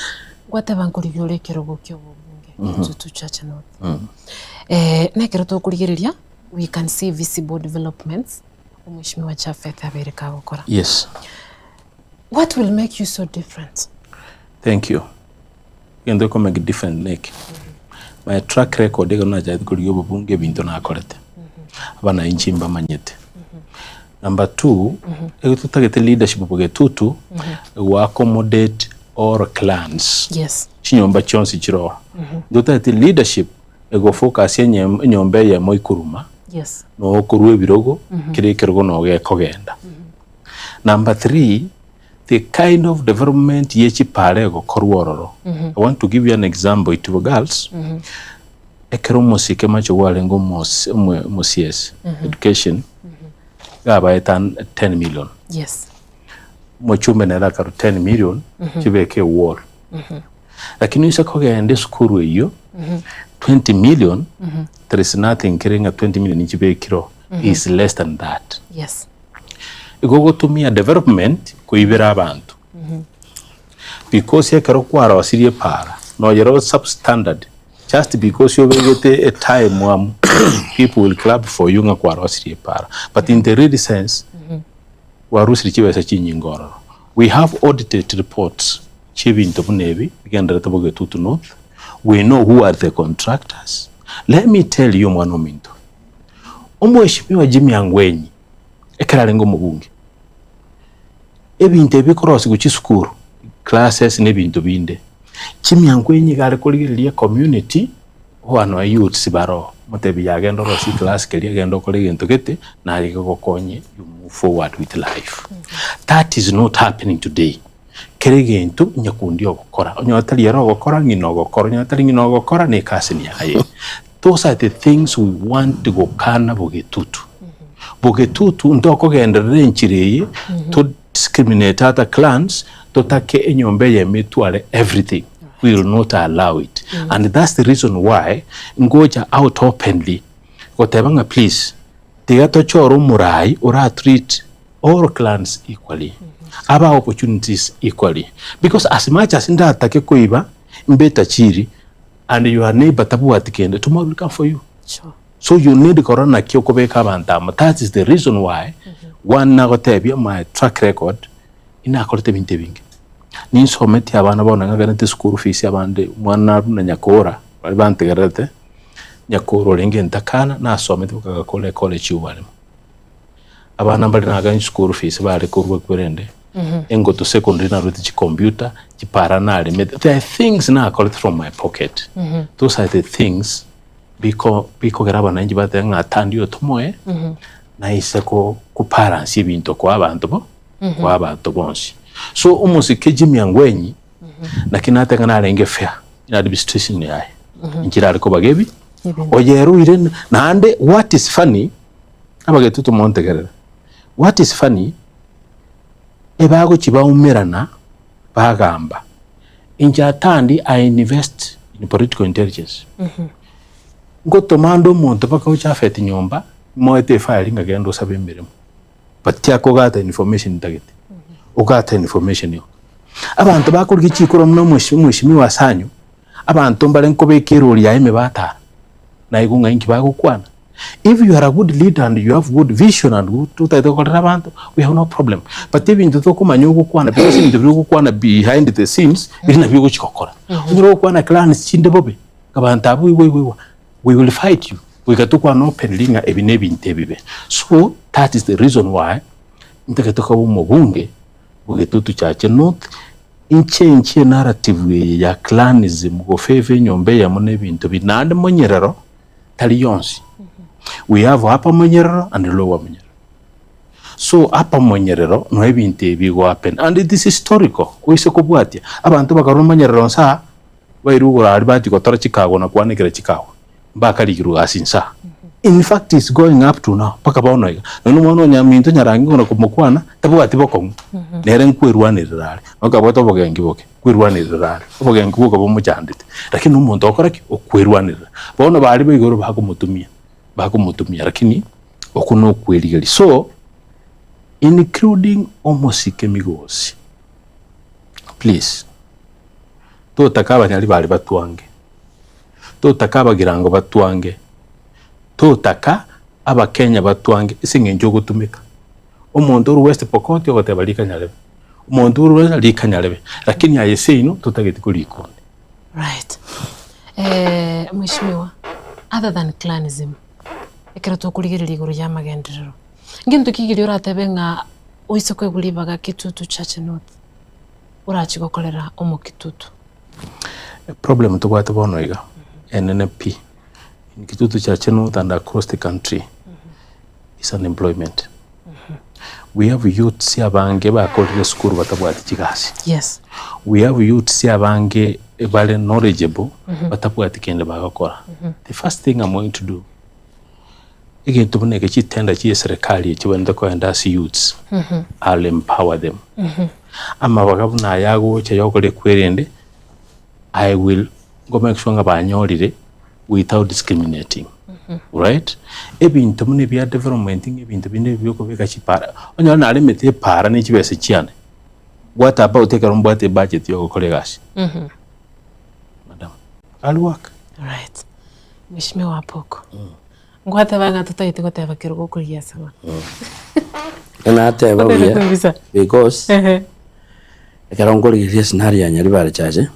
gwateba nkorigia ore ekerogo kia obobunge, Kitutu Chache North. Nekero tokorigereria, we can see visible developments omweshimiwa Japheth abeire kagokora. Yes. What will make you so different? Thank you. Egento geko make different neke. My track record ekero nachagete korigia obobunge ebinto nakorete. Abananchi mbamanyete. Number two, ego totagete leadership bogetutu, go accommodate all clans. Yes. Chinyomba chionsi chire oo. Ntotagete leadership ego focus enye- enyomba eyemo ikoruma, Yes. noo okorwa ebirogo, kera ekerogo noo gekogenda. Number three, the kind of development ye chipara egokorwa ororo. I want to give you an example, Itibo Girls, ekero omosike mache gwarenge omos- omo- omo-CS, education, iga abaete an- 10 million. Yes. Omochumbe nere akarwa 10 million, chibeke ewall. Lakini oise kogenda esukuru eyio, 20 million, there is nothing kere ng'a 20 million nchibekire oo, is less than that. Yes. Igo ogotumia development koibera abanto. Because ekero kwarosirie epaara, noyere o substandard, just because obegete etime amo, people will clap for you ng'a kwarosirie epaara. But in the real sense, Gwarusirie chibesa chinyinge ororo. We have audited reports chiebinto buna ebi bigendererete Bogetutu North, we know who are the contractors. Let me tell you omwana ominto, Omweshimiwa Jimmy Angwenyi ekero arenge omobunge, ebinto ebi bikorosigwa chisukuru, classes na ebinto binde, Jimmy Angwenyi iga are korigereria ecommunity Bono youths baroo, omotebi yagenda orosie eclass keria genda okore egento gete naye gegokonye you move forward with life. That is not happening today. Kera egento nyakundi ogokora, onye tari ere ogokora, ng'ina ogokora, onye tari ng'ina ogokora, ne ecousin yaye. Those are the things we want gokana bogetutu. Bogetutu ntokogenderera enchera eye, to discriminate other clans, totake enyomba eyemo etware everything. We will not allow it. And that's the reason why ngocha out openly goteba ng'a please, tiga tochore omorai ora treat all clans equally, abe opportunities equally because as much as ndatake koiba mbe tachiri and your neighbor tabwati kende tomorrow will come for you. Sure. So you need korora naki okobeka abanto amo that is the reason why one nagotebia my track record inakorete ebinto ebinge ninsometie abana bono ng'akanete school fees abande omwana buna nyakora baria bantegererete nyakora orenge entakana nasomete mpaka agakora ecollege ya obwarimu. Abana mbare naganye chischool fees bare korwa kwerende engoto secondary narwete chicomputer chipara naremete there are things nakorete from my pocket those are the things biko bikogera abananchi bateba ng'a atandi oyo tomoe naise ko kobalansia ebinto koa abanto bo koa abanto bonsi. So omosike Jimmy Angwenyi naki nateba ng'a narenge fair in administration yaye inchera are kobaga ebi oyeruire naende what is funny Abagetutu montegerere. What is funny, ebagochia baumerana bagamba, inche atandi I invest in political intelligence. Ngotoma ande omonto mpaka oche afeti nyomba, moete efile ng'a genda osabe emeremo. But tiakogata information ntagete, ogata information yoka. Abanto bakorigia chikura buna omweshimiwa Asanyu, abanto mbare nkobeka erori yaye ime batara, naigwe ng'a inki bagokwana. If you are a good leader and you have good vision and good otagete gokorera abanto, we have no problem. But ebinto tokomanya ogokwana because ebinto biria ogokwana behind the scenes, biri nabio ogochi gokora. Onyore ogokwana clans chinde bobe, abanto abwo igwa igwa igwa, we will fight you. Goika tokwane openly ng'a ebi na ebinto ebibe. So, that is the reason why ntagete koba omobunge bw'egetutu chache North, inchenchie enarrative eye ya clanism gofavor enyomba eyemo na ebinto binde. Naende monyerero, tari yonsi. We have upper monyerero and lower monyerero. So upper monyerero no ebinto ebi bigo happen and it is historical oise kobwatia abanto bakarwa monyerero nsa aa bairwe igoro aria bachia gotora chikago na koanekera chikago mbakarigirwe gasi nsa aa. In fact it's going up to now mpaka bono iga. Nonya omwana o nyaminto nyarangi kona komokwana tabwati bokong'u nere nkwerwanerera are nokabwate obogenki boke. Kwerwanerera are obogenki bwoka bomochandete, lakini omonto ogokora ki? Okwerwanerera. Bono baria ba igoro bakomotumia, bakomotumia lakini okwo nokwerigeria. So, including omosike migosi, please, totaka abanyari baria batwange, totaka abagirango batwange, totaka abakenya batwange ase eng'encho ogotumeka. Omonto orwe West Pokot ogoteba rikanyarebe, omonto orwe West rikanyarebe, lakini aye seino totageti korika onde. Right. Eh, Mheshimiwa, other than clanism, ekero tokorigereria igoro ya amagenderero, ngento ki keria oratebe ng'a oise koegwa ribaga Kitutu Chache North, orachie gokorera Omokitutu? Problem tobwate bono iga, enene pi, in Kitutu Chache North and across the country, is unemployment. We have youths abange bakorire esukuru batabwati chigasi. Yes. We have youths abange bare knowledgeable batabwati kende bagokora. The first thing I'm going to do, egento buna eke chitender chia eserekari echi chibaente koenda ase youths, I'll empower them. Amabaga buna aya agocha ya okora ekwerende, I will go make sure ng'a banyorire without discriminating right ebinto buna ebia development ng'a ebinto binde ebi biokobeka chipara onyore naremete epara ne chibesa chiane what about ekero mbwate ebudget ya ogokora egasi madam I'll work. Right. Mheshimiwa Apoko. Ngwateba ng'a totagete goteba kerogo okorigia ase bono. Nateba Otagete buya kwebisa. because Ehe. ekero nkorigereria escenario ya Nyaribari Chache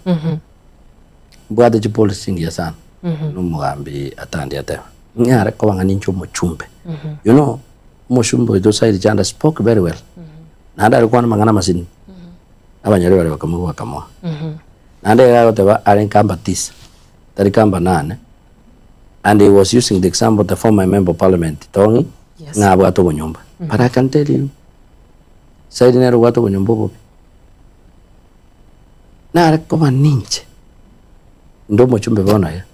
Mbwate chipolicy chingiya sana buna omogambi atandia ateba. Nyare koba ng'a ninche omochumbe. You know, omochumbe oito Saidi Chanda spoke very well. Naende are kwana amang'ana amasini. Abanyori baria bakamoigwa bakamoa. Naende iga agoteba are nkamba tisa, tari kamba nane. And he was using the example the former member of parliament Tong'i, Yes. ng'a abwate obonyomba. But I can tell you, Saidi nere obwate obonyomba obobe. Nare koba ninche inde omochumbe bono iga,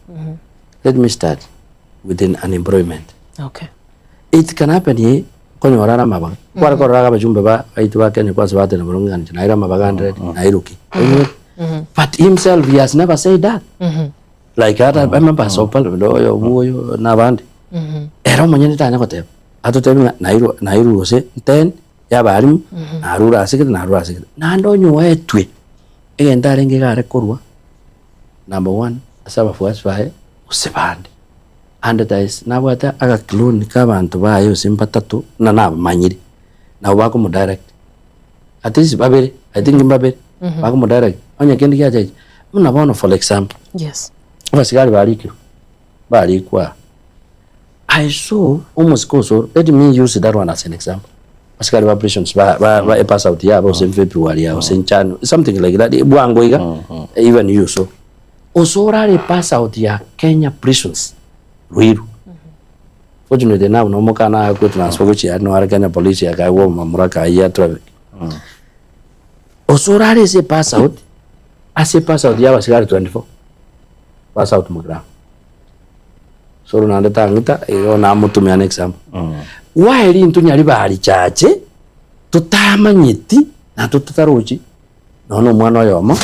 let me start with the unemployment. Okay. It can happen eh, nkonyora are amabaga. Kware korora iga abachumbe ba baito ba Kenya kwanza bateba bono ng'a inche naire amabaga 100, nairoki. Oigwete? But himself he has never said that. Like other members of parliament, oyo obwo oyo na abande. Ere omonyene tanya goteba, atotebie ng'a nairwe nairwe gose 10 ya abalimu, narure ase gete narure ase gete. Naende onye oetwe, egento arenge iga are korwa, number one, ase abafuasi baye, gose bande. Ande tais nabwate agaclone ka abanto baye gose mbatato buna nabamanyire, nabo bakomodirect. At least babere, I think mbabere, bakomodirect, onye kende giacha buna bono for example, Yes. abasigari barikirwe, barikwa aa. I saw omosike osoro, let me use that one as an example. Abasigari ba prisons ba ba ba epass out yabo gose February aa gose January, something like that, bwango iga, even you saw. Osoro are pass out ya Kenya prisons Ruiru. Fortunately enough no omokana agakwa transfer gochia aria naro Kenya police akaegwa omomura akayia traffic. Osoro are ase epass out, ase epass out ya abasigari 24, pass out mogirango. Osoro naende tang'ita igo namotumia an example. Why rintwe nyaribari chache totamanyeti na totarochi nonya na omwana oyomo.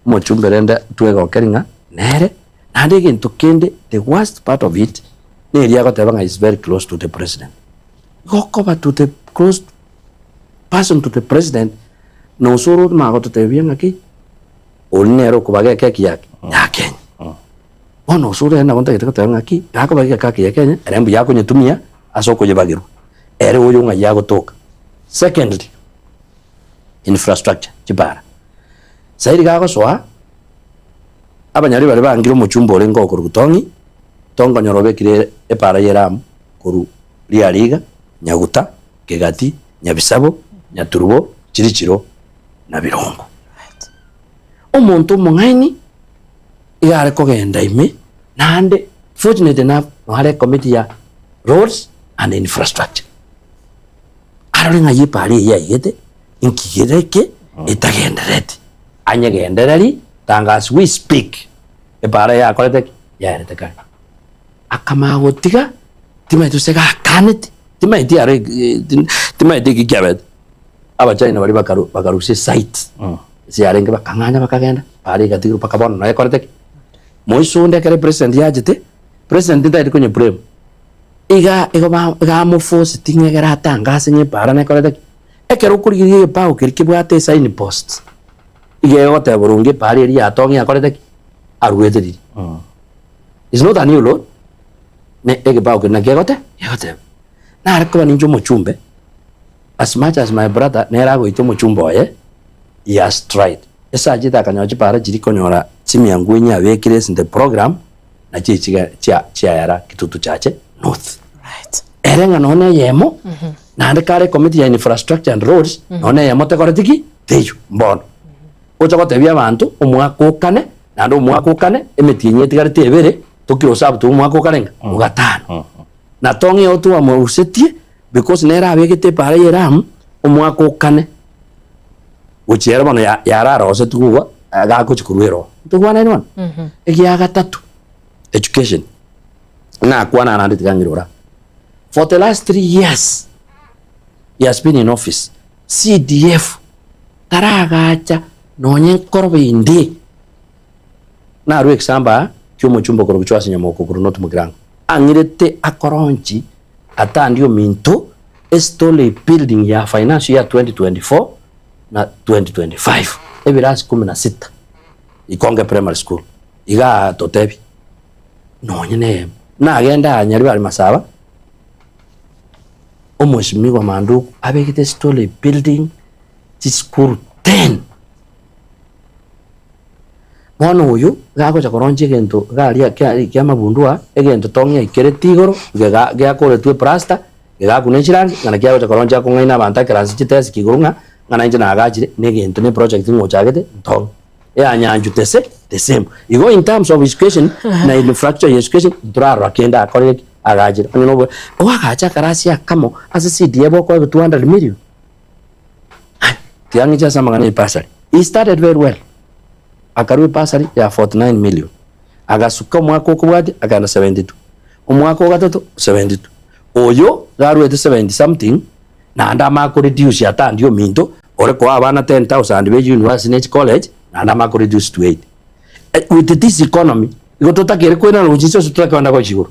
Omochumbe rende twegokerie ng'a nere, naende egento kende the worst part of it, neria agoteba ng'a is very close to the president. Igo okoba to the close person to the president, na osoro omanye gototebia ng'aki, oria nere okobaga ekeki yake ya Kenya. Bono osoro ere nabo ntagete goteba ng'aki, gakobaga ekeki ya Kenya, ere mbuya akonyetumia ase okoyebagerwa, ere oyo ng'ai agotoka. Secondly, infrastructure, chipara. Sairi gagosoa, abanyari baria bangire omochumba orenge okorokwa Tong'i, Tongonyora obekire epara y'Elamu korwa Riariga, Nyaguta, Kegati, Nyabisabo, Nyaturubo, Chirichiro na Birongo. Omonto omong'aini iga are kogenda ime naende fortunate enough noare ecommittee ya roads and infrastructure. Arore ng'ai epara eyio yaigete, inki kere eke etagenderereti, anyegendereri tanga as we speak, epara eye yakorete ki? Yaerete kare. Akamanya gotiga, timanyeti gose gakaneti, timanyeti aro timanyeti eki kiabete. Abachina baria bakaru bakarusia esite, ase yarenge bakang'anya bakagenda, para egatigwa mpaka bono nonya ekorete ki? Moiso onde ekero epresident yachete, president ntagete konya blame. Iga igo ba iga amoforceti ng'a ekero atangase ng'a epaara nekorete ki? Ekero okorigereria egebao keria kebwate esign post, iga egoteba boronge epaara eria yatong'ia akorete ki? Aruete riria. It's not a new road, ne egebao keria naki egote egoteba. Nare koba ninche omochumbe, as much as my brother nere agoita omochumbe oye, he has tried. Ase achete akanyora chipaara chiria konyora chimiangu enye abekire ase the program, Nachio echiga chia chiayara Kitutu Chache North. Right. Ere ng'a nonya eyemo, naende kare ecommittee ya infrastructure and roads, nonya eyemo tekoreti ki? Teiyo mbono. Ocha gotebia abanto omwaka okane, naende omwaka okane, emetienyi etigarete ebere, tokirose abwo tobe omwaka okare ng'a? Ogatano. Na tong'e oo twamorusetie, because nere abegete epaara ya Elamu, omwaka okane, gochia ere bono ya- yararosetigwe igo, gagochia korwa ero. Ntokwana bono? Egiagatato, education, nakwana naende tiga ng'ire ora. For the last 3 years he has been in office, CDF taragacha nonye nkoroba ende, narue example aa, kia omochumba okorokwa Joash Nyamoko korwa North Mugirango, ang'irete akoronchi atandi ominto estory building ya financial year 2024 na 2025, ebirasi kumi na sita, Ikonge Primary School, igaa totebi nonye neyemo. Nagende aa Nyaribari Masaba, omweshimiwa Manduku abegete estory building chisukuru 10. Bono oyo gagocha koronchia egento iga aria kia kia amabundu aa, egento tong'aikereti igoro, gega geakoretwe eplaster, gegakuna echirangi, ng'a naki agocha koronchia akong'aina abanto akeranse chitesk igoro ng'a, ng'a nainche nagachire, na egento na eproject ng'a ochagete, ntong'e. Eyanyanchu the sa the same. Igo in terms of education, na infrastructure ya education, ntorarora kende akorire ki? Agachire. Onye nobo oagache akarasi akamo ase CDF okoegwa 200 million. Aye, tiga ng'iche ase amang'ana ya ebursary. He started very well. Akarua ebasari ya 49 million. Agasuka omwaka okobwatia akagenda 72. Omwaka ogatato 72. Oyo garuete 70 something naende amanye koreduce atandi ominto ore koa abana 10,000 be university ne chicollege naende amanye koreduce to 8. With this economy igo totakere koirana gochia inse gose totake kogenda gochia igoro.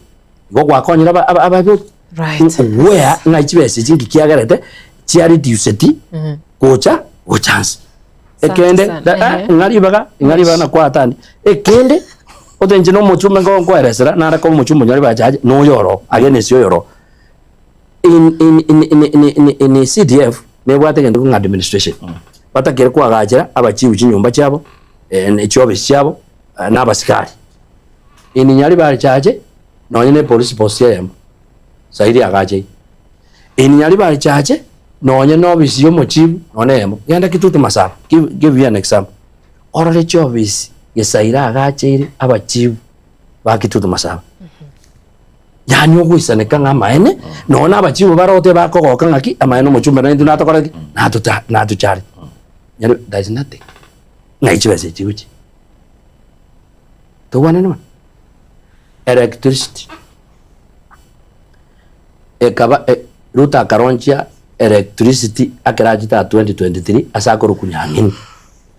Igo gwakonyire aba- aba- abaibori Right. where ng'a chibesa echi nki kiagerete chia reduceti gocha gocha nse. Ekende sana. da- ah, Ehe. ng'a ribaga ng'a ribaga nakwatani ekende ote inche na omochumbe nko nkoeresera nare koba omochumbe onyore bachache na oyo oro against oyo oro in in in in in in in CDF nebwate egento ng'a administration batakere koagachera abachief chinyomba chiabo eh, ne chiofisi chiabo eh, na abasikari in Nyaribari chache nonye ne police post eyemo sairi agacheire In Nyaribari chache nonye ne ofisi ya omochifu nonye eyemo, genda Kitutu Masaba, give, give you an example. Orore chiofisi Gesaira agacheire abachifu ba Kitutu Masaba. Yaani ogoisaneka ng'a amaene, nonye na abachifu barote bakogoka ng'aki amaene omochumbe naintwe natokora ki? Natuta natuchare. Nyari there is nothing. Ng'ai chibesa echi chigochia? Togwanani bono? Electricity. Ekaba Ruto akaronchia electricity ekero achete aa 2023 ase akorokwa Nyang'ini.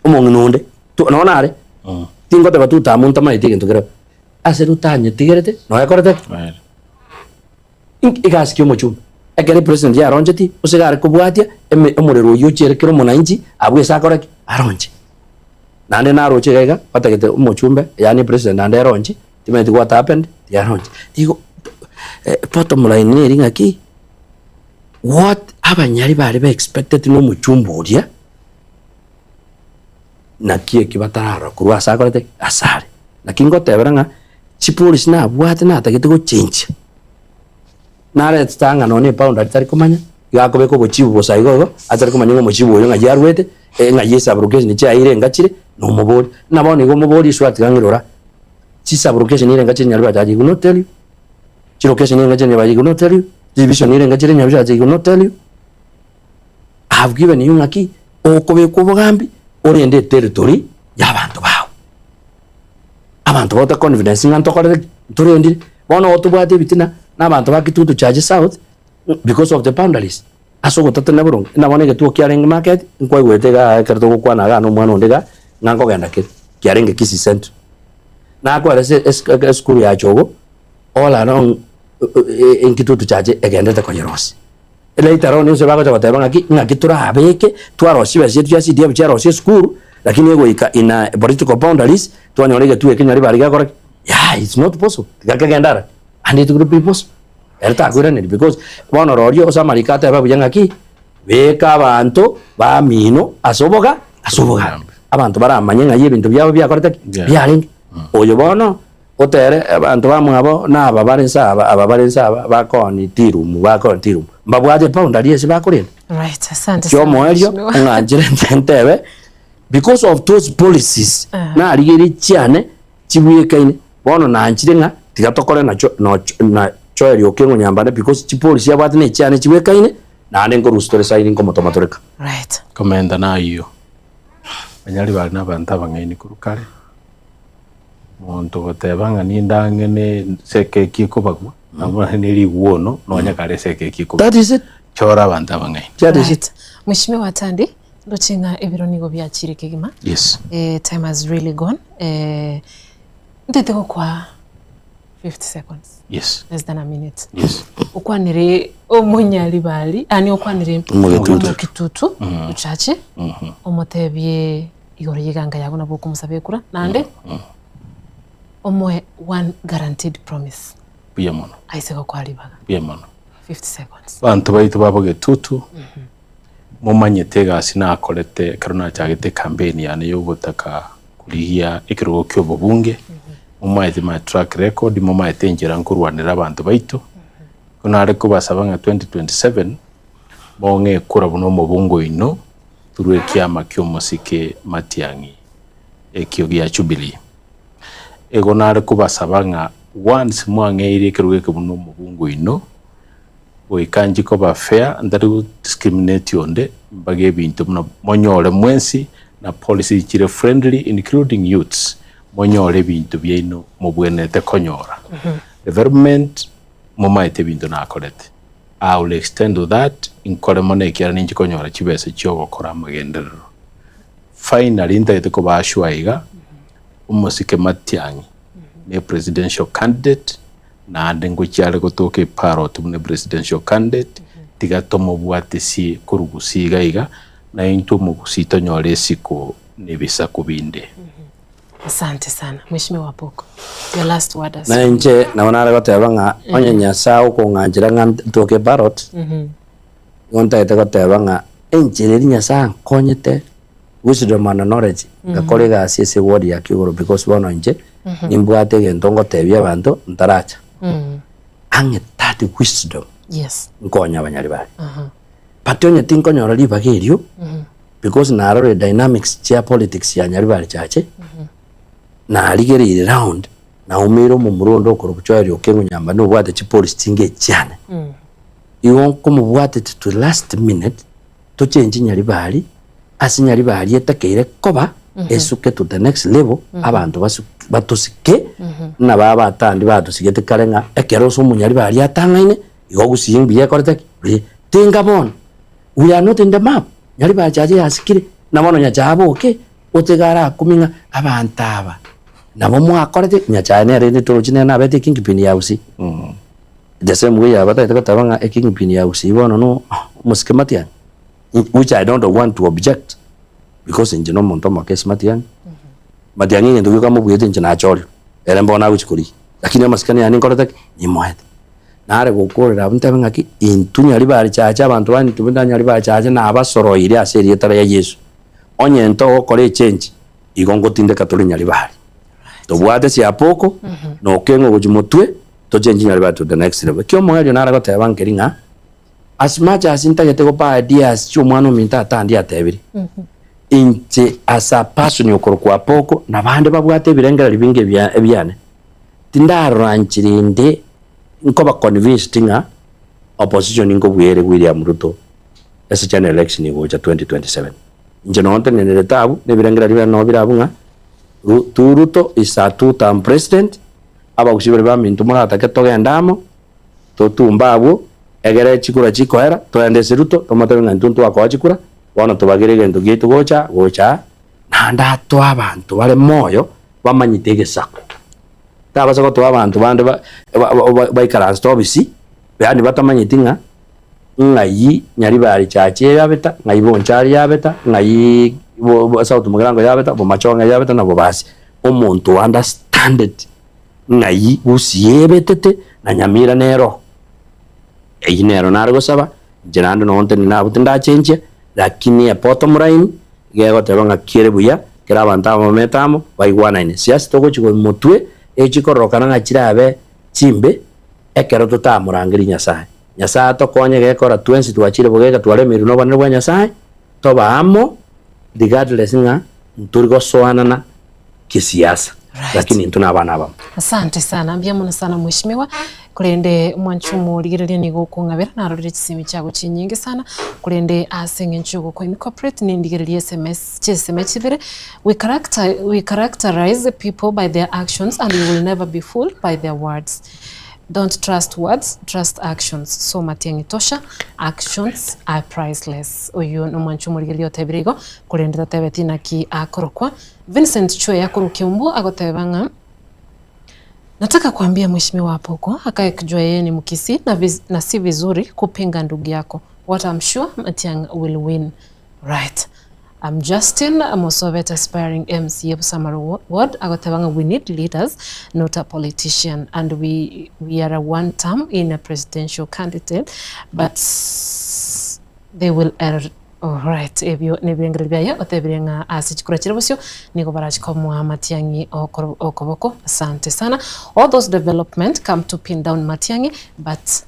Omong'ina onde, to nonya nare, tingoteba tu tamu ntamaeti egento kere ase Ruto anyetigerete nonya ekorete ki? Inki egasi ki omochumbe? Ekero epresident yaronchetie, gose iga are kobwatia eme omorero oyio ochiere kera omonanchi abwo ase akore ki? Aronche. Naende naroche iga iga, batagete omochumbe yaani epresident naende eronche, Timanyeti what happened, tiaronche. Igo bottom line neri ng'aki, what abanyari bare ba expected na omochumba oria, naki eki batararora korwa ase akorete ki? Ase are. Naki ngotebera ng'a chipolicy nabwate natagete gochenchia, narete tang'a nonye eboundary tari komanya, iga akobeka obochibu bosa igo igo, atari komanya ng'a omochibu oyo ng'ai arwete, ng'ai esublocation chiaye enga chire, nomobori. Buna bono igo omobori ase atiga ng'irora ora. Chisublocation nirenga chire Nyaribari he will not tell you. Chilocation nirenga chire Nyaribari he will not tell you. Division nirenga chire Nyaribari he will not tell you. I have given you ng'aki okobekwa obogambi orende eterritory ya abanto bao. Abanto bagote confidence ng'a ntokorete ki? Ntorendire. Bono otobwate ebitina na abanto ba Kitutu Church South because of the boundaries. Ase ogotatena boronge, ng'a bono egetuo kiarenge market, nkwaigwete igaa ekero togokwana igaa na omwana onde igaa, ng'a nkogenda kere, kiarenge Kisii Central. Nakoeresa ase esukuru ya Chogo, all along enkitutu chache egenderete konyerosia. Later on inse bagocha goteba ng'aki, ng'aki torabeke, twarosia chibesa chiaito chia CDF chiarosia esukuru, lakini egoika in a political boundaries, twanyora egetuo eke nyaribari gekora ki? Yaya it's not possible, tiga kegende ara, and it could be possible. Ere takoiraneria because bono rorio ase amariko ateba buya ng'aki, beka abanto bamino ase oboga ase obogambi. Abanto baramanye ng'ai ebinto biabo biakorete ki? Yeah. Biarenge. Oyo bono otere abanto bamwabo na aba bare nse aba aba bare nse aba bakooni tea room bakooni tea room mbabwate eboundary ase bakorenda. Right, asante sana Kiomoerio mheshimiwa. ng'anchire ntebe because of those policies Aha. narigerie chiane chibwekaine, bono nanchire ng'a tiga tokore nacho nocho na choeri okeng'u nyambane because chipolisi abwate na echiane chibwekaine, naende nkorusia tore saini nkomotoma tore ka. Right. Komenta nayio, banyari bare nabanto abang'aini korwa kare, monto goteba ng'a ninde ang'e ne ase ekeki ekobagwa, nabo naende ne riguono nonya kare ase ekeki ekobagwa. That is it. Chora abanto abang'aini. That is it. Right. Mheshimiwa Atandi, ndoche ng'a ebiro nigo biachire kegima. Yes. Eh, time has really gone. Eh, ntete gokwa 50 seconds. Yes. Less than a minute. Yes. Okwanire omonyaribari, ani okwanire Omogitutu. omogitutu ochache omotebie igoro y'eganga yago nabo okomosaba ekura naende omoe one guaranteed promise Buya mono. aise gokoa ribaga Buya mono. 50 seconds. Abanto baito ba bogetutu Momanyete egasi nakorete ekero nachagete ecampaign yane yogotaka korigia ekerogo kia obobunge, momaete my track record, momaete enchera nkorwanera abanto baito, igo nare kobasaba ng'a 2027 mong'e ekura buna omobunge oino through ekiama kia omosike Matiang'i ekio gia Jubilee. Igo nare kobasaba ng'a once mwang'eire ekerogo eke buna omobunge oino, Goika inche koba fair, ntari go discriminate onde, mbage ebinto buna monyore mwensi. na policies chire friendly including youths monyore ebinto biaino mobwenerete konyora. Development momaete ebinto nakorete. I will extend to that nkore mono ekiagera ninche konyora chibesa chiogokora amagenderero. Finally ntagete koba assure iga, omosike Matiang'i ne presidential candidate naende ngochia are gotoka eparot buna presidential candidate, tiga tomobwatesie korwa gusii iga iga, na intwe omogusii tonyore esiko na ebisaku binde. Asante sana Mheshimiwa Apoko. Your last word as Na inche nabo nare goteba ng'a onye Nyasae okong'anchera ng'a ntoke eparot, nigo ntagete goteba ng'a enchera eria Nyasae ankonyete wisdom and knowledge ngakora egasi ase eward ya Kigoro because bono inche nimbwate egento ngotebia abanto ntaracha. Ang'e that wisdom Yes. nkonye abanyaribari. But onye tinkonyora ribaga erio because narorire dynamics chia politics ya Nyaribari Chache, narigereire round naumeire omomura onde okorokwa Joel Okengo Nyambane nobwate chipolicy chinga echiane. Igo nkomobwatete to last minute tochenche Nyaribari ase Nyaribari etakeire koba esuke to the next level abanto basu batosike buna baba atandi batosigete kare ng'a ekero ase omonyaribari atang'aine igo gusii mbuya ekorete ki? Buya. Tinga bono we are not in the map Nyaribari chache yasikire na bono Nyachae aboke otege arakumie ng'a abanto aba nabo mwakorete Nyachae nere rende torochi nere nabete ekingpin ya gusii. The same way abatagete goteba ng'a ekingpin ya gusii bono no omosike Matiang'i which I don't want to object because inche nomonto omoke ase Matiang'i, Matiang'i egento gioka mobuete inche nachorirwe, ere mbono agochia korigia, lakini amasikani aya ninkorete ki? Nimoete. Nare gokorera abwo ntebe ng'aki, intwe Nyaribari Chache abanto ba intwe buna Nyaribari Chache nabasoroire ase erieta ria Yeso, onye ntogokora echange, igo ngotindeka tore Nyaribari. Tobwate siapoko, na okeng'u gochia motwe, tochenche Nyaribari to the next level. Ekiomoerio nare goteba nkeri ng'a. As much as ntagete gopa ideas chia omwana ominto atandi atebire, inche as a person okorokwa Apoko na bande babwate ebirengererio binge ebia ebiane, tindarora nchera ende nkoba convinced ng'a opposition nkobuya ere William Ruto ase general election egocha 2027. Inche nonye ntenenerete abwo na ebirengererio biane nabo bire abwo ng'a Ru tu Ruto is a two term president, abagusii baria baminto moratake togende amo, Totumbe abwo, egere chikura chikoera, toende ase Ruto, tomotebie ng'a intwe ntwakoa chikura, bono tobagere egento giaito gocha gocha aa, naende atoe abanto bare moyo bamanyete egesaku. Tabasa gotoa abanto bande ba ba baikaransete obisi, yaani batamanyeti ng'a ng'ai Nyaribari church yabeta, ng'ai Bonchari yabeta, ng'ai bo South Mugirango yabeta, Bomachoge yabeta, na Bobasi. Omonto o understandeti. Ng'ai gusii ebetete na nyamira nero? Eyio nero nare gosaba, inche naende nonya ntenene abwo tindachenchia, lakini ebottom line iga egoteba ng'a kere buya, kera abanto aba bamete amo, baigwanaine. Siasa togochia korwa motwe, echikororokana ng'a chirabe chimbe, ekero totamorangeria Nyasaye. Nyasaye atokonye gekora twensi twachire bogeka twaremeirwe nobonene bwa Nyasaye, toba amo regardless ng'a ntori gosoanana kisiasa Right. lakini intwe nabana abamo. Asante sana mbuya mono sana mheshimiwa korende mwanche omorigereria nigo okong'abera narorire chisemi chiago chinyinge sana korende ase eng'encho yogokwa incorporate nindigererie sms chiseme chibere we character, we characterize people by their actions and you will never be fooled by their words don't trust words trust actions so matiang'i tosha actions are priceless oyio nomwanche omorigereria otebire igo korende tatebeti naki akorokwa Vincent Chweya korwa Kiambu agoteba ng'a Nataka kuambia mheshimiwa Apoko akae akijua yeye ni Mkisii na, viz, na si vizuri kupinga ndugu yako. What I'm sure Matiang'i will win. Right. I'm Justin Mosobet aspiring MCA Busamaru Ward agoteba ng'a we need leaders not a politician and we, we are a one term in a presidential candidate but they will err Alright, ebio nebirengererio biaye otebire ng'a ase chikura chire bosio nigo barache komoa Matiang'i okoro okoboko. Asante sana. All those development come to pin down Matiang'i but.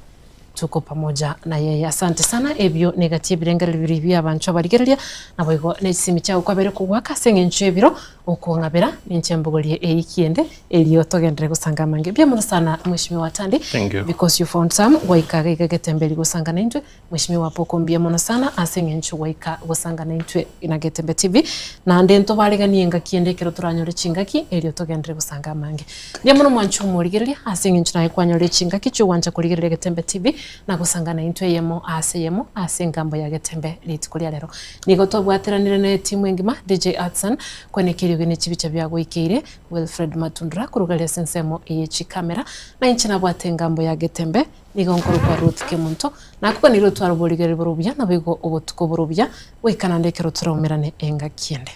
Tuko pamoja na yeye. Asante sana ebio negati ebirengererio biria bia abanchwa barigereria naboigo ne chisemi chiao kwabere kogwaka ase eng'encho y'ebiro okong'abera ninche mbogorie eiki ende erio togenderere gosanga amange. Mbuya mono sana Mheshimiwa Atandi Thank you. because you found some gwaika iga iga egetemberi gosanga naintwe. Mheshimiwa Apoko mbuya mono sana ase eng'encho gwaika gosanga naintwe na Getembe TV. Naende ntobareganie engaki ende ekero toranyore chingaki erio togenderere gosanga amange. Mbuya mono mwanche omorigereria ase eng'encho naye kwanyorire chingaki chi'ogwancha korigereria Getembe TV na gosanga naintwe eyemo ase eyemo ase engambo ya Getembe rituko ria rero. Nigo twabwateranire ne etimu engima DJ Hudson kweneka eriogi ne chibicha biagoikeire Wilfred Matundura korugaria ase ensemo eye chikamera na inche nabwate engambo ya Getembe Nigo nkorokwa Ruth Kemunto, nakoganire otware oborigereria bore obuya naboigo obotuko bore obuya, goika naende ekero toraumerane engaki ende.